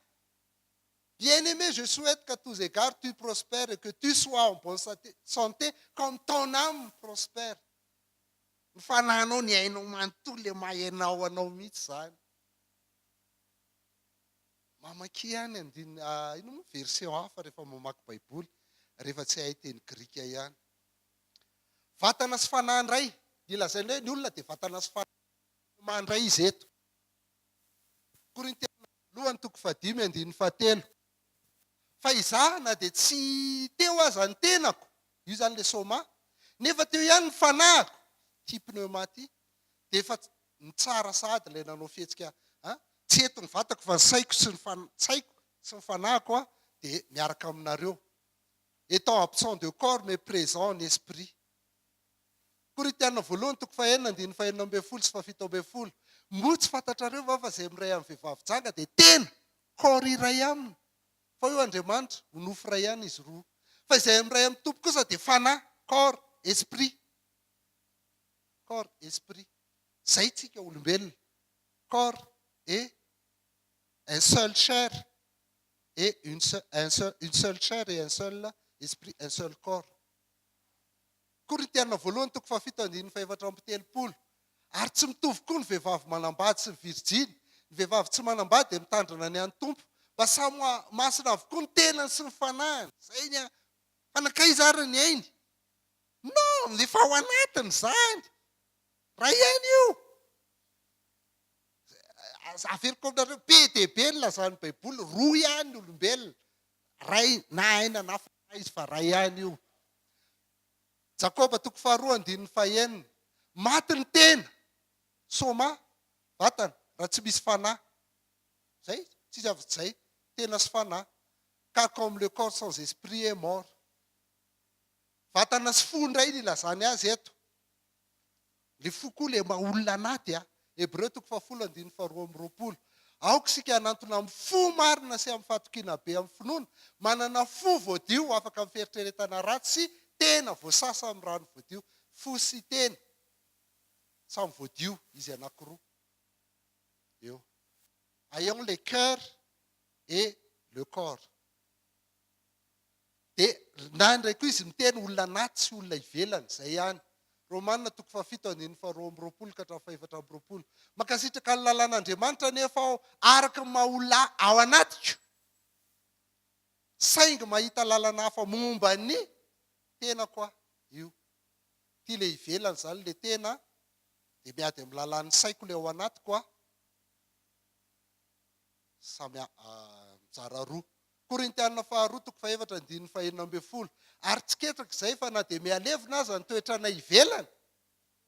Bien-aimé, je souhaite qu'à tous égards tu prospères et que tu sois en bonne santé comme ton âme prospère. Ny fanahinao, ny ainao manontolo, le maha ianao anao mihitsy izany. Mamakia ihany andininy, inona moa version hafa rehefa mamaky baiboly, rehefa tsy hay teny grika ihany. Vatana sy fanahy indray, ny lazainy hoe ny olona dia vatana sy fanahy mandray izy eto. Korintiana voalohany toko fahadimy andininy fahatelo. Fa izaho na dia tsy teo aza ny tenako, io izany ilay soma, nefa teo ihany ny fanahiko, ity pneuma ity, dia efa nitsara sahady ilay nanao fihetsika an, tsy eto ny vatako fa ny saiko sy ny tsaiko sy ny fanahiko an, dia miaraka aminareo. Étant absent de corps mais présent en esprit. Korintiana voalohany toko fahenina andininy fahenina ambin'ny folo sy fahafito ambin'ny folo. Moa tsy fantatrareo va fa izay miray amin'ny vehivavy janga dia tena, corps iray aminy? Fa hoy Andriamanitra, ho nofo iray ihany izy roa. Fa izay miray amin'ny Tompo kosa dia fanahy, corps, esprit. Corps, esprit. Izay tsika olombelona. Corps et un seul chair et une un seul, une seule chair et un seul esprit, un seul corps. Korintiana voalohany toko fahafito andininy fahefatra amby telopolo. Ary tsy mitovy koa ny vehivavy manambady sy ny virjiny. Ny vehivavy tsy manambady dia mitandrina ny an'ny Tompo, mba samy ho masina avokoa ny tenany sy ny fanahiny. Izay ny an. Fa nankaiza ary ny ainy? Non! Personne, efa ao anatiny izany. Ray ihany io. Averiko aminareo, be dia be ny lazan'ny Baiboly, roa ihany ny olombelona. Ray na aina na fanahy izy fa ray ihany io. Jakoba toko faharoa andininy fahenina. Maty ny tena, soma, vatana, raha tsy misy fanahy. Zay, tsisy afa-tsy zay, tena sy fanahy. Car comme le corps sans esprit est mort. Vatana sy fo indray ny ilazany azy eto. Le fo koa le maha olona anaty a. Hebreo toko fahafolo andininy faharoa amby roapolo. Aoka isika hanantona amin'ny fo marina sy amin'ny fahatokiana be amin'ny finoana, manana fo voadio afaka amin'ny fieritreretana ratsy sy tena voasasa amin'ny rano voadio. Fo sy tena samy voadio izy anankiroa eo. Ayons le cœur et le corps. Dia na indray koa izy miteny olona anaty sy olona ivelany, izay ihany. Romana toko fahafito andininy faharoa amby roapolo ka hatramin'ny fahefatra amby roapolo. Mankasitraka ny lalàn'Andriamanitra anefa aho araka ny maha olona ahy ao anatiko, saingy mahita lalana hafa momba ny tenako aho. Io. Ity ilay ivelany izany ilay tena, dia miady amin'ny lalàn'ny saiko ilay ao anatiko aho. Samy mizara roa. Korintiana faharoa toko fahefatra andininy fahenina ambin'ny folo. Ary tsy ketraka izay fa na dia mihalevona aza ny toetranay ivelany,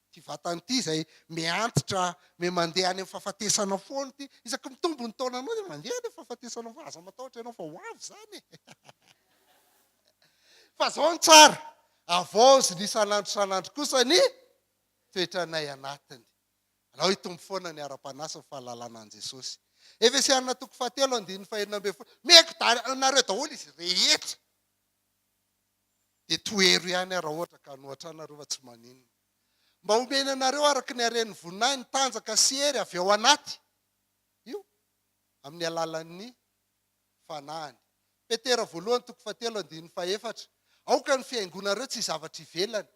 ity vatana ity izay mihantitra, miha-mandeha any amin'ny fahafatesana foana ity, isaky mitombo ny taonanao dia mandeha any amin'ny fahafatesana foana, aza matahotra ianao fa ho avy izany e! Fa izao no tsara, havaozina isan'andro isan'andro kosa ny toetranay anatiny. Alao hitombo foana ny ara-panahy sy ny fahalalana an'i Jesosy. Efesiana toko fahatelo andininy fahenina ambin'ny folo. Meko anareo daholo izy rehetra. Dia tohero ihany aho raha ohatra ka hanohatra ahy nareo fa tsy maninona. Mba homena anareo araka ny haren'ny voninahiny tanjaka sy hery avy ao anaty io amin'ny alalan'ny fanahiny. Petera voalohany toko fahatelo andininy fahefatra. Aoka ny fihaingoanareo tsy zavatra ivelany.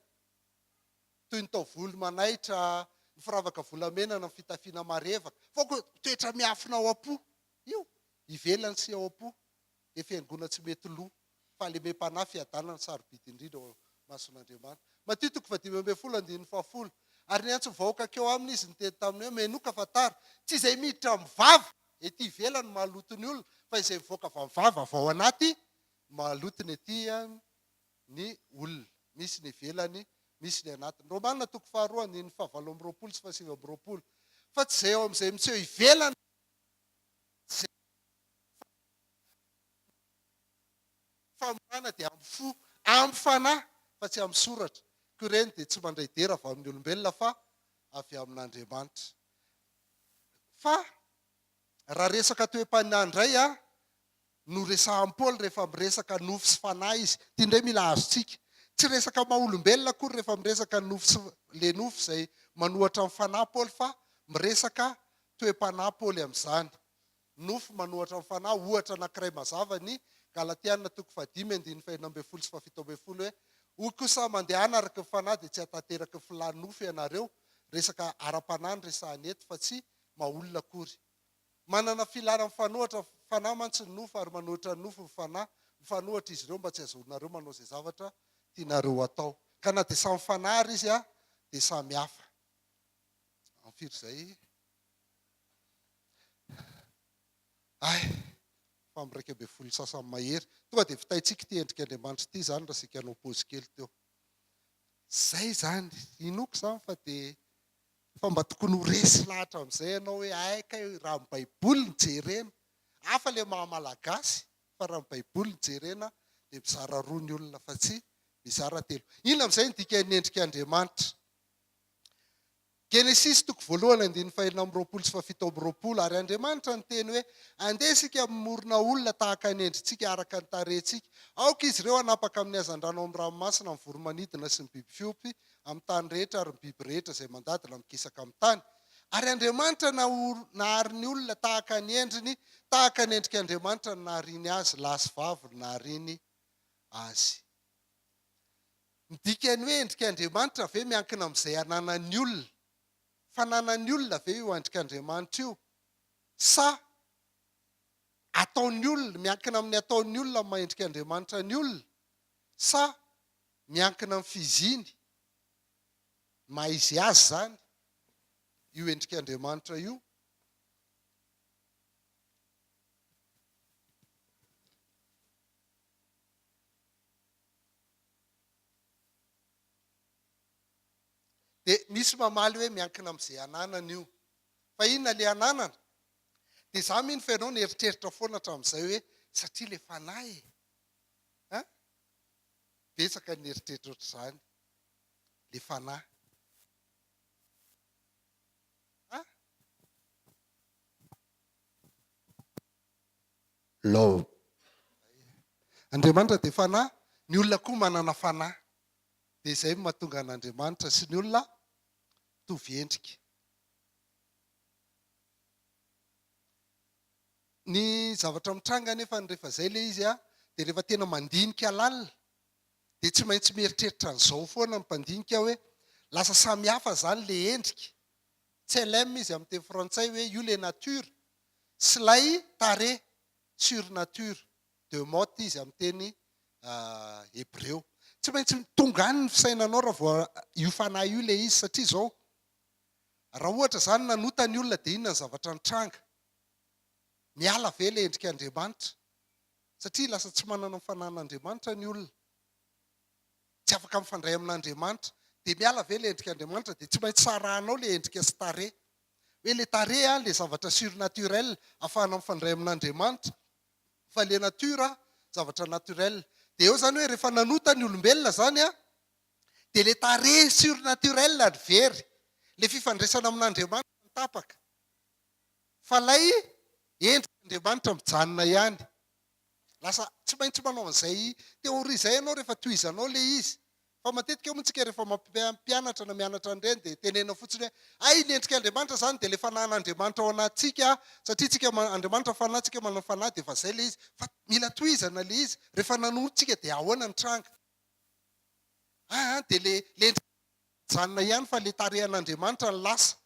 toy ny taovolo manaitra, ny firavaka volamena na ny fitafiana marevaka. Fa koa toetra miafina ao am-po io, ivelany sy ao am-po, dia fihaingoana tsy mety lo, fahalemem-panahy, fiadanana sarobidy indrindra eo imason'Andriamanitra. Matio toko fahadimy ambin'ny folo andininy fahafolo. Ary niantso ny vahoaka hankeo aminy izy niteny taminy hoe, Menoka fa tara. Tsy izay miditra amin'ny vava ety ivelany no mahaloto ny olona, fa izay mivoaka avy amin'ny vava avy ao anaty no mahaloto ny ety ny olona. Misy ny ivelany, misy ny anatiny. Romana toko faharoa andininy fahavalo amby roapolo sy fahasivy amby roapolo. Fa tsy izay ao amin'izay miseho ivelany izay famorana dia amin'ny fo, amin'ny fanahy, fa tsy amin'ny soratra. Koa ireny dia tsy mandray dera avy amin'ny olombelona fa avy amin'Andriamanitra. Fa raha resaka toe-panahy indray an, no resahan'i Paoly rehefa miresaka nofo sy fanahy izy. Ity indray mila azontsika. Tsy resaka maha olombelona akory rehefa miresaka nofo sy le nofo izay manohatra ny fanahy Paoly fa miresaka toe-panahy Paoly amin'izany. Nofo manohatra ny fanahy, ohatra anankiray mazava ny Galatiana toko fahadimy andininy fahenina ambin'ny folo sy fahafito ambin'ny folo hoe, Hoy kosa mandehana araka ny fanahy dia tsy hahatanteraky ny filan'ny nofo ianareo, resaka ara-panahy no resahany eto fa tsy maha olona akory. Manana filana mifanohatra fanahy mantsy ny nofo ary manohitra ny nofo ny fanahy. Mifanohitra izy ireo mba tsy hahazoanareo manao izay zavatra tianareo hatao. Ka na dia samy fanahy ary izy dia samy hafa. Amin'ny firy izay? Hay! Fa amin'ny 11 sasany mahery. Tonga dia vitaintsika ity endrik'Andriamanitra ity izany raha saika hanao paozy kely teo. Izay izany. Inoako izany fa dia Fa mba tokony ho resy lahatra amin'izay ianao hoe hay kay raha ny baiboly no jerena, hafa ilay maha malagasy fa raha ny baiboly no jerena dia mizara roa ny olona fa tsy mizara telo. Inona amin'izay ny dikan'ny endrik'Andriamanitra? Genesisy toko voalohany andininy fahenina amby roapolo sy fahafito amby roapolo, Ary Andriamanitra niteny hoe, Andeha isika hamorona olona tahaka ny endritsika araka ny tarehintsika. Aoka izy ireo hanapaka amin'ny hazandrano ao amin'ny ranomasina, amin'ny voro-manidina sy ny biby fiompy, amin'ny tany rehetra ary ny biby rehetra izay mandady na mikisaka amin'ny tany. Ary Andriamanitra nahary ny olona tahaka ny endriny, tahaka ny endrik'Andriamanitra no nahariany azy, lahy sy vavy no nahariany azy. Ny dikan'ny hoe endrik'Andriamanitra ve miankina amin'izay ananan'ny olona? Fananan'ny olona ve io endrik'Andriamanitra io? Sa ataon'ny olona, miankina amin'ny ataon'ny olona ny maha endrik'Andriamanitra ny olona? Sa miankina amin'ny fiziny? Maha izy azy izany io endrik'Andriamanitra io. Dia misy mamaly hoe miankina amin'izay ananana io. Fa inona ilay ananana? Dia za mino fa ianao nieritreritra foana hatramin'izay hoe satria ilay fanahy e! An? Betsaka ny nieritreritra ohatr'izany. Ilay fanahy. An? Love. Andriamanitra dia fanahy, ny olona koa manana fanahy. Dia izay no mahatonga an'Andriamanitra sy ny olona mitovy endrika. Ny zavatra mitranga anefa rehefa izay ilay izy dia rehefa tena mandinika lalina dia tsy maintsy mieritreritra an'izao foana ny mpandinika hoe lasa samy hafa izany ilay endrika, tselem izy amin'ny teny frantsay hoe io ilay nature sy ilay tarehy, surnature, demot izy amin'ny teny hebreo. Tsy maintsy tonga any ny fisainanao raha vao io fanahy io ilay izy satria izao, raha ohatra izany nanota ny olona dia inona ny zavatra nitranga? Miala ve ilay endrik'Andriamanitra? Satria lasa tsy manana ny fanahin'Andriamanitra ny olona. Tsy afaka mifandray amin'Andriamanitra. Dia miala ve ilay endrik'Andriamanitra? Dia tsy maintsy sarahanao ilay endrika sy tarehy. Hoe ilay tarehy an, ilay zavatra surnaturel ahafahana mifandray amin'Andriamanitra. Fa ilay nature, zavatra naturel. Dia eo izany hoe rehefa nanota ny olombelona izany an, dia ilay tarehy surnaturel no very. Ilay fifandraisana amin'Andriamanitra no tapaka. Fa ilay endrik'Andriamanitra mijanona ihany. Lasa tsy maintsy manao an'izay théorie izay ianao rehefa tohizanao ilay izy. Fa matetika moa tsika rehefa mampianatra na mianatra an'ireny dia tenenina fotsiny hoe hay ny endrik'Andriamanitra izany dia ilay fanahin'Andriamanitra ao anatintsika satria tsika Andriamanitra fanahy tsika manana fanahy dia efa izay ilay izy. Fa mila tohizana ilay izy. Rehefa nanoro tsika dia ahoana ny tranga? Aa dia ilay ilay endrik'Andriamanitra mijanona ihany fa ilay tarehin'Andriamanitra no lasa.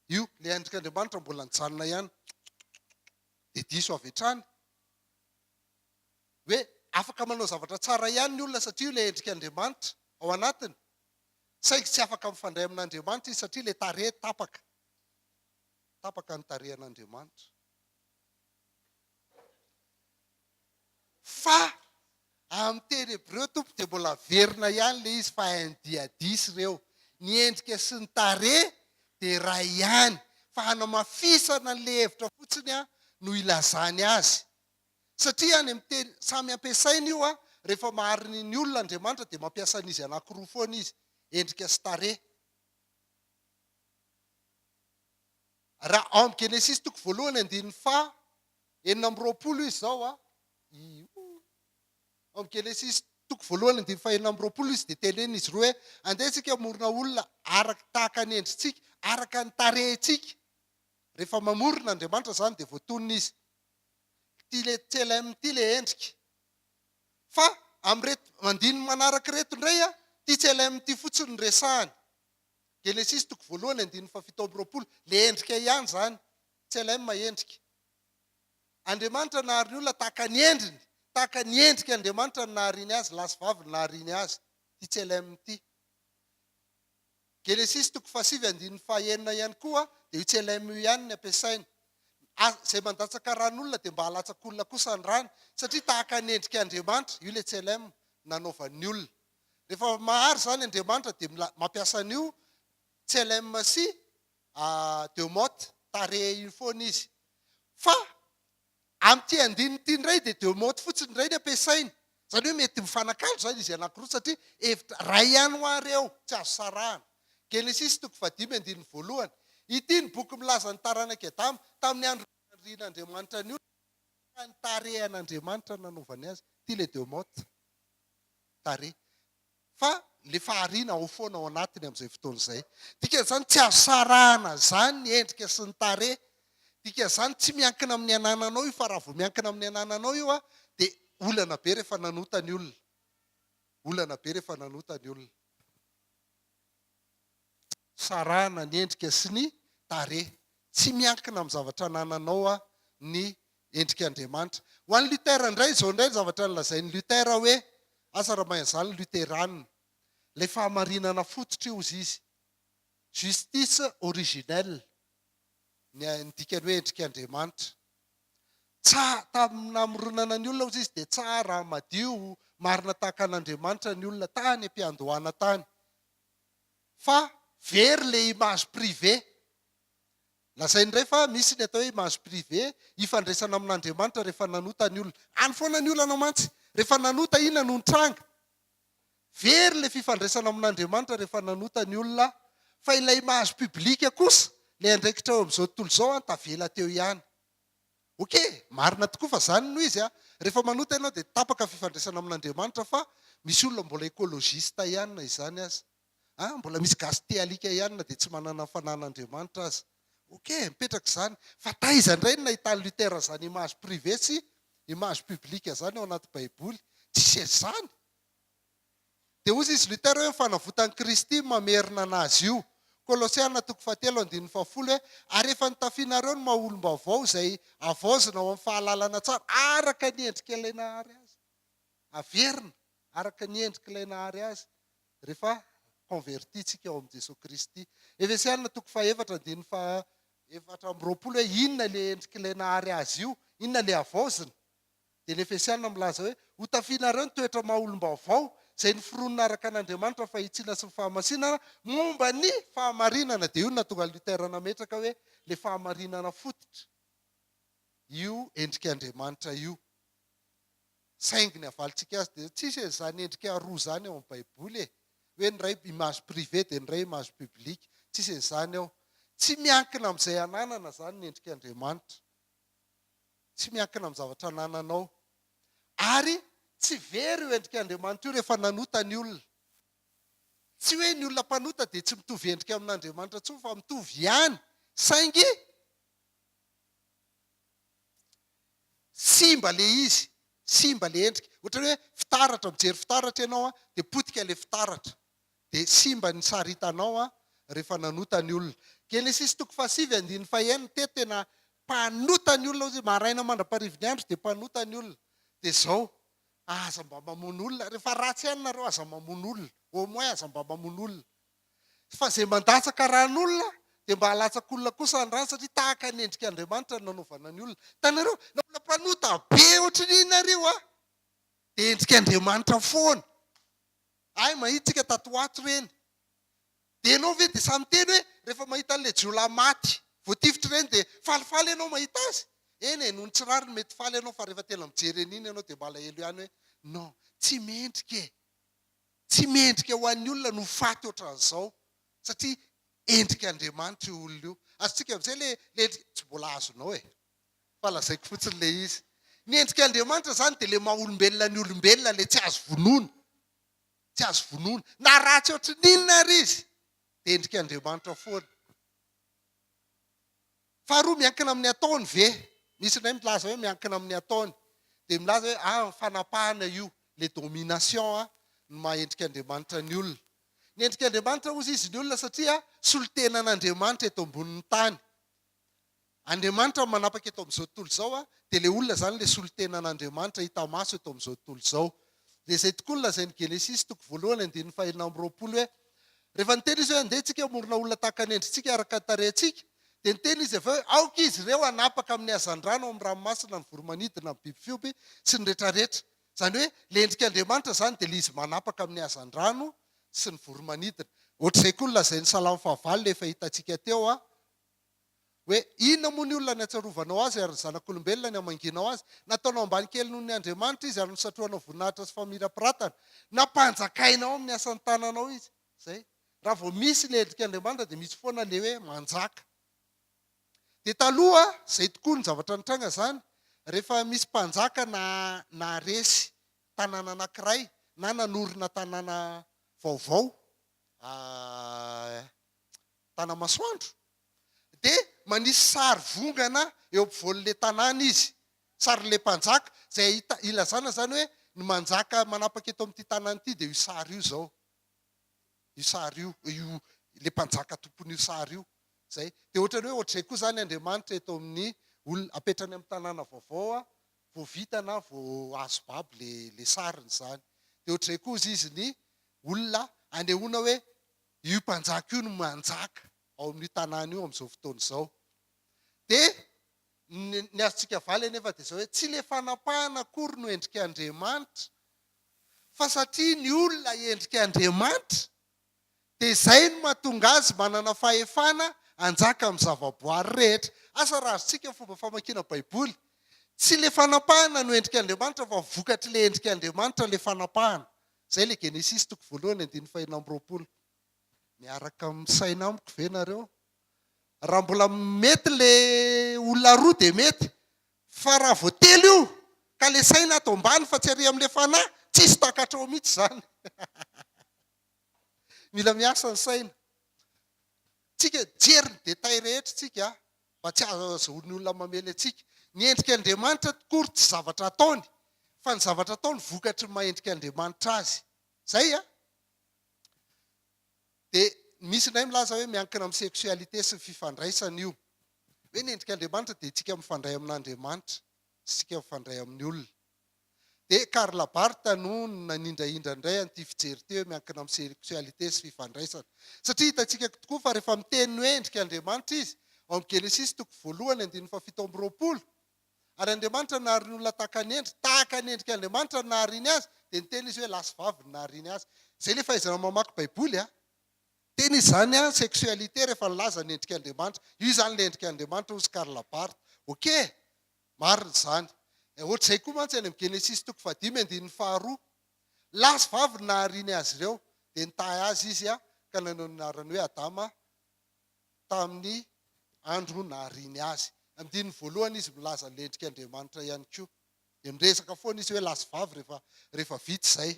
Io, ilay endrik'Andriamanitra mbola nijanona ihany. Dia diso avy hatrany. Hoe afaka manao zavatra tsara ihany ny olona satria io ilay endrik'Andriamanitra ao anatiny. Saingy tsy afaka mifandray amin'Andriamanitra izy satria ilay tarehy tapaka. Tapaka ny tarehin'Andriamanitra. Fa amin'ny teny hebreo Tompo dia mbola averina ihany ilay izy fa indiadis ireo. Ny endrika sy ny tarehy dia iray ihany fa hanamafisana an'ilay hevitra fotsiny no ilazany azy. Satria any amin'ny teny samy ampiasaina io rehefa mahary ny olona Andriamanitra dia mampiasa an'izy anankiroa foana izy, endrika sy tarehy. Raha ao amin'ny Genesisy toko voalohany andininy faha 26 izy izao a, iioo. Ao amin'ny Genesisy toko voalohany andininy faha 26 izy dia tenenina izy roa hoe andeha isika hamorona olona araka tahaka ny endritsika, araka ny tarehintsika. Rehefa mamorona Andriamanitra izany dia voatonona izy. Ity le tselem ity le endrika. Fa amin'ireto andininy manaraka ireto indray a, ity tselem ity fotsiny no resahany. Genesisy toko voalohany andininy faha 27, le endrika ihany izany, tselem endrika. Andriamanitra nahary ny olona tahaka ny endriny, tahaka ny endrik' Andriamanitra no nahariany azy, lahy sy vavy no nahariany azy, ity tselem ity. Genesisy toko fahasivy andininy fahaenina ihany koa dia io tselem io ihany ny ampiasaina. Ary izay mandatsaka ran'olona dia mba halatsak'olona kosa ny rany, satria tahaka ny endrik' Andriamanitra, io ilay tselem, nanaovany ny olona. Rehefa mahary izany Andriamanitra dia mampiasa an'io tselem sy demot, tarehy io foana izy. Fa amin'ity andininy ity indray dia demot fotsiny indray ny ampiasainy. Izany hoe mety mifanakalo izany izy anankiroa satria hevitra iray ihany hoa ireo, tsy azo sarahana. Genesisy toko fahadimy andininy voalohany. Ity ny boky milaza ny taranak'i Adama, tamin'ny andro naharian'Andriamanitra ny olona, ka ny tarehin'Andriamanitra no nanaovany azy. Ity ilay demot. Tarehy. Fa le fahariana ao foana ao anatiny amin'izay fotoana izay. Dikan'izany tsy azo sarahana izany ny endrika sy ny tarehy. Dikan'izany tsy miankina amin'ny anananao io fa raha vao miankina amin'ny anananao io dia olana be rehefa nanota ny olona. Olana be rehefa nanota ny olona. Sarahana ny endrika sy ny tarehy. Tsy miankina amin'ny zavatra anananao ny endrik'Andriamanitra. Ho an'i Luther indray, izao indray ny zavatra nolazain'i Luther hoe, asa raha mahay an'izany ny Luterana. Ilay fahamarinana fototra io hozy izy. Justice originelle ny ny dikany hoe endrik'Andriamanitra. Tsa, tamin'ny namoronana ny olona hozy izy dia tsara, madio, marina tahaka an'Andriamanitra ny olona tany am-piandohana tany. Fa very ilay image privée. Lazainy indray fa misy ny atao hoe image privée ifandraisana amin'Andriamanitra rehefa nanota ny olona. Any foana ny olana mantsy. Rehefa nanota inona no nitranga? Very ilay fifandraisana amin'Andriamanitra rehefa nanota ny olona fa ilay image publique kosa, ilay andraikitra eo amin'izao tontolo izao an, tavela teo ihany. Ok, marina tokoa fa izany no izy an. Rehefa manota ianao dia tapaka ny fifandraisana amin'Andriamanitra fa misy olona mbola ecologiste ihany na izany aza. Ah, mbola misy gasy tia alika ihany na dia tsy manana ny fanan'Andriamanitra aza. Ok, mipetraka izany. Fa taiza indray no nahitan'i Luther izany image privée sy image publique izany ao anaty baiboly? Tsisy an'izany. Dia hozy izy Luther hoe ny fanavotan'i Kristy no mamerina an'azy io. Kolosiana toko fahatelo andininy fahafolo hoe ary efa nitafianareo ny maha olom-baovao izay havaozina ao amin'ny fahalalana tsara araka ny endrik'ilay nahary azy. Averina araka ny endrik'ilay nahary azy rehefa converti tsika ao amin'i Jesoa Kristy. Efesiana toko fahaefatra andininy faha 24 hoe inona ilay endrik'ilay nahary azy io, inona ilay havaozina? Dia ny Efesiana milaza hoe ho tafianareo ny toetra maha olom-baovao izay noforonina araka an'Andriamanitra ny fahitsiana sy ny fahamasinana momba ny fahamarinana. Dia io no nahatonga an'i Luther nametraka hoe ilay fahamarinana fototra io endrik'Andriamanitra io. Saingy ny havalintsika azy dia tsisy an'izany endrika roa izany ao amin'ny baiboly e! Hoe ny iray image privée dia ny iray image publique. Tsisy an'izany ao. Tsy miankina amin'izay ananana izany ny endrik'Andriamanitra. Tsy miankina amin'ny zavatra anananao. Ary tsy very io endrik'Andriamanitra io rehefa nanota ny olona. Tsy hoe ny olona mpanota dia tsy mitovy endrika amin'Andriamanitra intsony fa mitovy ihany saingy Simba le izy, simba le endrika. Ohatran'ny hoe fitaratra, mijery fitaratra ianao an, dia potika le fitaratra. Dia simba ny sary hitanao an, rehefa nanota ny olona. Genesisy toko fahasivy andininy fahenina, teto tena mpanota ny olona hozy, maraina mandra-parivin'ny andro dia mpanota ny olona. Dia izao, aza mba mamono olona, rehefa ratsy ihany nareo aza mamono olona, au moins aza mba mamono olona. Fa izay mandatsaka ran'olona dia mba halatsak'olona kosa ny rany satria tahaka ny endrik'Andriamanitra no nanaovana ny olona. Hitanareo? Na olona mpanota be ohatry ny inona ary io an, dia endrik'Andriamanitra foana. Hay mahita tsika tato ho ato ireny. Dia ianao ve dia sahy miteny hoe rehefa mahita an'ilay jiolahy maty voatifitra ireny dia falifaly ianao mahita azy? Eny e, noho ny tsy rariny mety faly ianao fa rehefa tena mijery an'iny ianao dia malahelo ihany hoe non, tsy mendrika e. Tsy mendrika ho an'ny olona no faty ohatran'izao satria endrik'Andriamanitra io olona io. Azontsika amin'izay le le endrika, tsy mbola azonao e! Fa lazaiko fotsiny le izy. Ny endrik'Andriamanitra izany dia le maha olombelona ny olombelona le tsy azo vonoina. Tsy azo vonoina. Na ratsy ohatry ny inona ary izy dia endrik'Andriamanitra foana. Faharoa, miankina amin'ny ataony ve? Misy indray milaza hoe miankina amin'ny ataony. Dia milaza hoe ah, fanapahana io, le domination ah, no maha endrik'Andriamanitra ny olona. Ny endrik'Andriamanitra hozy izy ny olona satria solontenan'Andriamanitra eto ambonin'ny tany. Andriamanitra no manapaka eto amin'izao tontolo izao ah, dia le olona izany le solontenan'Andriamanitra hita maso eto amin'izao tontolo izao. Dia izay tokoa no lazain'ny Genesisy toko voalohany andininy fahenina amby roapolo hoe Rehefa niteny izy hoe andeha tsika hamorona olona tahaka ny endritsika araka ny tarehintsika, dia niteny izy avy eo hoe aoka izy ireo hanapaka amin'ny hazandrano ao amin'ny ranomasina ny voro-manidina, ny biby fiompy sy ny retraretra. Izany hoe ilay endrik'Andriamanitra izany dia ilay izy manapaka amin'ny hazandrano sy ny voro-manidina. Ohatr'izay koa ny lazain'ny Salamo fahavalo ilay efa hitantsika teo Hoe, Inona moa ny olona niatsarovanao azy, ary ny zanak'olombelona niamangianao azy? Nataonao ambany kely noho ny andriamanitra izy, ary nosatrohanao voninahitra sy famirapiratana. Nampanjakainao amin'ny asan'ny tananao izy. Izay. Raha vao misy ilay endrik'Andriamanitra dia misy foana ilay hoe manjaka. Dia taloha, izay tokoa ny zavatra nitranga izany, rehefa misy mpanjaka na naharesy tanàna anankiray na nanorina tanàna vaovao, Tanamasoandro, dia manisy sary vongana eo ampovoan'ilay tanàna izy, sarin'ilay mpanjaka, izay ahita, ilazana izany hoe ny manjaka manapaka eto amin'ity tanàna ity dia io sary io izao, io sary io, io ilay mpanjaka tompon'io sary io, izay. Dia ohatran'ny hoe ohatr'izay koa izany Andriamanitra eto amin'ny olona, apetrany amin'ny tanàna vaovao vao vita na vao azo babo ilay ilay sariny izany. Dia ohatr'izay koa hozy izy ny olona. Anehoana hoe io mpanjaka io no manjaka ao amin'io tanàna io amin'izao fotoana izao. Dia ny ny azontsika avaly anefa dia izao hoe tsy ilay fanapahana akory no endrik'Andriamanitra fa satria ny olona endrik'Andriamanitra dia izay no mahatonga azy manana fahefana hanjaka amin'ny zavaboary rehetra. Asa raha azontsika ny fomba famakiana Baiboly. Tsy ilay fanapahana no endrik'Andriamanitra fa vokatr'ilay endrik'Andriamanitra ilay fanapahana. Izay ilay Genesisy toko voalohany andininy fahenina amby roapolo. Miaraka misaina amiko ve nareo? Raha mbola mety le olona roa dia mety, fa raha vao telo io ka le saina ato ambany fa tsy ary amin'le fanahy, tsisy takatrao mihitsy izany. Mila miasa ny saina. Tsika jery ny détail rehetra tsika mba tsy ahazoan'ny olona mamely antsika. Ny endrik'Andriamanitra akory tsy zavatra ataony, fa ny zavatra ataony vokatry ny maha endrik'Andriamanitra azy. Zay a! Dia misy indray milaza hoe miankina amin'ny sexualité sy ny fifandraisana io. Hoe ny endrik'Andriamanitra dia tsika mifandray amin'Andriamanitra sy tsika mifandray amin'ny olona. Dia Karl Barth no nanindrahindra indray an'ity fijery ity hoe miankina amin'ny sexualité sy fifandraisana. Satria hitantsika tokoa fa rehefa miteny ny hoe endrik'Andriamanitra izy, ao amin'ny Genesisy toko voalohany andininy fahafito amby roapolo, Ary Andriamanitra nahary ny olona tahaka ny endriny, tahaka ny endrik'Andriamanitra no nahariany azy, dia niteny izy hoe lahy sy vavy no nahariany azy. Izay ilay fahaizana mamaky Baiboly a! Teny izany an, sexualité rehefa nilaza ny endrik'Andriamanitra. Io izany ilay endrik'Andriamanitra hozy Karl Barth. Ok! Marina izany. Ohatr'izay koa mantsy any amin'ny Genesisy toko fahadimy andininy faharoa. Lahy sy vavy no nahariany azy ireo, dia nitahy azy izy ka nanao ny anarany hoe Adama tamin'ny andro nahariany azy. Andininy voalohany izy milaza ny endrik'Andriamanitra ihany koa. Dia miresaka foana izy hoe lahy sy vavy rehefa rehefa vita izay.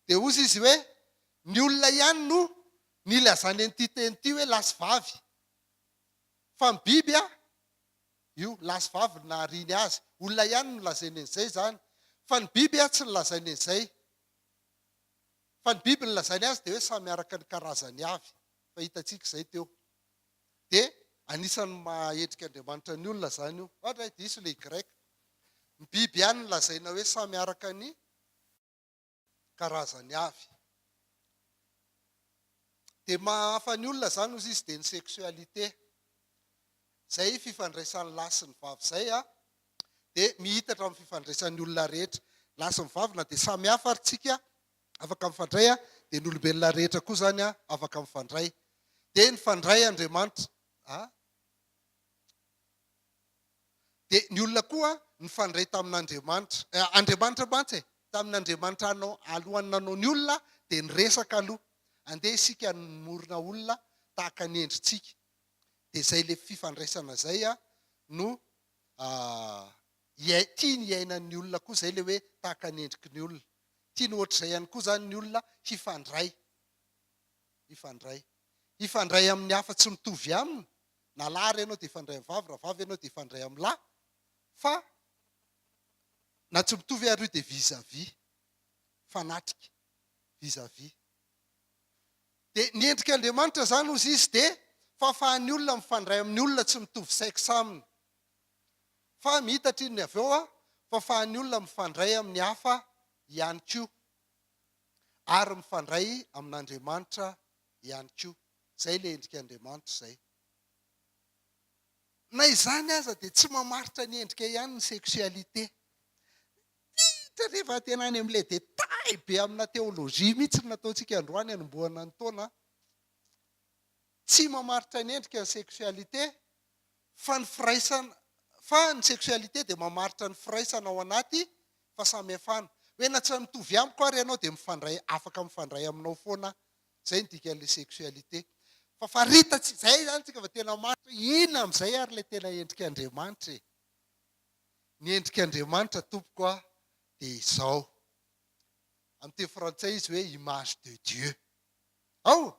Dia hozy izy hoe ny olona ihany no nilazany an'ity teny ity hoe lahy sy vavy. Fa ny biby a, io lahy sy vavy no nahariany azy. Olona ihany no nolazainy an'izay izany. Fa ny biby a tsy nolazainy an'izay. Fa ny biby nolazainy azy dia hoe samy araka ny karazany avy. Fa hitantsika izay teo. Dia anisan'ny maha endrik'Andriamanitra ny olona izany io. Ohatra hoe diso ilay Y. Ny biby ihany no lazaina hoe samy araka ny karazany avy. Dia maha hafa ny olona izany hozy izy dia ny sexualité. Izay fifandraisan'ny lahy sy ny vavy izay dia mihitatra amin'ny fifandraisan'ny olona rehetra. Lahy sy ny vavy na dia samy hafa ary tsika afaka mifandray dia ny olombelona rehetra koa izany afaka mifandray. Dia nifandray Andriamanitra a. Dia ny olona koa nifandray tamin'Andriamanitra. Andriamanitra mantsy e, tamin'Andriamanitra hanao alohan'ny nanao ny olona dia niresaka aloha. Andeha isika hamorona olona tahaka ny endritsika. Dia izay ilay fifandraisana izay no tiany hiainan'ny olona koa izay ilay hoe tahaka ny endriky ny olona. Tiany ohatr'izay ihany koa izany ny olona hifandray. Hifandray. Hifandray amin'ny hafa tsy mitovy aminy, na lahy ary ianao dia hifandray amin'ny vavy, raha vavy ianao dia hifandray amin'ny lahy, fa na tsy mitovy ary io dia vis à vis, fanatrika, vis à vis. Dia ny endrik'Andriamanitra izany hozy izy dia fahafahan'ny olona mifandray amin'ny olona tsy mitovy sexe aminy. Fa miitatra iny avy eo fahafahan'ny olona mifandray amin'ny hafa ihany koa ary mifandray amin'Andriamanitra ihany koa. Izay ilay endrik'Andriamanitra izay. Na izany aza dia tsy mamaritra ny endrika ihany ny sexualité. Hita rehefa tena any amin'ilay détail be amina théologie mihitsy no nataontsika androany hanombohana ny taona. Tsy mamaritra ny endrika ny sexualité fa ny firaisana fa ny sexualité dia mamaritra ny firaisana ao anaty fahasamihafana. Hoe na tsy mitovy amiko ary ianao dia mifandray afaka mifandray aminao foana aho. Izay no dikan'ilay sexualité. Fa farita tsy izay izany tsika fa tena mamaritra hoe inona amin'izay ary ilay tena endrik'Andriamanitra e. Ny endrik'Andriamanitra tompoko a dia izao. Amin'ny teny frantsay izy hoe image de Dieu. Ao!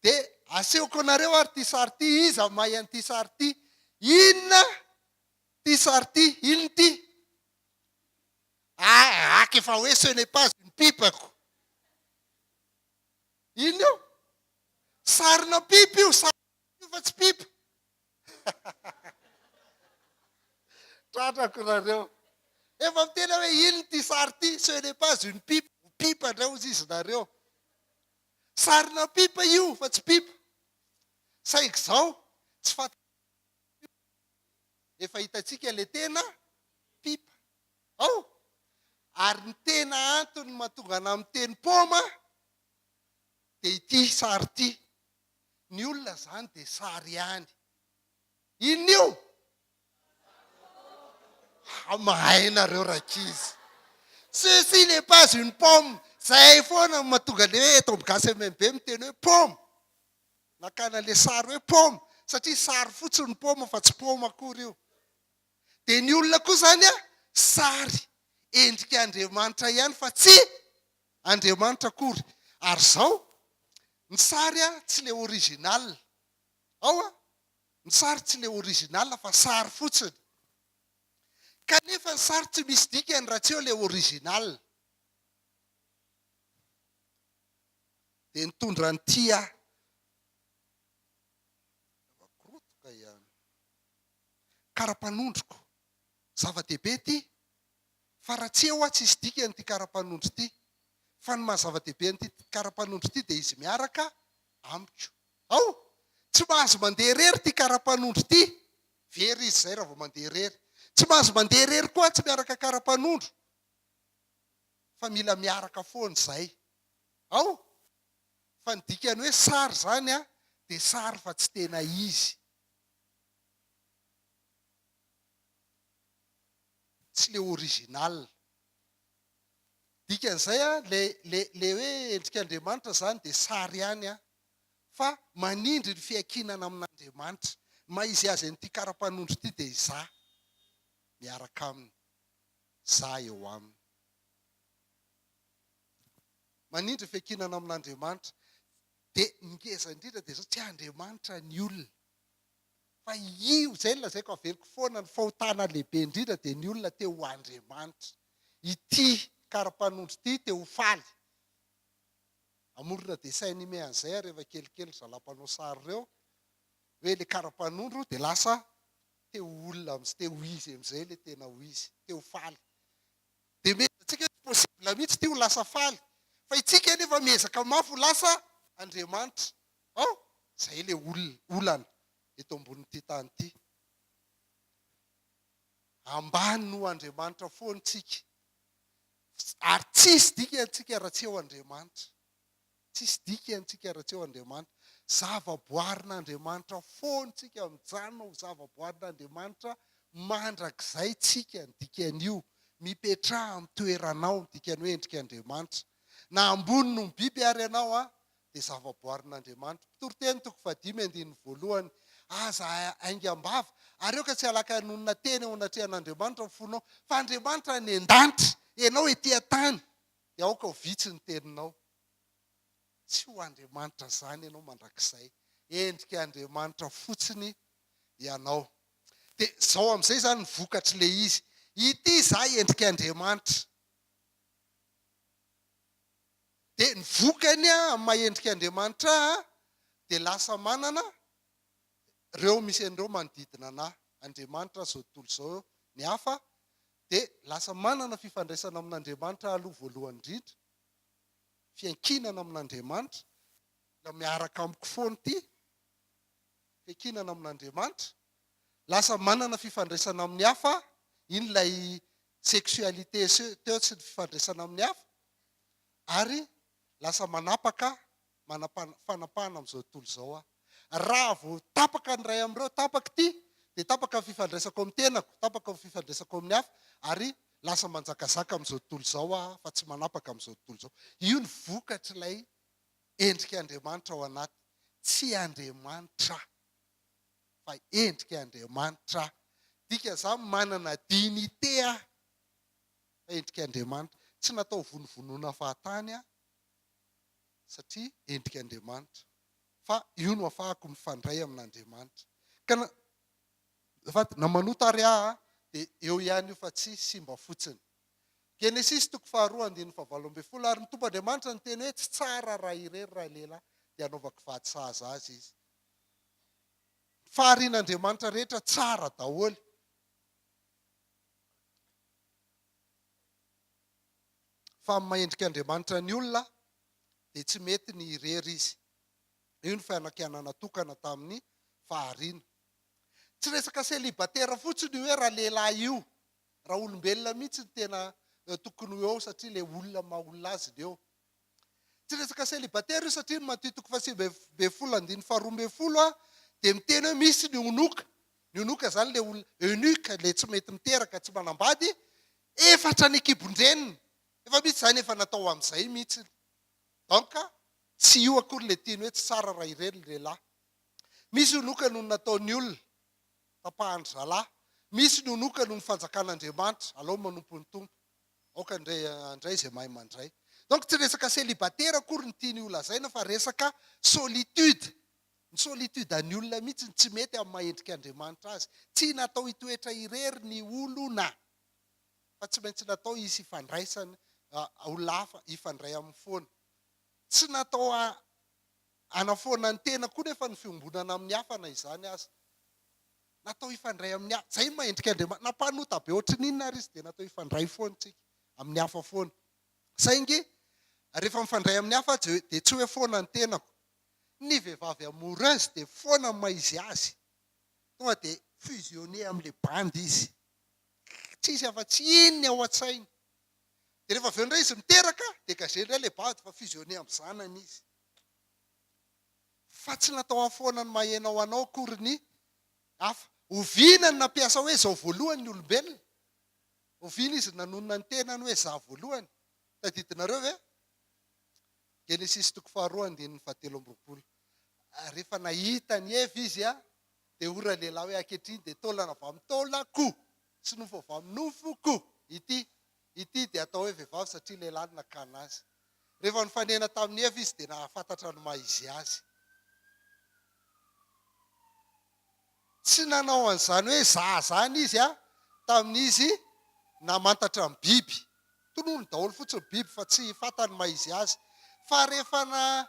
Dia asehoko anareo ary ity sary ity, iza mahay an'ity sary ity? Inona ity sary ity? Inona ity? Ah, aka efa hoe ce n'est pas une pipe ko. Inona io? Sarina pipe io, sarina io fa tsy pipe. Tratrako nareo. Efa miteny aho hoe inona ity sary ity? Ce n'est pas une pipe. Pipe indray hozy izy nareo. Sarina pipa io fa tsy pipa. Saingy izao, tsy fantatsika efa hitantsika ilay tena pipa. Ao! Ary ny tena antony mahatonga anah miteny paoma dia ity sary ity. Ny olona izany dia sary ihany. Inona io? Ha, mahay nareo rankizy. Ceci n'est pas une pomme. Zay foana no mahatonga le hoe eto amin'ny Gasy MMB miteny hoe paoma. Nakana le sary hoe paoma satria sary fotsiny ny paoma fa tsy paoma akory io. Dia ny olona koa izany a, sary endrik'Andriamanitra ihany fa tsy Andriamanitra akory. Ary izao, ny sary a tsy le original. Ao a, ny sary tsy le original fa sary fotsiny. Kanefa ny sary tsy misy dikany raha tsy eo le original. Dia nitondra an'ity aho. Zava-korotoka ihany. Kara-panondroko. Zava-dehibe ity. Fa raha tsy eo aho tsisy dikany ity kara-panondro ity. Fa ny maha zava-dehibe an'ity kara-panondro ity dia izy miaraka amiko. Ao! Tsy mahazo mandeha irery ity kara-panondro ity. Very izy izay raha vao mandeha irery. Tsy mahazo mandeha irery koa aho tsy miaraka kara-panondro. Fa mila miaraka foana izay. Ao! Fa ny dikan'ny hoe sary izany an, dia sary fa tsy tena izy. Tsy le original. Dikan'izay an, le le le hoe endrik'Andriamanitra izany dia sary ihany an, fa manindry ny fiankinana amin'Andriamanitra. Ny maha izy azy an'ity kara-panondro ity dia izaho miaraka aminy, izaho eo aminy. Manindry ny fiankinana amin'Andriamanitra. Dia ny ngeza indrindra dia izao, tsy Andriamanitra ny olona. Fa io, izay no lazaiko, averiko foana, ny fahotana lehibe indrindra dia ny olona te ho Andriamanitra. Ity kara-panondro ity te ho faly. Hamorona dessin animé an'izay aho rehefa kelikely ry zalahy mpanao sary ireo, hoe ilay kara-panondro dia lasa te ho olona amin'izay, te ho izy amin'izay ilay tena ho izy, te ho faly. Dia miezaka hoe tsy possible mihitsy ity ho lasa faly. Fa itsika anefa miezaka mafy ho lasa Andriamanitra. Ao? Izay ilay olona, olana eto ambonin'ity tany ity. Ambany noho Andriamanitra foana tsika. Ary tsisy dikany tsika raha tsy eo Andriamanitra. Tsisy dikany tsika raha tsy eo Andriamanitra. Zava-boarin'Andriamanitra foana tsika, mijanona ho zava-boarin'Andriamanitra mandrakizay tsika ny dikan'io. Mipetraha amin'ny toeranao ny dikan'ny hoe endrik'Andriamanitra. Na ambony noho ny biby ary ianao an, dia zava-boarin'Andriamanitra. Mpitoriteny toko fahadimy andininy voalohany, Aza haingam-bava, ary aoka tsy halaka hanonona teny eo anatrehan'Andriamanitra ny fonao, fa Andriamanitra any an-danitra, ianao ety an-tany. dia aoka ho vitsy ny teninao. Tsy ho Andriamanitra izany ianao mandrakizay. Endrika Andriamanitra fotsiny ianao. Dia izao amin'izay izany ny vokatr'ilay izy. Ity izaho endrika Andriamanitra. Dia ny vokany amin'ny maha endrika Andriamanitra ahy dia lasa manana ireo misy an'ireo manodidina an'ahy. Andriamanitra izao tontolo izao ny hafa dia lasa manana fifandraisana amin'Andriamanitra aloha voalohany indrindra, fiankinana amin'Andriamanitra, mila miaraka amiko foana ity, fiankinana amin'Andriamanitra, lasa manana fifandraisana amin'ny hafa, iny ilay sexualité teo sy ny fifandraisana amin'ny hafa, ary lasa manapaka manam-panapahana amin'izao tontolo izao aho. Raha vao tapaka ny iray amin'ireo, tapaka ity, dia tapaka ny fifandraisako amin'ny tenako, tapaka ny fifandraisako amin'ny hafa, ary lasa manjakazaka amin'izao tontolo izao aho fa tsy manapaka amin'izao tontolo izao. Io ny vokatr'ilay endrik'Andriamanitra ao anaty. Tsy Andriamanitra fa endrik'Andriamanitra. Dikan'izany manana dignité aho fa endrik'Andriamanitra. Tsy natao vonovonoina fahatany aho. satria endrik'Andriamanitra, fa io no afahako mifandray amin'Andriamanitra. Ka na, azafady, na manota ary aho dia eo ihany io fa tsy simba fotsiny. Genesisy toko faharoa andininy fahavalo ambin'ny folo, Ary ny Tompo Andriamanitra niteny hoe, Tsy tsara raha irery ralehilahy, dia hanaovako vady sahaza azy izy. Ny faharian'Andriamanitra rehetra tsara daholo. Fa amin'ny maha endrik'Andriamanitra ny olona. dia tsy mety ny irery izy. Io ny fanakianana tokana tamin'ny fahariana. Tsy resaka célibataire fotsiny io hoe raha lehilahy io. Raha olombelona mihitsy no tena tokony ho eo satria ilay olona maha olona azy ny eo. Tsy resaka célibataire io satria ny Matio toko faha 19 andininy faha 12 dia miteny hoe misy ny onoka. Ny onoka izany ilay olona eunuque, ilay tsy mety miteraka, tsy manambady, efa hatrany an-kibon-dreniny. Efa misy izany efa natao amin'izay mihitsy. Donc tsy io akory ilay tiany hoe tsy tsara raha irery ny lehilahy. Misy onoka noho ny nataon'ny olona. Tapahan-dry zalahy. Misy ny onoka noho ny fanjakan'Andriamanitra. Alao manompo ny Tompo. Aoka handray handray izay mahay mandray. Donc tsy resaka célibataire akory no tiany ho lazaina fa resaka solitude. Ny solitude an'ny olona mihitsy no tsy mety amin'ny maha endrik'Andriamanitra azy. Tsy natao hitoetra irery ny olona fa tsy maintsy natao hisy hifandraisany, olona hafa hifandray aminy foana. Tsy natao hanafoana ny tena koa nefa ny fiombonana amin'ny hafa na izany aza. Natao hifandray amin'ny hafa. Izay no maha endrik'Andriamanitra. Na mpanota be ohatry ny inona ary izy dia natao hifandray foana isika, amin'ny hafa foana. Saingy rehefa mifandray amin'ny hafa dia tsy hoe foana ny tenako. Ny vehivavy amoureuse dia foana ny maha izy azy. Tonga dia fusionner amin'ilay bandy izy. Tsisy afa-tsy iny ny ao an-tsainy. Dia rehefa avy eo indray izy miteraka, dégager indray ilay bady fa fusionner amin'ny zanany izy. Fa tsy natao hahafoana ny maha enao anao akory ny hafa. Oviana no nampiasa hoe izao voalohany ny olombelona? Oviana izy nanonona ny tenany hoe izaho voalohany? Tadidinareo ve? Genesisy toko faharoa andininy fahatelo amby 20. Rehefa nahita an'i Eva izy dia hoy ralehilahy hoe ankehitriny dia taolana avy amin'ny taolako sy nofo avy amin'ny nofoko ity. Ity dia atao hoe vehivavy satria lehilahy no nakana azy. Rehefa nifanena tamin'i Eva izy dia nahafantatra ny maha izy azy. Tsy nanao an'izany hoe za zany izy tamin'izy namantatra ny biby. Tonony daholo fotsiny ny biby fa tsy fantany ny maha izy azy. Fa rehefa na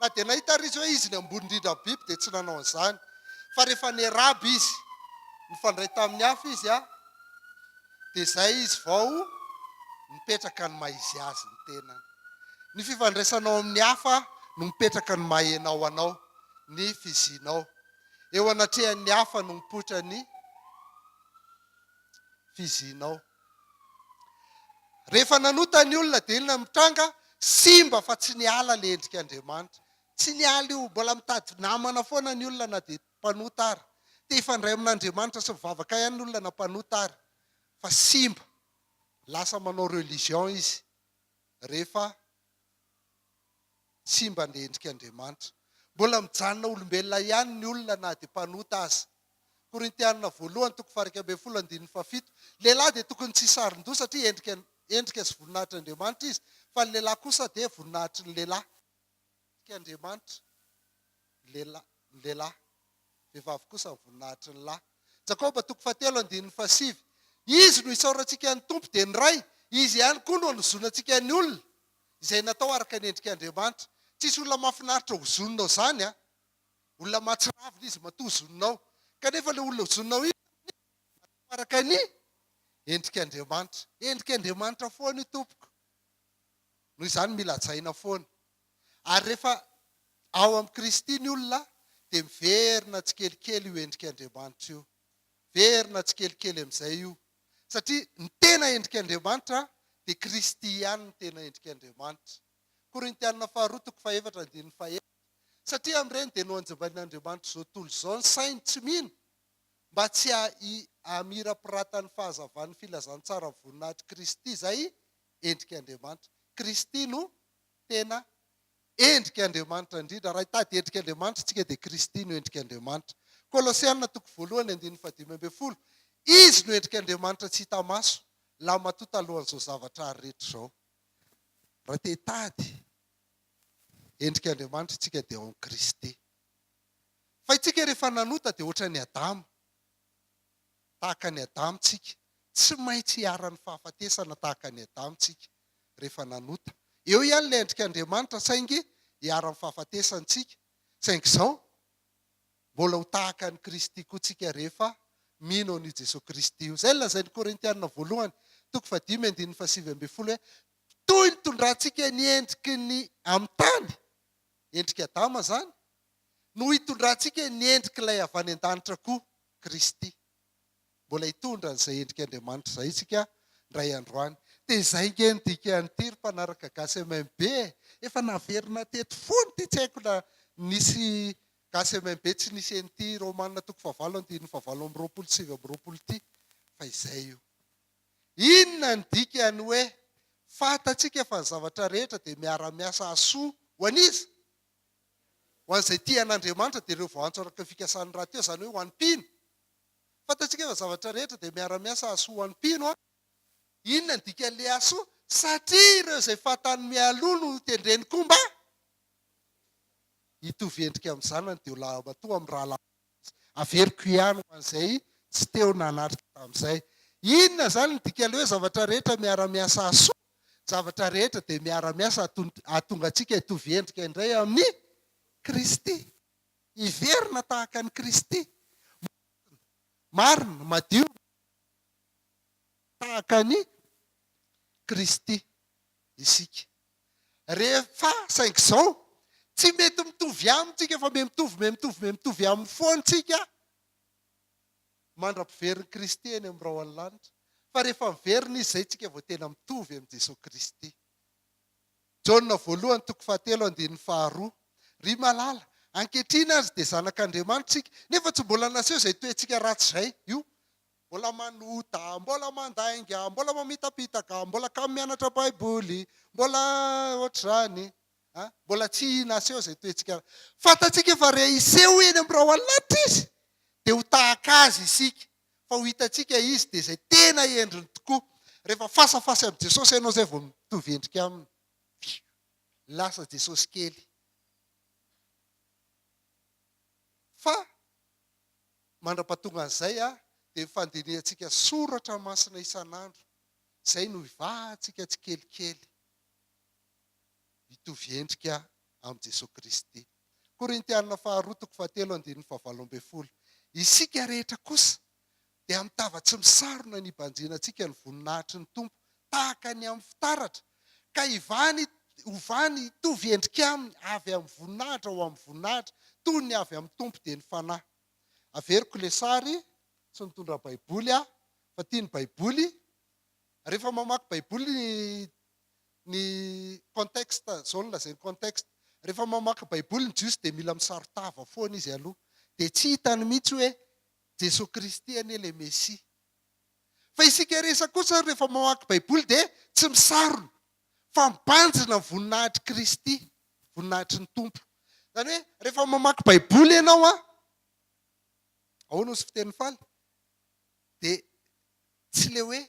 na dia nahita ary izy hoe izy ny ambony indrindra amin'ny biby dia tsy nanao an'izany. Fa rehefa niarahaba izy, nifandray tamin'ny hafa izy dia izay izy vao nipetraka ny maha izy azy ny tenany. Ny fifandraisanao amin'ny hafa no mipetraka ny maha ianao anao, ny fizianao. Eo anatrehan'ny hafa no mipoitra ny fizianao. Rehefa nanota ny olona dia inona no mitranga? Simba fa tsy niala ilay endrik'Andriamanitra. Tsy niala io, mbola mitady namana foana ny olona na dia mpanota ary. Te hifandray amin'Andriamanitra sy mivavaka ihany ny olona na mpanota ary. Fa simba. Lasa manao religion izy rehefa simba ny endrik'Andriamanitra. Mbola mijanona olombelona ihany ny olona na dia mpanota aza. Korintianina voalohany toko faha-11 andininy fahafito, Lehilahy dia tokony tsy hisaron-doha satria endrika endrika sy voninahitr'Andriamanitra izy, fa ny lehilahy kosa dia voninahitry ny lehilahy. Endrik'Andriamanitra ny lehilahy, ny lehilahy. Vehivavy kosa ny voninahitry ny lahy. Jakoba toko fahatelo andininy fahasivy, Izy no isaorantsika ny Tompo dia ny Ray, Izy ihany koa no anozonantsika ny olona, izay natao araka ny endrik'Andriamanitra. Tsisy olona mahafinaritra hozoninao izany an! Olona mahatsiravina izy matoa ozoninao. Kanefa ilay olona ozoninao iny natao araka ny endrik'Andriamanitra. Endrik'Andriamanitra foana io tompoko. Noho izany mila hajaina foana. Ary rehefa ao amin'i Kristy ny olona dia miverina tsikelikely io endrik'Andriamanitra io. Miverina tsikelikely amin'izay io. Satria ny tena endrik'Andriamanitra dia Kristy ihany no tena endrik'Andriamanitra. Korintianina faharoa toko fahefatra andininy fahefatra. Satria amin'ireny dia nohanjambain'Andriamanitra izao tontolo izao ny sainy tsy mino, mba tsy hamirapiratan'ny fahazavan'ny filazantsaran'ny voninahitr'i Kristy izay endrik'Andriamanitra. Kristy no tena endrik'Andriamanitra indrindra. Raha hitady endrik'Andriamanitra isika dia Kristy no endrik'Andriamanitra. Kolosiana toko voalohany andininy fahadimy ambin'ny folo, Izy no endrik'Andriamanitra tsy hita maso, lahimatoa talohan'izao zavatra ary rehetra izao. Raha te hitady endrik'Andriamanitra isika dia ao amin'i Kristy. Fa isika rehefa nanota dia ohatran'i Adama. Tahaka an'i Adama isika. Tsy maintsy iharan'ny fahafatesana tahaka an'i Adama isika rehefa nanota. Eo ihany ilay endrik'Andriamanitra saingy iharan'ny fahafatesana isika. Saingy izao, mbola ho tahaka an'i Kristy koa isika rehefa mino an'io Jesoa Kristy io. Izay no lazain'ny Korintiana voalohany, toko fahadimy andininy fahasivy ambin'ny folo hoe. Toy ny tondrantsika ny endriky ny amin'ny tany, endrik'i Adama izany, no hitondrantsika ny endrik'ilay avy any an-danitra koa, Kristy. Mbola hitondra an'izay endrik'Andriamanitra izay isika indray andro any. Dia izay ange ny dikan'ity ry mpanaraka Gasy MMB e! Efa naverina teto foana ity, tsy haiko na nisy Gasy MMB tsy nisy an'ity Romana toko fahavalo andininy fahavalo amby roapolo sy 29 ity, fa izay io. Inona ny dikany hoe fantatsika fa ny zavatra rehetra dia miara-miasa hahasoa ho an'iza? Ho an'izay tia an'Andriamanitra dia ireo voaantso araka ny fikasany rahateo, izany hoe ho an'ny mpino. Fantatsika fa ny zavatra rehetra dia miara-miasa hahasoa ho an'ny mpino an! Inona ny dikan'ilay hahasoa? Satria ireo izay fantany mialoha no notendreny koa mba hitovy endrika amin'ny zanany dia ho lahimatoa amin'ny rahalahy Averiko ihany ho an'izay tsy teo nanatrika tamin'izay. Inona izany ny dikan'ilay hoe zavatra rehetra miara-miasa hahasoa? Zavatra rehetra dia miara-miasa hahatonga antsika hitovy endrika indray amin'i Kristy. Hiverina tahaka an'i Kristy. Marina, madio, tahaka an'i Kristy isika. Rehefa, saingy izao, tsy mety mitovy aminy tsika fa memitovy, memitovy, memitovy aminy foana tsika mandra-piverin'i Kristy eny amin'ny rahon'ny lanitra. Fa rehefa miverina Izy, izay tsika vao tena mitovy amin'i Jesoa Kristy. Jaona voalohany toko fahatelo andininy faharoa. Ry malala, ankehitriny aza dia zanak'Andriamanitra isika, nefa tsy mbola naseho izay toetsika ratsy izay. Io Mbola manota, mbola mandainga, mbola mamitapitaka, mbola kamo mianatra baiboly, mbola ohatr'izany a, mbola tsy naseho izay toetsika. Fantatsika fa reha hiseho eny amin'ny rahona lanitra izy dia ho tahaka azy isika, fa ho hitantsika izy dia izay tena endriny tokoa. Rehefa face à face amin'i Jesosy ianao izay vao mitovy endrika aminy. Lasa Jesosy kely. Fa Mandra-pahatongan'izay dia ny fandinihantsika soratra masina isan'andro, izay no hivahantsika tsikelikely hitovy endrika amin'i Jesoa Kristy. Korintiana faharoa toko fahatelo andininy fahavalo ambin'ny folo. Isika rehetra kosa dia amin'ny tava tsy misarona ny hibanjinantsika ny voninahitry ny Tompo tahaka ny amin'ny fitaratra, ka hivany hovany hitovy endrika aminy avy amin'ny voninahitra ho amin'ny voninahitra, toy ny avy amin'ny Tompo dia ny Fanahy. Averiko ilay sary, tsy nitondra baiboly aho fa tia ny baiboly, rehefa mamaky baiboly ny ny contexte, zao no lazainy contexte, rehefa mamaky baiboly ny jiosy dia mila misaron-tava foana izy aloha, dia tsy hitany mihitsy hoe Jesoa Kristy anie ilay Mesia. Fa isika resa kosa rehefa mamaky baiboly dia tsy misarona fa mibanjina ny voninahitr'i Kristy, voninahitry ny Tompo. Izany hoe rehefa mamaky baiboly ianao an, ahoana hozy fitenin'i Faly? Dia tsy ilay hoe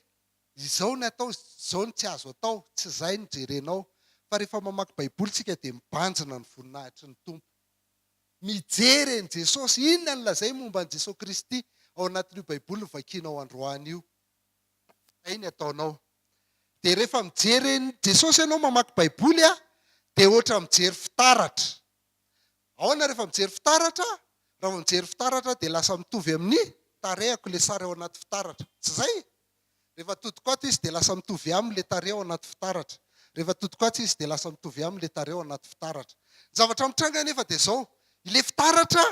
izao ny atao, izao ny tsy azo atao, tsy izay no jerenao. Fa rehefa mamaky baiboly isika dia mibanjina ny voninahitry ny Tompo. Mijery an'i Jesosy. Inona no lazainy momba an'i Jesosy Kristy ao anatin'io Baiboly novakianao androany io? Izay ny ataonao. Dia rehefa mijery an'i Jesosy ianao mamaky Baiboly dia ohatra mijery fitaratra. Ahoana rehefa mijery fitaratra? Raha vao mijery fitaratra dia lasa mitovy amin'ny tarehako ilay sary ao anaty fitaratra. Tsy izay? Rehefa atodiko ato izy dia lasa mitovy aminy ilay tarehy ao anaty fitaratra. Rehefa atodiko atsy izy dia lasa mitovy aminy ilay tarehy ao anaty fitaratra. Ny zavatra mitranga anefa dia izao, ilay fitaratra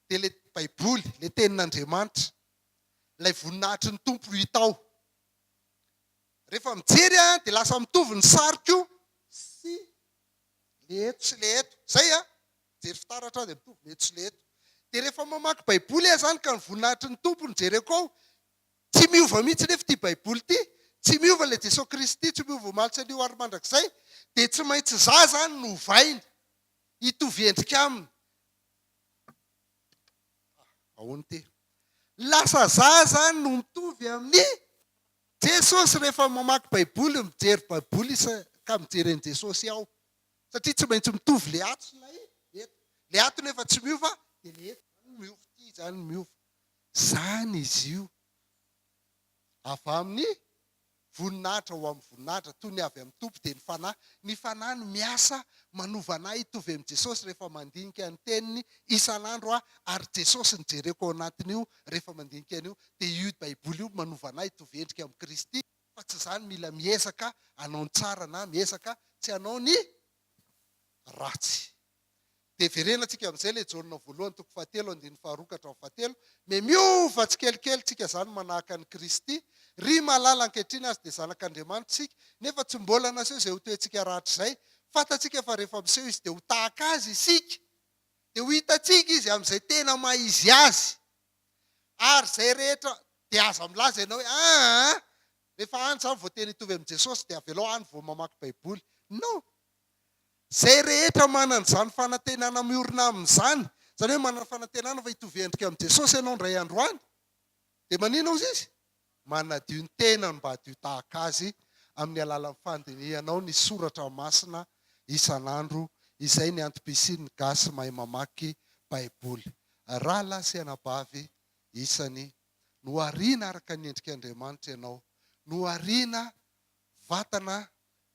dia ilay Baiboly, ilay Tenin'Andriamanitra, ilay voninahitry ny Tompo no hita ao. Rehefa mijery aho dia lasa mitovy ny sariko sy ilay eto sy ilay eto. Izay an! Mijery fitaratra aho dia mitovy ny eto sy ilay eto. Dia rehefa mamaky Baiboly aho izany ka ny voninahitry ny Tompo no jereko ao, Tsy miova mihitsy nefa ity baiboly ity, tsy miova ilay Jesoa Kristy, tsy miova omaly sy anio ary mandrakizay, dia tsy maintsy za zany no ovainy hitovy endrika aminy. Ahoana ity? Lasa za zany no mitovy amin'i Jesosy rehefa mamaky baiboly, mijery baiboly isa ka mijery an'i Jesosy ao. Satria tsy maintsy mitovy le ato sy ilay eto. Le ato nefa tsy miova, dia le eto zany no miova, ity zany no miova. Izany izy io, avy amin'ny voninahitra ho amin'ny voninahitra, toy ny avy amin'ny Tompo, dia ny Fanahy. Ny Fanahy no miasa manova an'ahy hitovy amin'i Jesosy rehefa mandinika ny Teniny isan'andro aho, ary Jesosy no jereko ao anatin'io rehefa mandinika an'io, dia io Baiboly io manova an'ahy hitovy endrika amin'i Kristy. Fa tsy izany mila miezaka hanao ny tsara na miezaka tsy hanao ny ratsy. Dia verenantsika amin'izay ilay Jaona voalohany toko fahatelo andininy faharoa ka hatramin'ny fahatelo, Me miova tsikelikely tsika izany manahaka an'i Kristy, ry malala ankehitriny aza dia zanak'Andriamanitra isika, nefa tsy mbola naseho izay ho toetsika rahatrizay, fantatsika fa rehefa miseho Izy dia ho tahaka Azy isika, dia ho hitantsika Izy amin'izay tena maha Izy Azy. Ary izay rehetra, dia aza milaza ianao hoe aa, rehefa any izany vao tena hitovy amin'i Jesosy dia avelao any vao mamaky Baiboly. Non! Izay rehetra manana izany fanantenana miorina aminy izany, izany hoe manana fanantenana fa hitovy endrika amin'i Jesosy ianao indray andro any, dia maninona hozy izy? Manadio ny tenany mba hadio tahaka Azy amin'ny alalan'ny fandinihanao ny soratra masina isan'andro, izay ny antom-pisian'ny gasy mahay mamaky Baiboly. Rahalahy sy anabavy isany, nohariana araka ny endrik'Andriamanitra ianao, nohariana vatana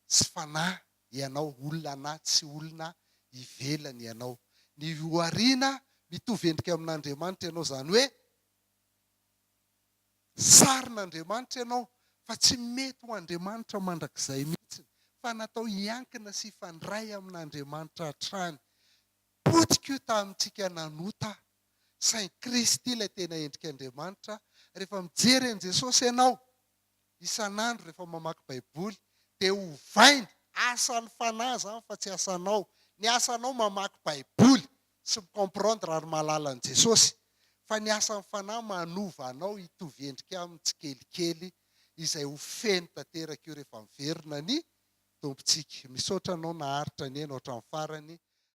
sy fanahy ianao, olona anaty sy olona ivelany ianao. Ny oharina mitovy endrika amin'Andriamanitra ianao, izany hoe sarin'Andriamanitra ianao, fa tsy mety ho Andriamanitra mandrakizay mihitsy, fa natao hiankina sy hifandray amin'Andriamanitra hatrany. Potika io tamintsika nanota, saingy Kristy ilay tena endrik'Andriamanitra, rehefa mijery an'i Jesosy ianao, isan'andro rehefa mamaky baiboly dia ovainy, asan'ny fanahy izany fa tsy asanao, ny asanao mamaky baiboly sy mi-comprendre ary mahalala an'i Jesosy fa ny asan'ny fanahy manova anao hitovy endrika aminy tsikelikely izay ho feno tanteraka io rehefa miverina ny Tompontsika. Misaotra anao naharitra nihaino hatramin'ny farany.